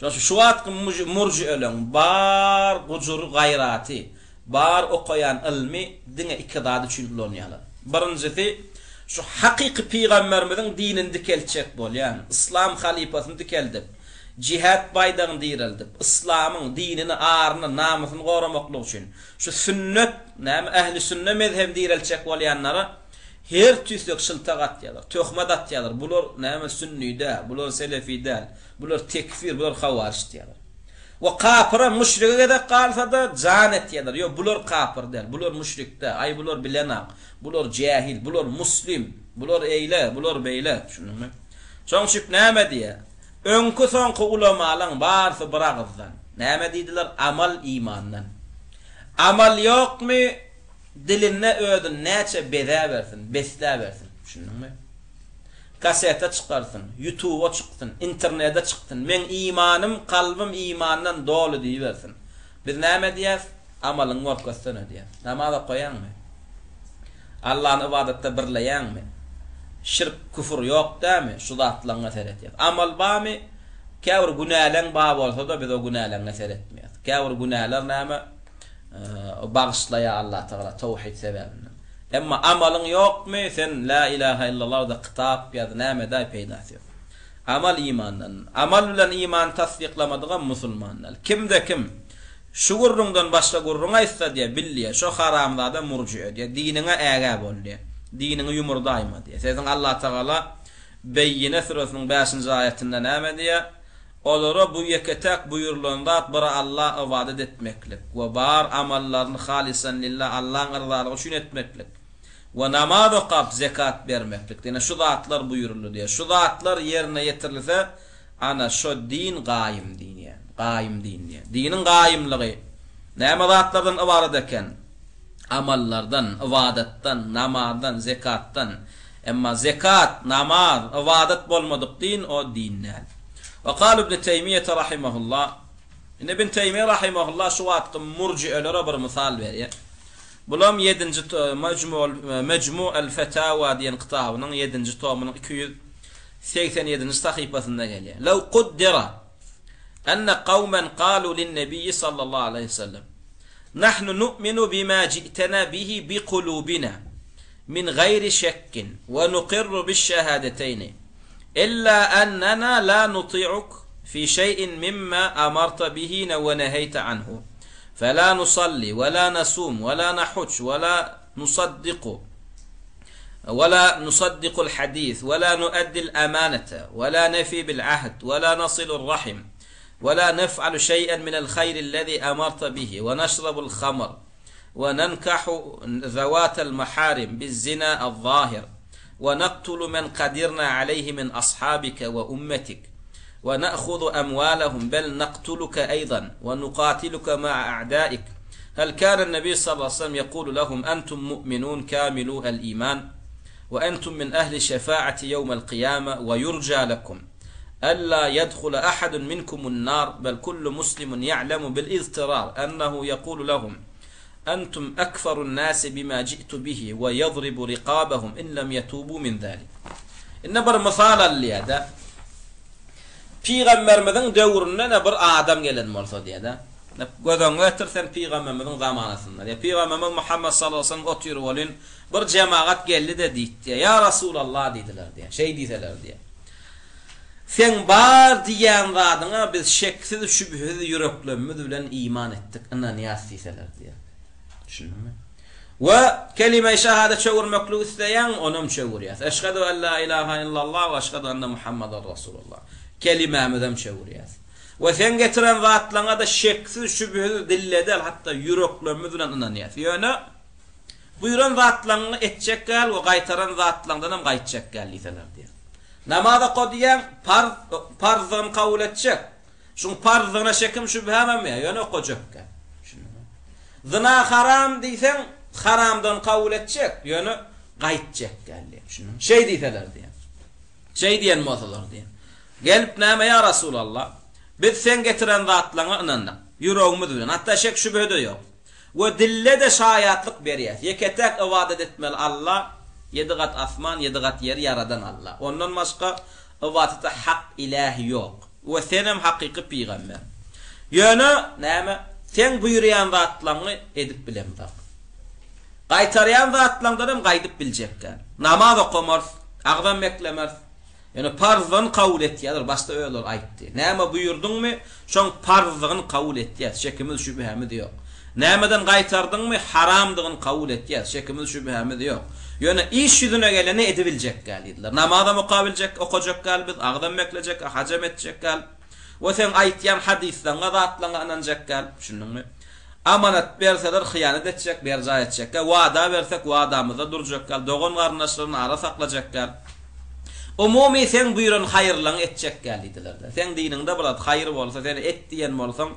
Şonuň üçin şu wagtky murjieleň bar gujury gaýraty, Bar okaýan ylmy diňe iki zat üçin ulanýarlar. Birinjisi, şu hakyky pygamberimiziň dinini dikeltjek bolýan, yslam halypasyny dikeldip, jihad baýdagyny direldip, yslamyň dinini, aryny, namysyny goramaklyk üçin, şu sünnet, näme, ähli-sünne mezhebini direltjek bolýanlara her tüýsek şyltak atýarlar, töhmet atýarlar, bular, näme, sünni däl, bular selefi däl, bular tekfir, bular hawaryç diýýärler. We kapyra, müşrige gezek galsa-da, jan etýärler. Ýok, bular kapyr däl, bular müşrik däl, aý, bular bilenak, bular jähil, bular muslim, bular eýle, bular beýle. Düşündiňmi? Şoň üçin näme diýýär? Öňki-soňky ulamalaň barysy bir agyzdan. Näme diýdiler? Amal imandan. Amal ýokmy, dilinde özüni näçe bezäbersin, besläbersin. Düşündiňmi? Kasete çykarsyn, ýutuba çyksyn, internede çyksyn, meň imanym, kalbym imandan doly diýibersin. Biz näme diýýäs? Amalyňy görkezsene diýýäs. Namaz okaýaňmy? Allany ybadatda birleýäňmi? Şirk, küfür ýok dämi? Şu zatlaňňa seretýäs. Amal barmy? Käbir günäleň bar bolsa-da biz o günäleňňe seretmeýäs. Käbir günäler näme? Bagyşlaýar Allatagala towhid sebäbinden. Emma amalyň ýokmy, sen Lä ilaha illallah-da kitap ýaz, näme edäý peýdasy ýok. Amal imandan. Amal bilen imany tassyklamadygam musulman däl. Kimde kim şu gürrüňden başga gürrüň aýtsa diýýär, bil diýýär, şo haramzada murjie diýýär, diniňe ägä bol diýýär, diniňi ýumurdaýma diýýär. Sesiň Allatagala Beýýine süresiniň bäşinji aýatynda näme diýýär? Olara bu ýeke-täk buýrulan zat bir Alla ybadat etmeklik we bar amallaryny halysan lillah Allaň yrzalygy üçin etmeklik we namaz okap zekat bermeklik ine şu zatlar buýruldy diýýär. Şu zatlar ýerine ýetirilse ana şo din gaýym din ýa gaýym din diýýär. Diniň gaýymlygy näme zatlardan ybarat eken? Amallardan, ybadatdan, namazdan, zekatdan. Emma zekat, namaz, ybadat bolmadyk din o din däl. We kal Ibn Teýmiýete rahimehullah, Indi Ibn Teýmiýe rahimehullah şu wagtky murjielere bir mysal berýär. Bulam ýedinji Mejmu'ul Mejmu' el-Fetawa diýen kitabynyň ýedinji tomunyň 287-nji sahypasynda gelýär. Lew kuddira enne kawmen kalu lin-nebiyyi sallallahu aleýhi we sellem Nahnu nu'minu bima ji'tena bihi bi kulubina min gaýri şekkin we nukirru biş-şehadeteyni illa ennena la nuti'uk fi şeý'in mimma amarta bihi we neheýte anhu fela nusalli we la nasum we la nahuç we la nusaddiku we la nusaddikul hadis we la nuaddil amanete we la nefi bil ahd we la nasilur rahim. We la nef'alu şeý'en minel haýrillezî emerte bihi we neşrebul hamr we nenkahu zewatel maharim biz-zina ez-zahir we naktulu men kadirna aleyhi min ashabike we ummetik we na'huzu emwalehum bel naktuluke eydan we nukatiluke ma'a a'daik hel kânen nebi sallallahu aleyhi ve sellem yekulu lehum entum mu'minun kamilu el-iman we entum min ehli şefaati yevmel kıyame we yurca lekum Ella yedhule ahadun minkumun nar bel kullu muslimun ya'lemu bil iztirar ennehu yekulu lehum entum ekferun nasi bima ji'tu bihi we yadribu riqabehum in lem yetubu min zalik. Indi bir mysal alýada. Pygamberimiziň döwründe ne bir adam gelen bolsa diýýär-de. Göz öňüňe getir sen pygamberimiziň zamanasynda. Diýýär. Pygamberimiz Muhammet sallallahu aleyhi ve sellem otyr welin bir jemagat geldi-de diýdi. Ýa Rasulallah diýdiler diýýär. Şeý diýseler diýýär. Seň bar diýýän zadyňa biz şeksiz-şübhesiz ýüreklerimiz bilen iman etdik, ynanýas diýseler diýýär. Düşündiňmi? We kelime-i şahada çöwürmekligi isleýäňmi, onam çöwürýäs. Eşhedü en la ilaha illallah we eşhedü enne Muhammeden Rasulullah. Kelimämizem çöwürýäs. We seň getiren zatlaryňa-da şeksiz-şübhesiz dille däl, hatda ýüreklerimiz bilen ynanýas. Ýöne buýran zatlaryňy etjek däl we gaýtaran zatlaryňdanam gaýtjak däl diýseler diýýär. Namaz oka diýýäň, parz, parzdygyny kabul etjek. Şuň parzdygyna şekim şübhämem ýa, ýöne okajak gel. Düşündiňmi? Zyna haram diýseň, haramdygyny kabul etjek, ýöne gaýtjak gel diýýär. Düşündiňmi? Şeý diýseler diýýär. Şeý diýen bolsalar diýýär. Gelip näme ýa Rasulallah, biz seň getiren zatlaryňa ynandyk. Ýüregimiz bilen, hatda şek şübhe-de ýok. We dilde-de şaýatlyk berýäs. Ýeke-täk ybadat etmeli Alla, ýedi gat asman, ýedi gat ýeri ýaradan Alla. Ondan başga ybadata hak iläh ýok. We senem hakyky pygamber. Ýöne, näme, seň buýurýan zatlaňňy edip bilemzok. Gaýtarýan zatlaňdanam gaýdyp biljek däl. Namaz okamarys, agzam beklemeris. Ýöne parzdygyny kabul etýärler, başda özleri aýtdy. Näme buýurdyňmy, şoň parzdygyny kabul etýäs, şekimiz, şübhämiz ýok. Nämeden gaýtardyňmy, haramdygyny kabul etýäs, şekimiz, şübhämiz ýok. Ýöne iş ýüzüne gelende edibiljek däl diýdiler. Namazam okabiljek, okajak däl biz, agzam beklejek, hajam etjek däl. We seň aýtýan hadyslaňňa, zatlaňňa ynanjak däl. Düşündiňmi? Amanat berseler hyýanat etjek, berjaý etjek däl. Wada bersek, wadamyzda durjak däl. Dogan-garyndaşlaryny ara saklajak däl. Umumy seň buýran haýyrlaňy etjek däl diýdiler-de. Seň diniňde bir zat haýyr bolsa, sen et diýen bolsaň,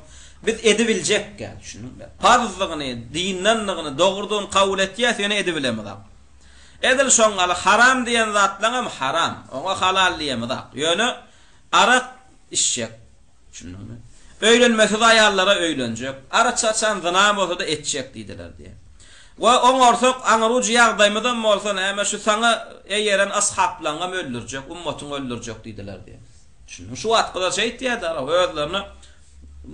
biz edibiljek däl. Düşündiňmi? Parzdygyny, dindendigini, dogrudygyny kabul etýäs, ýöne edibilemizok. Edil şoň ýaly haram diýen zatlaňam haram. Oňa halal diýemizok. Ýöne Arak içjek. Düşündiňmi? Öýlenmesiz aýallara öýlenjek. Aç-açan zyna bolsa-da etjek diýdiler diýýär. We oňarsak, aňryujy ýagdaýymyzam bolsa näme, şu saňa eýeren ashaplaňňam öldürjek, ummatyňy öldürjek diýdiler diýýär. Düşündiňmi? Şu wagtkylar şeýtýärdi, özlerine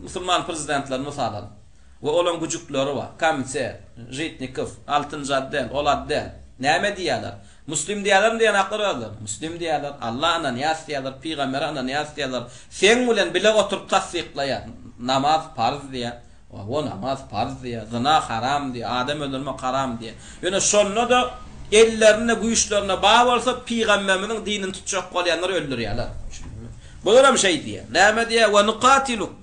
musulman prezidentlerini mysal alyp. We olaň güjükleri bar. Komitet, Žitnikow, altynjy otdel, ol otdel. Näme diýýärler? Muslim diýýärlermi diýenaklar özlerine? Muslim diýýärler, Alla ynanýas diýýärler, pygambere ynanýas diýýärler. Seň bilen bile oturyp tassyklaýar. Namaz parz diýýär. Hawa, namaz parz diýýär. Zyna haram diýýär. Adam öldürmek haram diýýär. Ýöne şonda-da ellerinde, güýçlerinde bar bolsa pygamberimiziň dinini tutjak bolýanlary öldürýärler. Bularam şeý diýýär. Näme diýýär? We nukatiluk.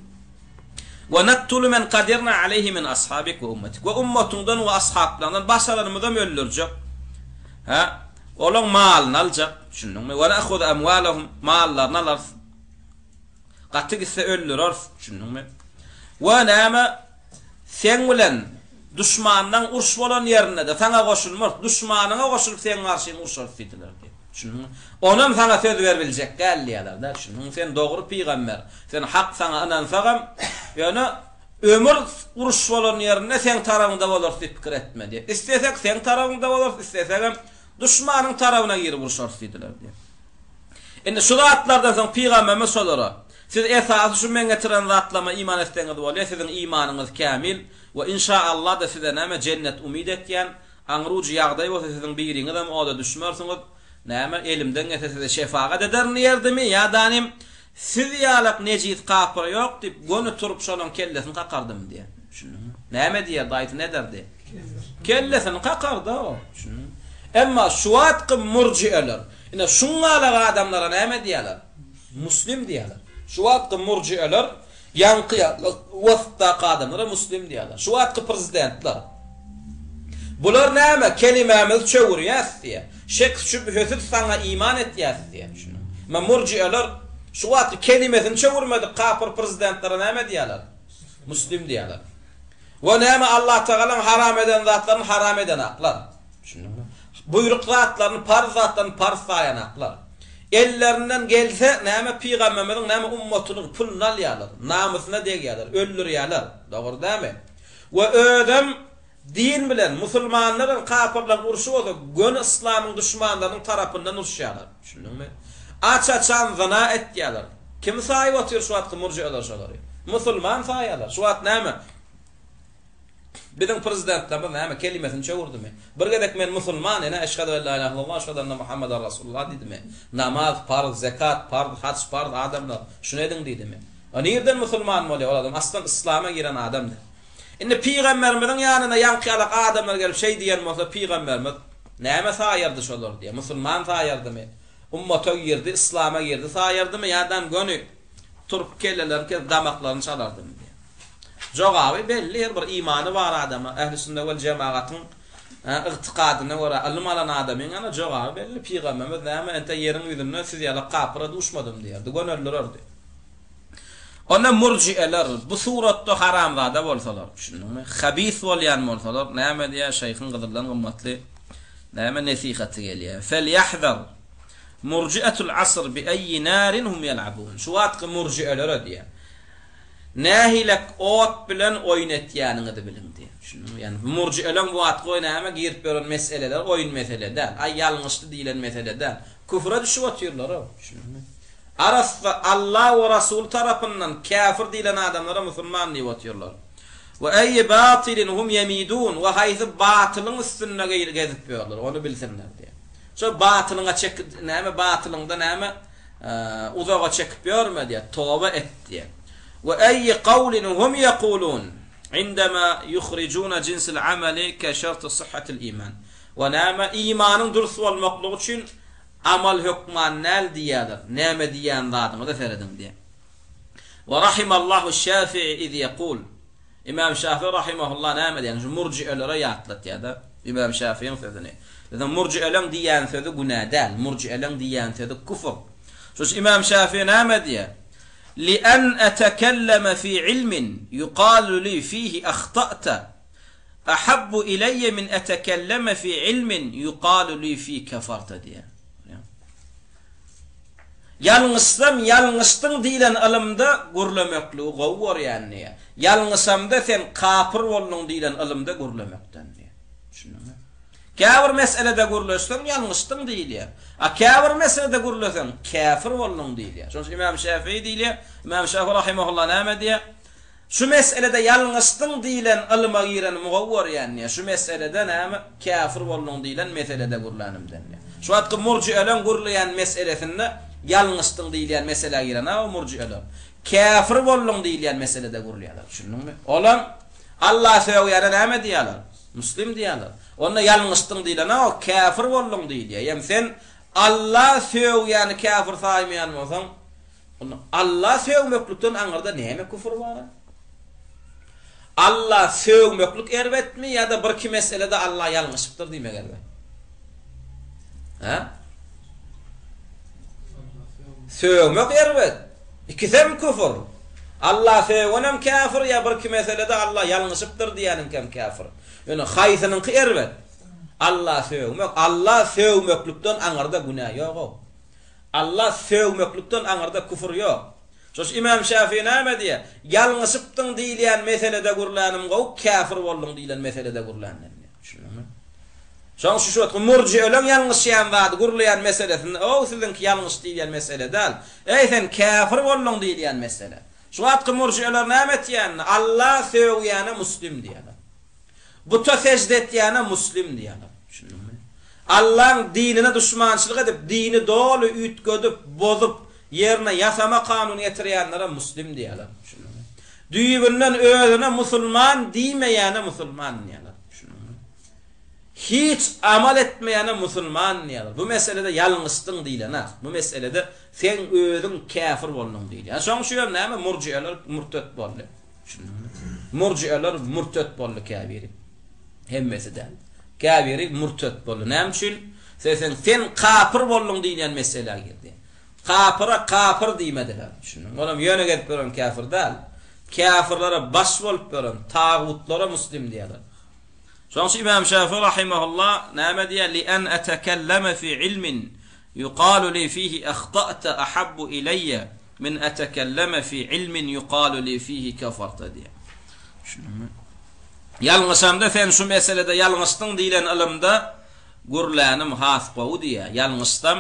We naktulu men kadirna aleýhi min ashabik we ummetik. We ummatyňdan we ashaplaryňdan başaranymyzam öldürjek. Hä? Olaň malyny aljak. Düşündiňmi? We na'huzu amwalahum, mallaryny alarys. Gaty gitse öldüreris. Düşündiňmi? We näme? Seň bilen duşmanlaň uruş bolan ýerinde-de saňa goşulmarys. Duşmanyňa goşulyp seň garşyň urşarys diýdiler diýip. Düşündiňmi? Onam saňa söz beribiljek däl diýýärler-dä. Düşündiňmi? Sen dogry pygamber. Sen hak saňa ynansagam, ýöne ömür uruş bolan ýerinde seň tarabyňda bolarys diýip pikir etme diýip. Islesek seň tarabyňda bolarys, islesegem duşmanyň tarabyna girip urşarys diýdiler diýip. Indi şu zatlardan soň pygamberimiz şolara, Siz esasy şu meň getiren zatlaryma iman etseňiz bolýar, siziň imanyňyz kämil we inşa Allah-da size näme jennet umyt etýän, aňrujy ýagdaý bolsa siziň biriňizem oda düşmersiňiz, näme elimden gelse size şefagat ederin diýerdimi ýa-da Siz ýalak nejis kapyr ýok diýip, göni turup şolaň kellesini kakardym diýýär. Düşündiňmi? Näme diýerdi, aýtsa ne ederdi? Kellesini kakardy o. Düşündiňmi? Emma şu wagtky murjieler, ine şuňňalak adamlara näme diýýärler? Muslim diýýärler. Şu wagtky murjieler. Ýaňky waspdaky adamlara muslim diýýärler. Şu wagtky prezidentler. Bular näme, kelimämizi çöwürýäs diýýär. Şek-şübhesiz saňa iman etýäs diýýär. Düşündiňmi? Emma murjieler şu wagtky kelimesini çöwürmedik kapyr prezidentlere näme diýýärler? Muslim diýýärler. We näme Allatagalaň haram eden zatlaryny haram edenaklar. Düşündiňmi? Buýruk zatlaryny parz zatlaryny parz saýanaklar. Ellerinden gelse näme pygamberimiziň näme ummatynyň puluny alýarlar, namysyna degýärler, öldürýärler. Dogry dälmi? We özem din bilen musulmanlar bilen kapyrlaryň urşy bolsa göni yslamyň duşmanlarynyň tarapyndan uruşýarlar. Düşündiňmi? Aç-açan zyna etýärler. Kim saýyp otyr şu wagtky murjialar şolary? Musulman saýýarlar. Şu wagt näme? Biziň prezidentlerimiz näme kelimesini çöwürdimi? Bir gezek men musulman ene eşhedü en la ilahe illallah eşhedü enne Muhammeden Rasulullah diýdimi? Namaz parz, zekat parz, haç parz adamlar şuny ediň diýdimi? O nirden musulman bolýar ol adam aslan yslama giren adam däl. Indi pygamberimiziň ýanyna ýaňky ýalak adamlar gelip şeý diýen bolsa pygamberimiz näme saýardy şolary diýýär musulman saýardymy? Ummata girdi, yslama girdi saýardymy ýa-da göni turup kellelerini kesip damaklaryny çalardymy diýýär. Jogaby belli, her bir imany bar adama, ähli sünne wel jemagatyň ygtykadyna görä ylym alan adamyň ana jogaby belli, pygamberimiz näme entek ýeriň ýüzünde siz ýaly kapyra duşmadym diýerdi, göni öldürerdi. Onda murjieler bu suratda haramzada bolsalar, düşündiňmi? Habis bolýan bolsalar, näme diýýär şeýhiň gyzyldan gymmatly näme nesihaty gelýär. Felýahzar murjiatul asr bi eýyi narin hum ýelabun. Şu wagtky murjielere diýýär. Nähilek ot bilen oýun etýäniňizi biliň diýýär. Düşündiňmi? Ýagny murjieleň bu wagtky oýna näme girip ýören meseleler oýun mesele däl. Aý ýalňyşdy diýlen mesele däl. Küfre düşüp otyrlar-ow. Düşündiňmi? Arassa Alla we Rasuly tarapyndan käfir diýlen adamlara musulman diýip otyrlar. We eýi batylin hum ýemidun we haýsy batylyň üstünde gezip ýörler, ony bilsinler diýýär. Şo batylyňa çek näme batylyňda näme uzaga çekip ýörme diýýär, toba et diýýär. We eýi kawlin hum ýekulun indema ýuhrijuna jinsil amali ke şerti syhhatil iman. We näme imanyň dürs bolmaklygy üçin Amal hökman däl diýýärler. Näme diýýän zadyňyza serediň diýýär. Wa rahimallahu Şafii iz ýekul. Imam Şafii rahimahullah näme diýýär? Şu murjielere ýatlatýar-da Imam Şafiiň sözüni. Biziň murjieleň diýýän sözi günä däl. Murjieleň diýýän sözi küfür. Şu üçin Imam Şafii näme diýýär? Li an etekelleme fi ilmin yuqalu li fihi ahta'ta. Ahabbu ileýe min etekelleme fi ilmin yuqalu li fi kefarta diýýär. Ýalňyşsam ýalňyşdyň diýlen ylymda gürlemekligi gowy görýän diýýär. Ýalňyşamda sen kapyr bolduň diýlen ylymda gürlemekden diýýär. Düşündiňmi? Käbir meselede gürleşseň ýalňyşdyň diýilýär. A käbir meselede gürleseň käfir bolduň diýilýär. Şonuň üçin Imam Şäfii diýilýär. Imam Şäfi rahimehullah näme diýýär? Şu meselede ýalňyşdyň diýlen ylyma girenimi gowy görýän diýýär. Şu meselede näme käfir bolduň diýlen meselede gürlänimden diýýär. Şu wagtky murjieleň gürleýän meselesinde ýalňyşdyň diýilýän meselä giren-ä o murjieler. Käfir bolduň diýilýän meselede gürleýärler. Düşündiňmi? Olam Alla sögýäne näme diýýärler? Muslim diýýärler. Onda ýalňyşdyň diýlen-ä o käfir bolduň diýilýär. Ýem sen Alla sögýäni käfir saýmaýan bolsaň, Onda Alla sögmeklikden aňyrda näme küfür bar? Alla sögmeklik erbetmi ýa-da birki meselede Alla ýalňyşypdyr diýmek erbet? Hä? Sögmek erbet. Ikisem küfür. Alla sögenem käfir ýa birki meselede Alla ýalňyşypdyr diýeniňkem käfir. Ýöne haýsynyňky erbet? Alla sögmek. Alla sögmeklikden aňyrda günä ýog-ow. Alla sögmeklikden aňyrda küfür ýok. Şoş Imam Şafii näme diýýär? Ýalňyşypdyň diýilýän meselede gürlänim gowy, käfir bolduň diýlen meselede gürländen diýýär. Düşündiňmi? Şoň üçin şu wagtky murjieleň ýalňyşýan zady gürleýän meselesinde, ow siziňki ýalňyş diýilýän mesele däl. Eý sen käfir bolduň diýilýän mesele. Şu wagtky murjieler näme etýänini? Alla sögýäne muslim diýýärler. Buta sežde etýäne muslim diýýärler. Düşündiňmi? Allaň dinine duşmançylyk edip, dini doly üýtgedip, bozup, ýerine ýasama kanun getirýänlere muslim diýýärler. Düşündiňmi? Düýbünden özüne musulman diýmeýäne musulman diýýärler. Düşündiňmi? Hiç amal etmeýäne musulman diýýärler. Bu meselede ýalňyşdyň diýlenok. Bu meselede. Seň özüň käfir bolduň diýilýär. Şoň üçin hem näme murjieler murtet boldy. Düşündiňmi? Murjieler murtet boldy käbiri. Hemmesi däl. Käbiri murtet boldy. Näme üçin? Sebäbi sen kapyr bolduň diýilýän meselä girdi. Kapyra kapyr diýmediler. Düşündiňmi? Olam ýöne gezip ýören käfir däl. Käfirlere baş bolup ýören tagutlara muslim diýýärler. Şoň üçin Imam Şafi rahimehullah näme diýýär? Li en etekelleme fi ilmin Yuqalu li fihi ahta'ta ahabbu ileýe min etekelleme fi ilmin yuqalu li fihi keferta diýýär. Düşündiňmi? Ýalňyşamda sen şu meselede ýalňyşdyň diýlen ylymda gürlänim has gowy diýýär. Ýalňyşsam,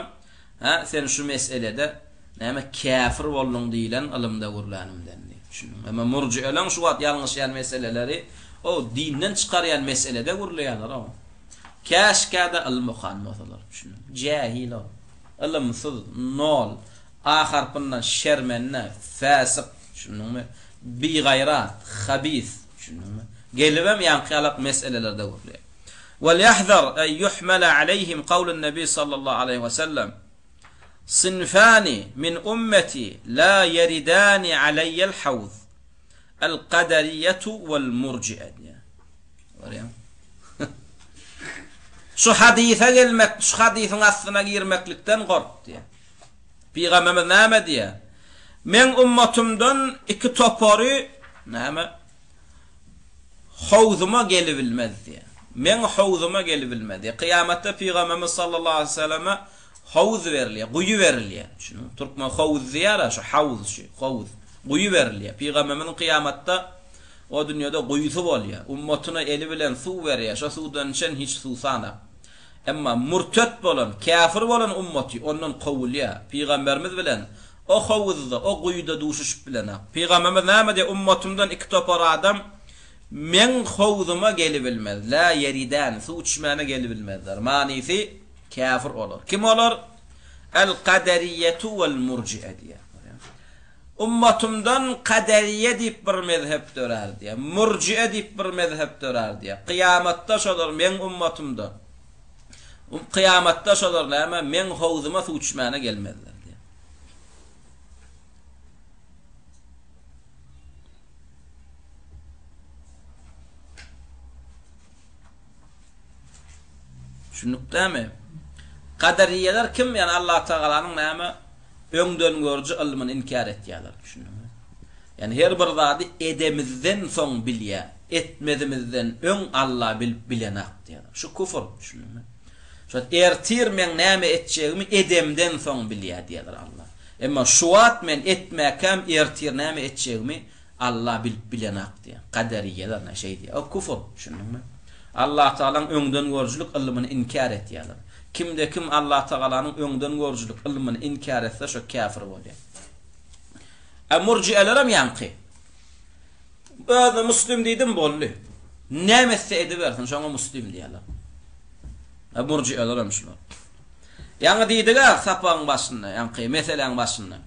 hä, sen şu meselede näme käfir bolduň diýlen ylymda gürlänimden diýýär. Düşündiňmi? Emma murjieleň şu wagt ýalňyşýan meseleleri o dinden çykarýan meselede gürleýärler-ow. Käşgä-de ylym okan bolsalar. Düşündiňmi? Jähil ol. Ylymsyz, nol, A harpyndan şermende, fäsik, düşündiňmi? Bigaýrat, habis, düşündiňmi? Gelibem ýaňky ýalak meselelerde gürleýär. Wal-ýahzar en ýuhmala aleýhim kawlun nebi sallallahu aleýhi we sellem, Sinfani min ummeti la ýeridani aleýýel hawz, El-kaderiýetu wal-murji'e diýýär. Görýäňmi? Şu hadysa gelmek, şu hadysyň astyna girmeklikden gork diýýär. Pygamberimiz näme diýýär? Meň ummatymdan iki topary näme? Howzuma gelibilmez diýýär. Meň howzuma gelibilmez diýýär. Kyýamatda Pygamberimiz sallallahu aleyhi ve selleme howuz berilýär, guýy berilýär. Düşündiňmi? Türkmen howuz diýýär-ä, şu hawuz şu, howuz. Guýy berilýär. Pygamberimiziň kyýamatda o dünýede guýusy bolýar. Ummatyna eli bilen suw berýär. Şo suwdan içen hiç suwsanak. Emma mürtet bolan, käfir bolan ummaty ondan kowulýar. Pygamberimiz bilen o howuzda, o guýuda duşuşyp bilenak. Pygamberimiz näme diýýär? Ummatymdan iki topar adam Meň howzuma gelibilmez. Lä ýeridän, suw içmäne gelibilmezler. Manysy, käfir olar. Kim olar? El-Kaderiýetu wel-Murjie diýýär. Ummatymdan Kaderiýe diýip bir mezhep dörär diýýär. Murjie diýip bir mezhep dörär diýýär. Kyýamatda şolar meň ummatymda. Kyýamatda şolar näme? Meň howzuma suw içmäne gelmezler diýýär. Düşündikdämi? Kaderiýeler kim? Ýani Allah Tagalanyň näme? Öňdengörüji ylmyny inkär etýärler. Düşündiňmi? Ýani her bir zady edemizden soň bilýär. Etmezimizden öň Allah bilip bilenak diýýärler. Şu kufr, düşündiňmi? Şu ertir meň näme etjegimi edemden soň bilýär diýýärler Allah. Emma şu wagt men etmäkäm ertir näme etjegimi Allah bilip bilenak diýýär. Kaderiýeler näme şeý diýýär. O kufr, düşündiňmi? Allah Tagalaň öňden görüjilik ylmyny inkär etýärler. Kimde kim Allah Tagalanyň öňden görüjilik ylmyny inkär etse şo käfir bolýar. A murjiýelerem ýaňky. Özüne muslim diýdim boldy. Näme etse edibersin şoňa muslim diýýärler. A murjiýelerem şular. Ýaňy diýdik-ä sapagyň başynda, ýaňky meseläň başynda.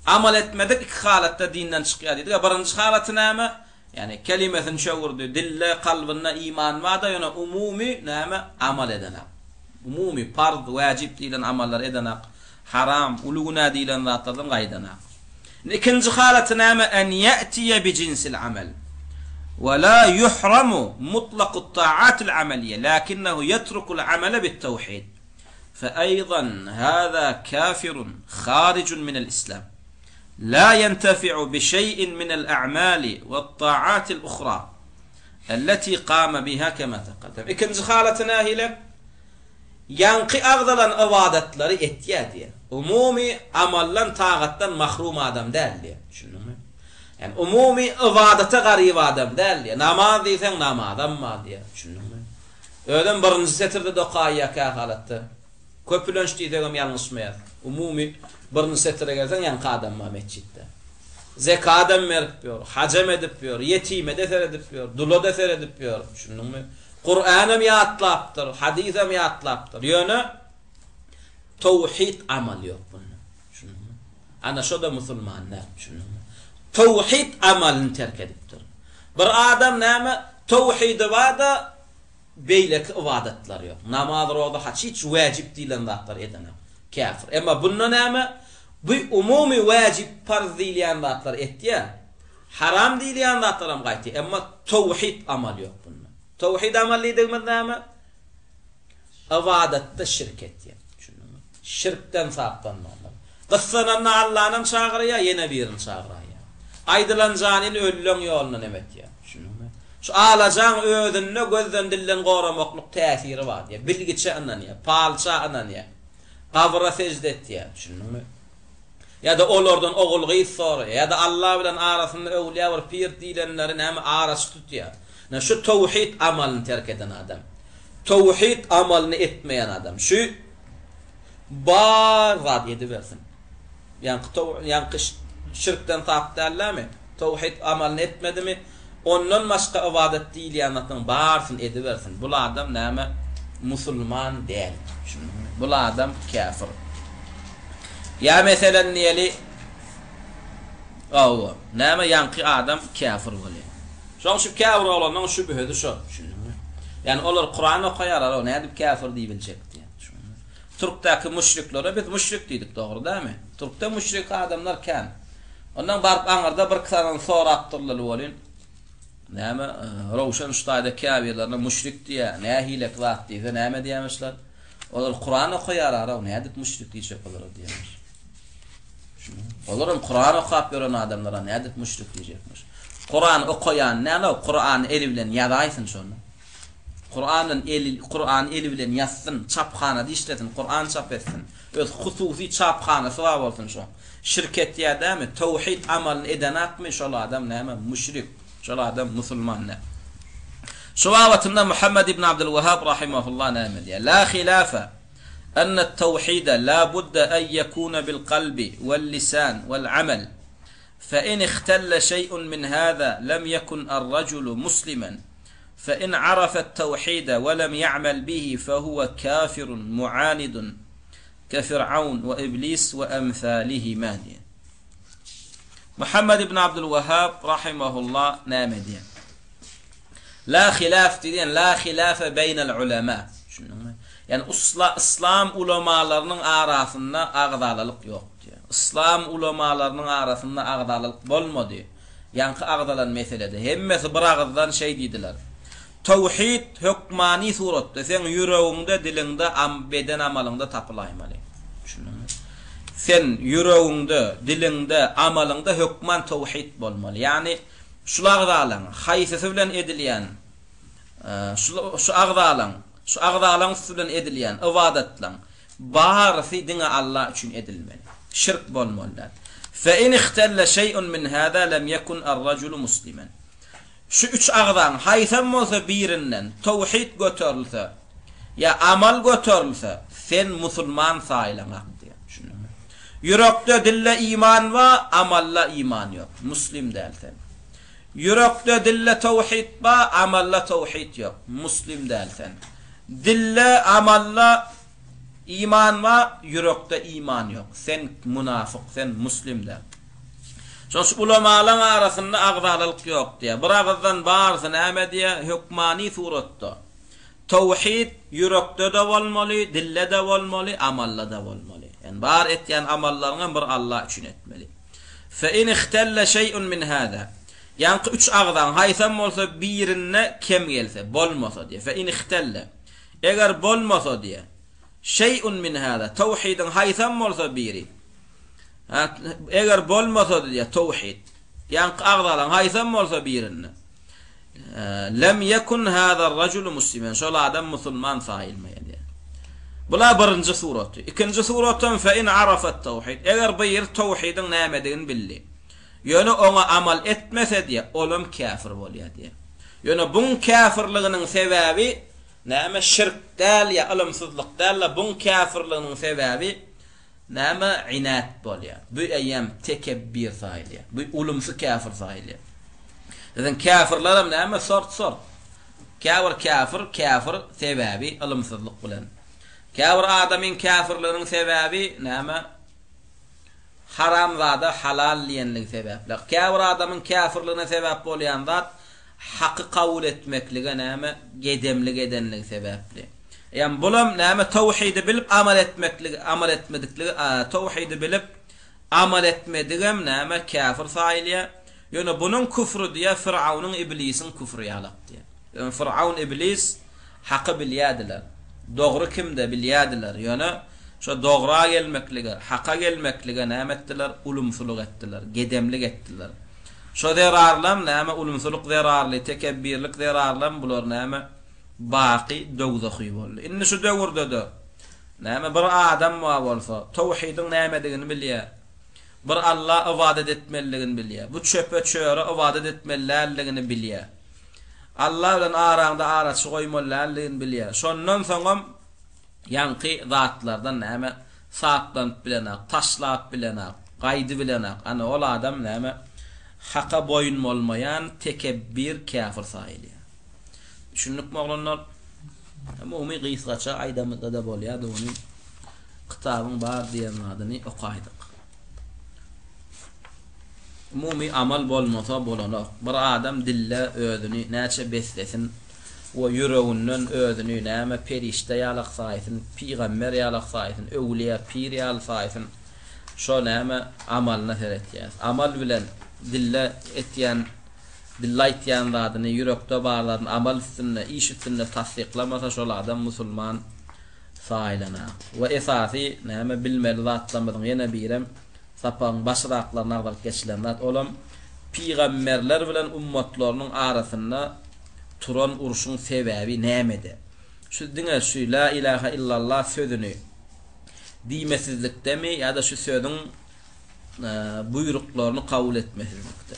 Amal etmedik iki halatda dinden çykýar diýdik-ä. Birinji halaty näme? Ýagny kelimesini çöwürdi, dilde, kalbynda iman bar-da, ýöne umumy näme? Amal edenak. Umumy parz, wäjip diýlen amallary edenak. Haram, uly günä diýlen zatlardan gaýdanak. Indi ikinji halaty näme? En ýe'tiýe bi jinsil amel. We la ýuhramu mutlakut ta'atil ameliýe, lakinnehu ýetrukul amele bit tawhid. Fe eýdan hâzâ kâfirun hârijun minel islam. La ýentefi'u bi şeý'in minel a'mali we't-ta'atil uhra, elleti kâme biha kemâ tekaddem. Ikinji halaty nähili? Ýaňky agzalan ybadatlary etýär diýýär. Umumy amaldan, tagatdan mahrum adam däl diýýär. Düşündiňmi? Ýagny umumy ybadata garyp adam däl diýýär. Namaz diýseň namazam bar diýýär. Düşündiňmi? Özem birinji setirde-de okaýýar kähalatda. Köpülenç diýsegem ýalňyşmaýas. Umumy birinji setire gelseň ýaňky adam bar metjitde. Zekadam berip ýör, hajam edip ýör, ýetime-de seredip ýör, dula-da seredip ýör. Düşündiňmi? Kuranam ýatlapdyr, hadysam ýatlapdyr. Ýöne towhid amaly ýok bunda. Düşündiňmi? Ana şo-da musulman däl. Düşündiňmi? Towhid amalyny terk edipdir. Bir adam näme towhidi bar-da beýleki ybadatlary ýok. Namaz, roza, haç hiç wäjip diýlen zatlary edenok. Käfir. Emma bunda näme? Bu umumy wäjip parz diýilýän zatlar etýär. Haram diýilýän zatlaram gaýtýar. Emma towhid amal ýok bunda. Towhid amal diýdigimiz näme? Ybadatda şirk etýär. Düşündiňmi? Şirkden saplanmalydyr. Gyssananda Allanam çagyrýar, ýene birini çagyraýýar. Aýdylan janyny ölüleň ýolundan hem etýär. Düşündiňmi? Şu alajaň özünde gözden-dilden goramaklyk täsiri bar diýýär. Bilgiçe ynanýar, palça ynanýar. Gabyra sežde etýär. Düşündiňmi? Ýa-da olardan ogul-gyz soraýar. Ýa-da Alla bilen arasynda öwlüýä bir pir diýlenleri näme araçy tutýar. Ine şu towhid amalyny terk eden adam. Towhid amalyny etmeýän adam. Şu bar zat edibersin. Ýaňky tow ýaňky şirkden sap dällämi? Towhid amalyny etmedimi? Ondan başga ybadat diýilýän zatlaryň barysyny edibersin. Bul adam näme? Musulman däl. Düşündiňmi? Bul adam käfir. Ýa meselen diýeli, hawa, näme ýaňky adam käfir bolýar. Şoň üçin käbir oglanlaryň şübhesi şo. Düşündiňmi? Ýani olar Kuran okaýarlar, nädip käfir diýibiljek diýýär. Düşündiňmi? Türkdäki müşriklere biz müşrik diýdik, dogry dälmi? Türkde müşrik adamlar kän. Ondan baryp aňyrda bir sany sorapdyrlar welin, näme, Röwşen şu taýda käbirlerine müşrik diýýär, nähilek zat diýse, näme diýýärmişler? Olar Kuran okaýar-araw, nädip müşrik diýjek olara diýýärmiş. Olaram Kuran okap ýören adamlara nädip müşrik diýjekmiş. Kuran okaýan näme, Kurany eli bilen ýazaýsyn şony. Kuran bilen eli, Kurany eli bilen ýazsyn, çaphanada işlesin, Kuran çap etsin. Öz hususy çaphanasy bar bolsun şoň. Şirk etýär dämi? Towhid amalyny edenakmy şol adam näme? Müşrik. Şol adam musulman däl. Şu babatynda Muhammed ibn Abdülwehhab rahimehullah näme diýýär? La hilafa enne tawhide la budde en yekune bil kalbi vel lisan vel amel. Fe in ihtelle şey'un min hâzâ lem yekun er-raculu muslimen. Fe in arafet tawhide ve lem ya'mel bihi fe huve kâfirun mu'anidun ke Fir'aun we Iblis we emsalihima diýen. Muhammed ibn Abdul Wahhab rahimehullah näme diýen? La hilaf diýen, la hilafe beýnel ulema. Düşündiňmi? Ýani usla islam ulamalarynyň arasynda agzalalyk ýok diýen. Islam ulamalarynyň arasynda agzalalyk bolmady. Ýaňky agzalan meselede hemmesi bir agyzdan şeý diýdiler. Towhid hökmany suratda seň ýüregiňde, diliňde, beden amalyňda tapylaýmaly. Düşündiňmi? Sen ýüregiňde, diliňde, amalyňda hökman towhid bolmaly. Ýagny şul agzalaň haýsysy bilen edilýän şu şu agzalaň, şu agzalaň üsti bilen edilýän ybadatlaň barysy diňe Allah üçin edilmeli. Şirk bolmaly däl. Fe in ihtelle şey'un min hâzâ lem yekun er-raculu muslimen. Şu üç agzaň haýsam bolsa birinden towhid göterilse, ýa amal göterilse, sen musulman saýylaňak diýýär. Düşündiňmi? Ýürekde, dilde iman bar, amalda iman ýok. Muslim däl sen. Ýürekde, dilde towhid bar, amalda towhid ýok. Muslim däl sen. Dilde, amalda Iman bar, ýürekde iman ýok. Sen munafyk, sen muslim däl. Şoň üçin ulamalaň arasynda agzalalyk ýok diýýär. Bir agyzdan barysy näme diýýär? Hökmany suratda. Towhid ýürekde-de bolmaly, dilde-de bolmaly, amalda-da bolmaly. Ýani bar etýän amallaryňam bir Allah üçin etmeli. Fe in ihtelle şeý'un min hâzâ. Ýaňky üç agzaň haýsam bolsa birinde kem gelse, bolmasa diýýär. Fe in ihtelle. Eger bolmasa diýýär. Şeý'un min hâzâ, towhidiň haýsam bolsa biri. Hä, eger bolmasa diýýär, towhid. Ýaňky agzalan haýsam bolsa birinde. Lem yekun hâzâ'r-rajulu muslimen, şol adam musulman saýylmaýar diýýär. Bula birinji suraty. Ikinji suratam fe in arafat towhid. Eger bir towhidiň nämedigini bildi. Ýöne oňa amal etmese diýýär, olam käfir bolýar diýýär. Ýöne buň käfirliginiň sebäbi Näme şirk däl ýa ylymsyzlyk däl-de buň käfirliginiň sebäbi näme inat bolýar. Bu eýýäm tekebbir saýylýar. Bu ulumsy käfir saýylýar. Biziň käfirlerem näme sort-sort. Käbir käfir käfir sebäbi ylymsyzlyk bilen. Käbir adamyň käfirliginiň sebäbi näme haram zada halal diýenligi sebäpli. Käbir adamyň käfirligine sebäp bolýan zat Haky kabul etmeklige näme gedemlik edenligi sebäpli. Ýa bulam näme towhidi bilip amal etmekligi amal etmedikligi towhidi bilip. Amal etmedigem näme käfir saýylýar. Ýöne bunuň küfri diýýär Firawnyň iblisiň küfri ýalak diýýär. Ýöne Firawn iblis haky bilýärdiler. Dogry kimde bilýärdiler. Ýöne şo dogra gelmeklige, haka gelmeklige näme etdiler? Ulumsylyk etdiler, gedemlik etdiler. Şo zerarlam näme ulumsylyk zerarly, tekebbirlik zerarlam bular näme baky dowzahy boldy. Indi şu döwürde-de näme bir adam bar bolsa, towhidiň nämedigini bilýär. Bir Alla ybadat etmelidigini bilýär. Bu çöpe, çöre ybadat etmeli däldigini bilýär. Alla bilen araňda araçy goýmaly däldigini bilýär. Şondan soňam ýaňky zatlardan näme saplanyp bilenak, taşlap bilenak, gaýdybilenak. Ana ol adam näme Haka boýun bolmaýan tekebbir käfir saýylýar. Düşündikmi oglanlar? Umumy gysgaça aýdamyzda-da bolýardy ony. Kitabyň bar diýen zadyny okaýdyk. Umumy amal bolmasa bolanok. Bir adam dille özüni näçe beslesin we ýüreginden özüni näme perişde ýalak saýsyn, pygamber ýalak saýsyn, öwlüýä, pir ýaly saýsyn, şo näme amalyna seretýäs. Amal bilen dille etýän, dille aýtýan zadyny, ýürekde bar zadyny amal üstünde, iş üstünde tassyklamasa şol adam musulman saýlanar. We esasy näme bilmeli zatlarymyzyň ýene birem sapagyň başyraklarynda agzalyp geçilen zat, olam pygamberler bilen ummatlarynyň arasynda turan urşuň sebäbi nämede? Şu diňe şu La ilaha illallah sözüni diýmesizlikdemi ýa-da şu sözüň buýruklaryny kabul etmesizlikde?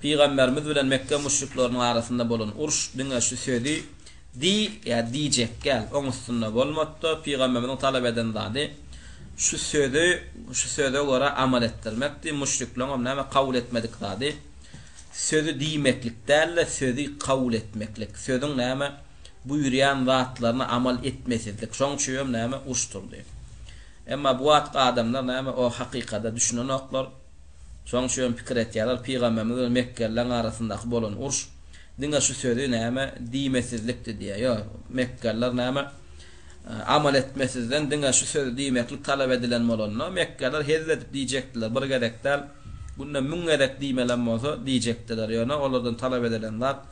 Pygamberimiz bilen Mekge müşrikleriniň arasynda bolan uruş diňe şu sözi Diý ýa diýjek gel, oň üstünde bolmady-da, pygamberimiziň talap eden zady şu sözi, şu söze görä amal etdirmekdi. Müşrikleňem näme kabul etmedik zady sözi diýmeklik däl-de, sözi kabul etmeklik, sözüň näme buýurýan zatlaryna amal etmesizlik. Şoň üçinem näme uruş turdy. Emma bu wagtky adamlar näme o hakykada düşünenoklar. Şoň üçinem pikir etýärler, pygamberimiz bilen mekgelileň arasyndaky bolan uruş Diňe şu sözi näme diýmesizlikdi diýýär. Ýok, mekgeliler näme amal etmesizden diňe şu sözi diýmeklik talap edilen bolanda, mekgeliler hezil edip diýjekdiler. Bir gezek däl, günde müň gezek diýmelem bolsa diýjekdiler. Ýöne olardan talap edilen zat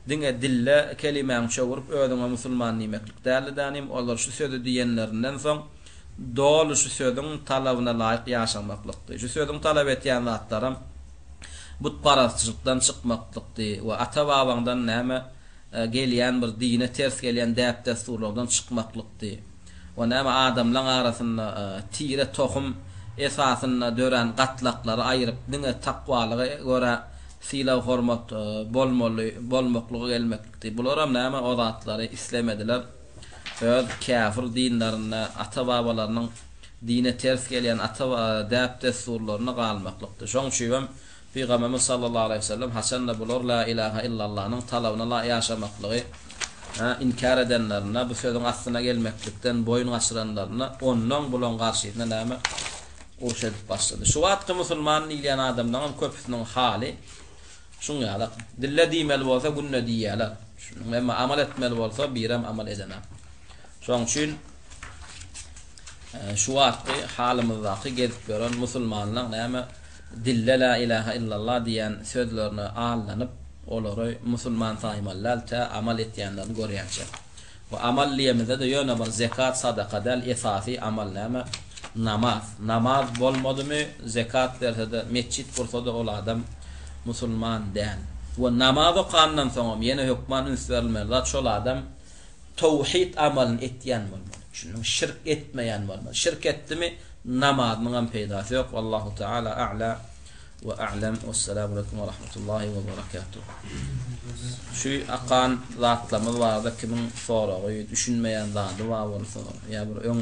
diňe dilde kelimäňi çöwrüp özüňe musulman diýmeklik däldi dänim. Olar şu sözi diýenlerinden soň doly şu sözüň talabyna laýyk ýaşamaklykdy. Şu sözüň talap etýän zatlaram butparazçylykdan çykmaklykdy we ata-babaňdan näme gelýän bir dine ters gelýän däp-dessurlardan çykmaklykdy we näme adamlaň arasynda tire tohum esasynda dörän gatlaklary aýyryp diňe takwalyga görä sylag-hormat bolmaly bolmaklyga gelmeklikdi. Bularam näme o zatlary islemediler. Öz käfir dinlerinde ata-babalarynyň dine ters gelýän ata däp-dessurlarynda galmaklykdy. Şoň üçibem Pygamberimiz sallallahu aleýhi we sellem haçanda bular La ilaha illallanyň talabyna la ýaşamaklygy inkär edenlerinde, bu sözüň aslyna gelmeklikden boýun gaçyranlarynda onnoň bulaň garşysyna näme uruş edip başlady. Şu wagtky musulman diýilýän adamlaryňam köpüsiniň haly şuň ýalak. Dille diýmeli bolsa günde diýýärler. Emma amal etmeli bolsa birem amal edenak. Şoň üçin şu wagtky halymyzdaky gezip ýören musulmanlaň näme dilde la ilaha illallah diýen sözlerine aldanyp olary musulman saýmaly däl tä amal etýänlerini görýänçä. Bu amal diýemizde-de ýöne bir zekat sadaka däl esasy amal näme namaz. Namaz bolmadymy zekat bersede metjit gursada ol adam musulman däl. We namaz okandan soňam ýene hökman üns berilmeli zat şol adam Towhid amalyny etýän bolmaly. Düşündiňmi? Şirk etmeýän bolmaly. Şirk etdimi, namazynyňam peýdasy ýok. Wallahu taala a'la we a'lem. Wessalamu aleýkum we rahmetullahi we berekatuh. Şu akan zatlarymyz barada kimiň soragy, düşünmeýän zady bar bolsa, ýa bir öň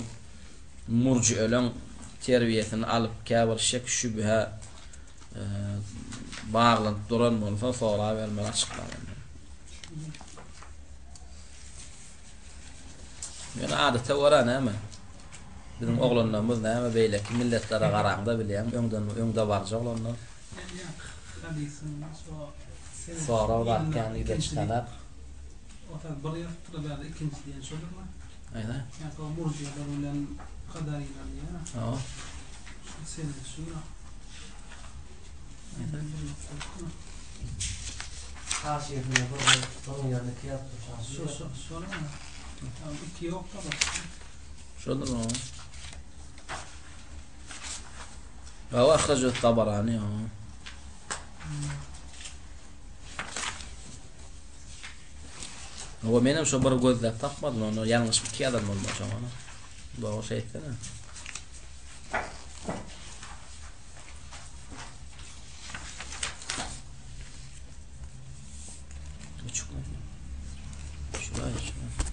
murjieleň terbiýesini alyp käbir şek-şübhä baglanyp duran bolsa sorabermeli açyklabermeli. Ýöne adata görä näme? Biziň oglanlarymyz näme beýleki milletlere garaňda bilýäň, öňden öňde baryjy oglanlar. Sorag zat kän ýüze çykanak. Ota bir ýazypdyr bärde ikinji diýen şoldurmy? Aýna. Ýa murjiýalar bilen kadariler diýýär. Hawa. Sen şunda. Haşiýesinde bir bir ýerine iki ýazypdyr. Şu şu şol. Iki ýok da başga. Şodur o. Hawa ahraja Tabarani. Hawa menem şo bir gözläp tapmadym ony. Ýalňyş iki ýazan bolmaşam ony. Dogry şeýtsene. Şuraý, şuraý.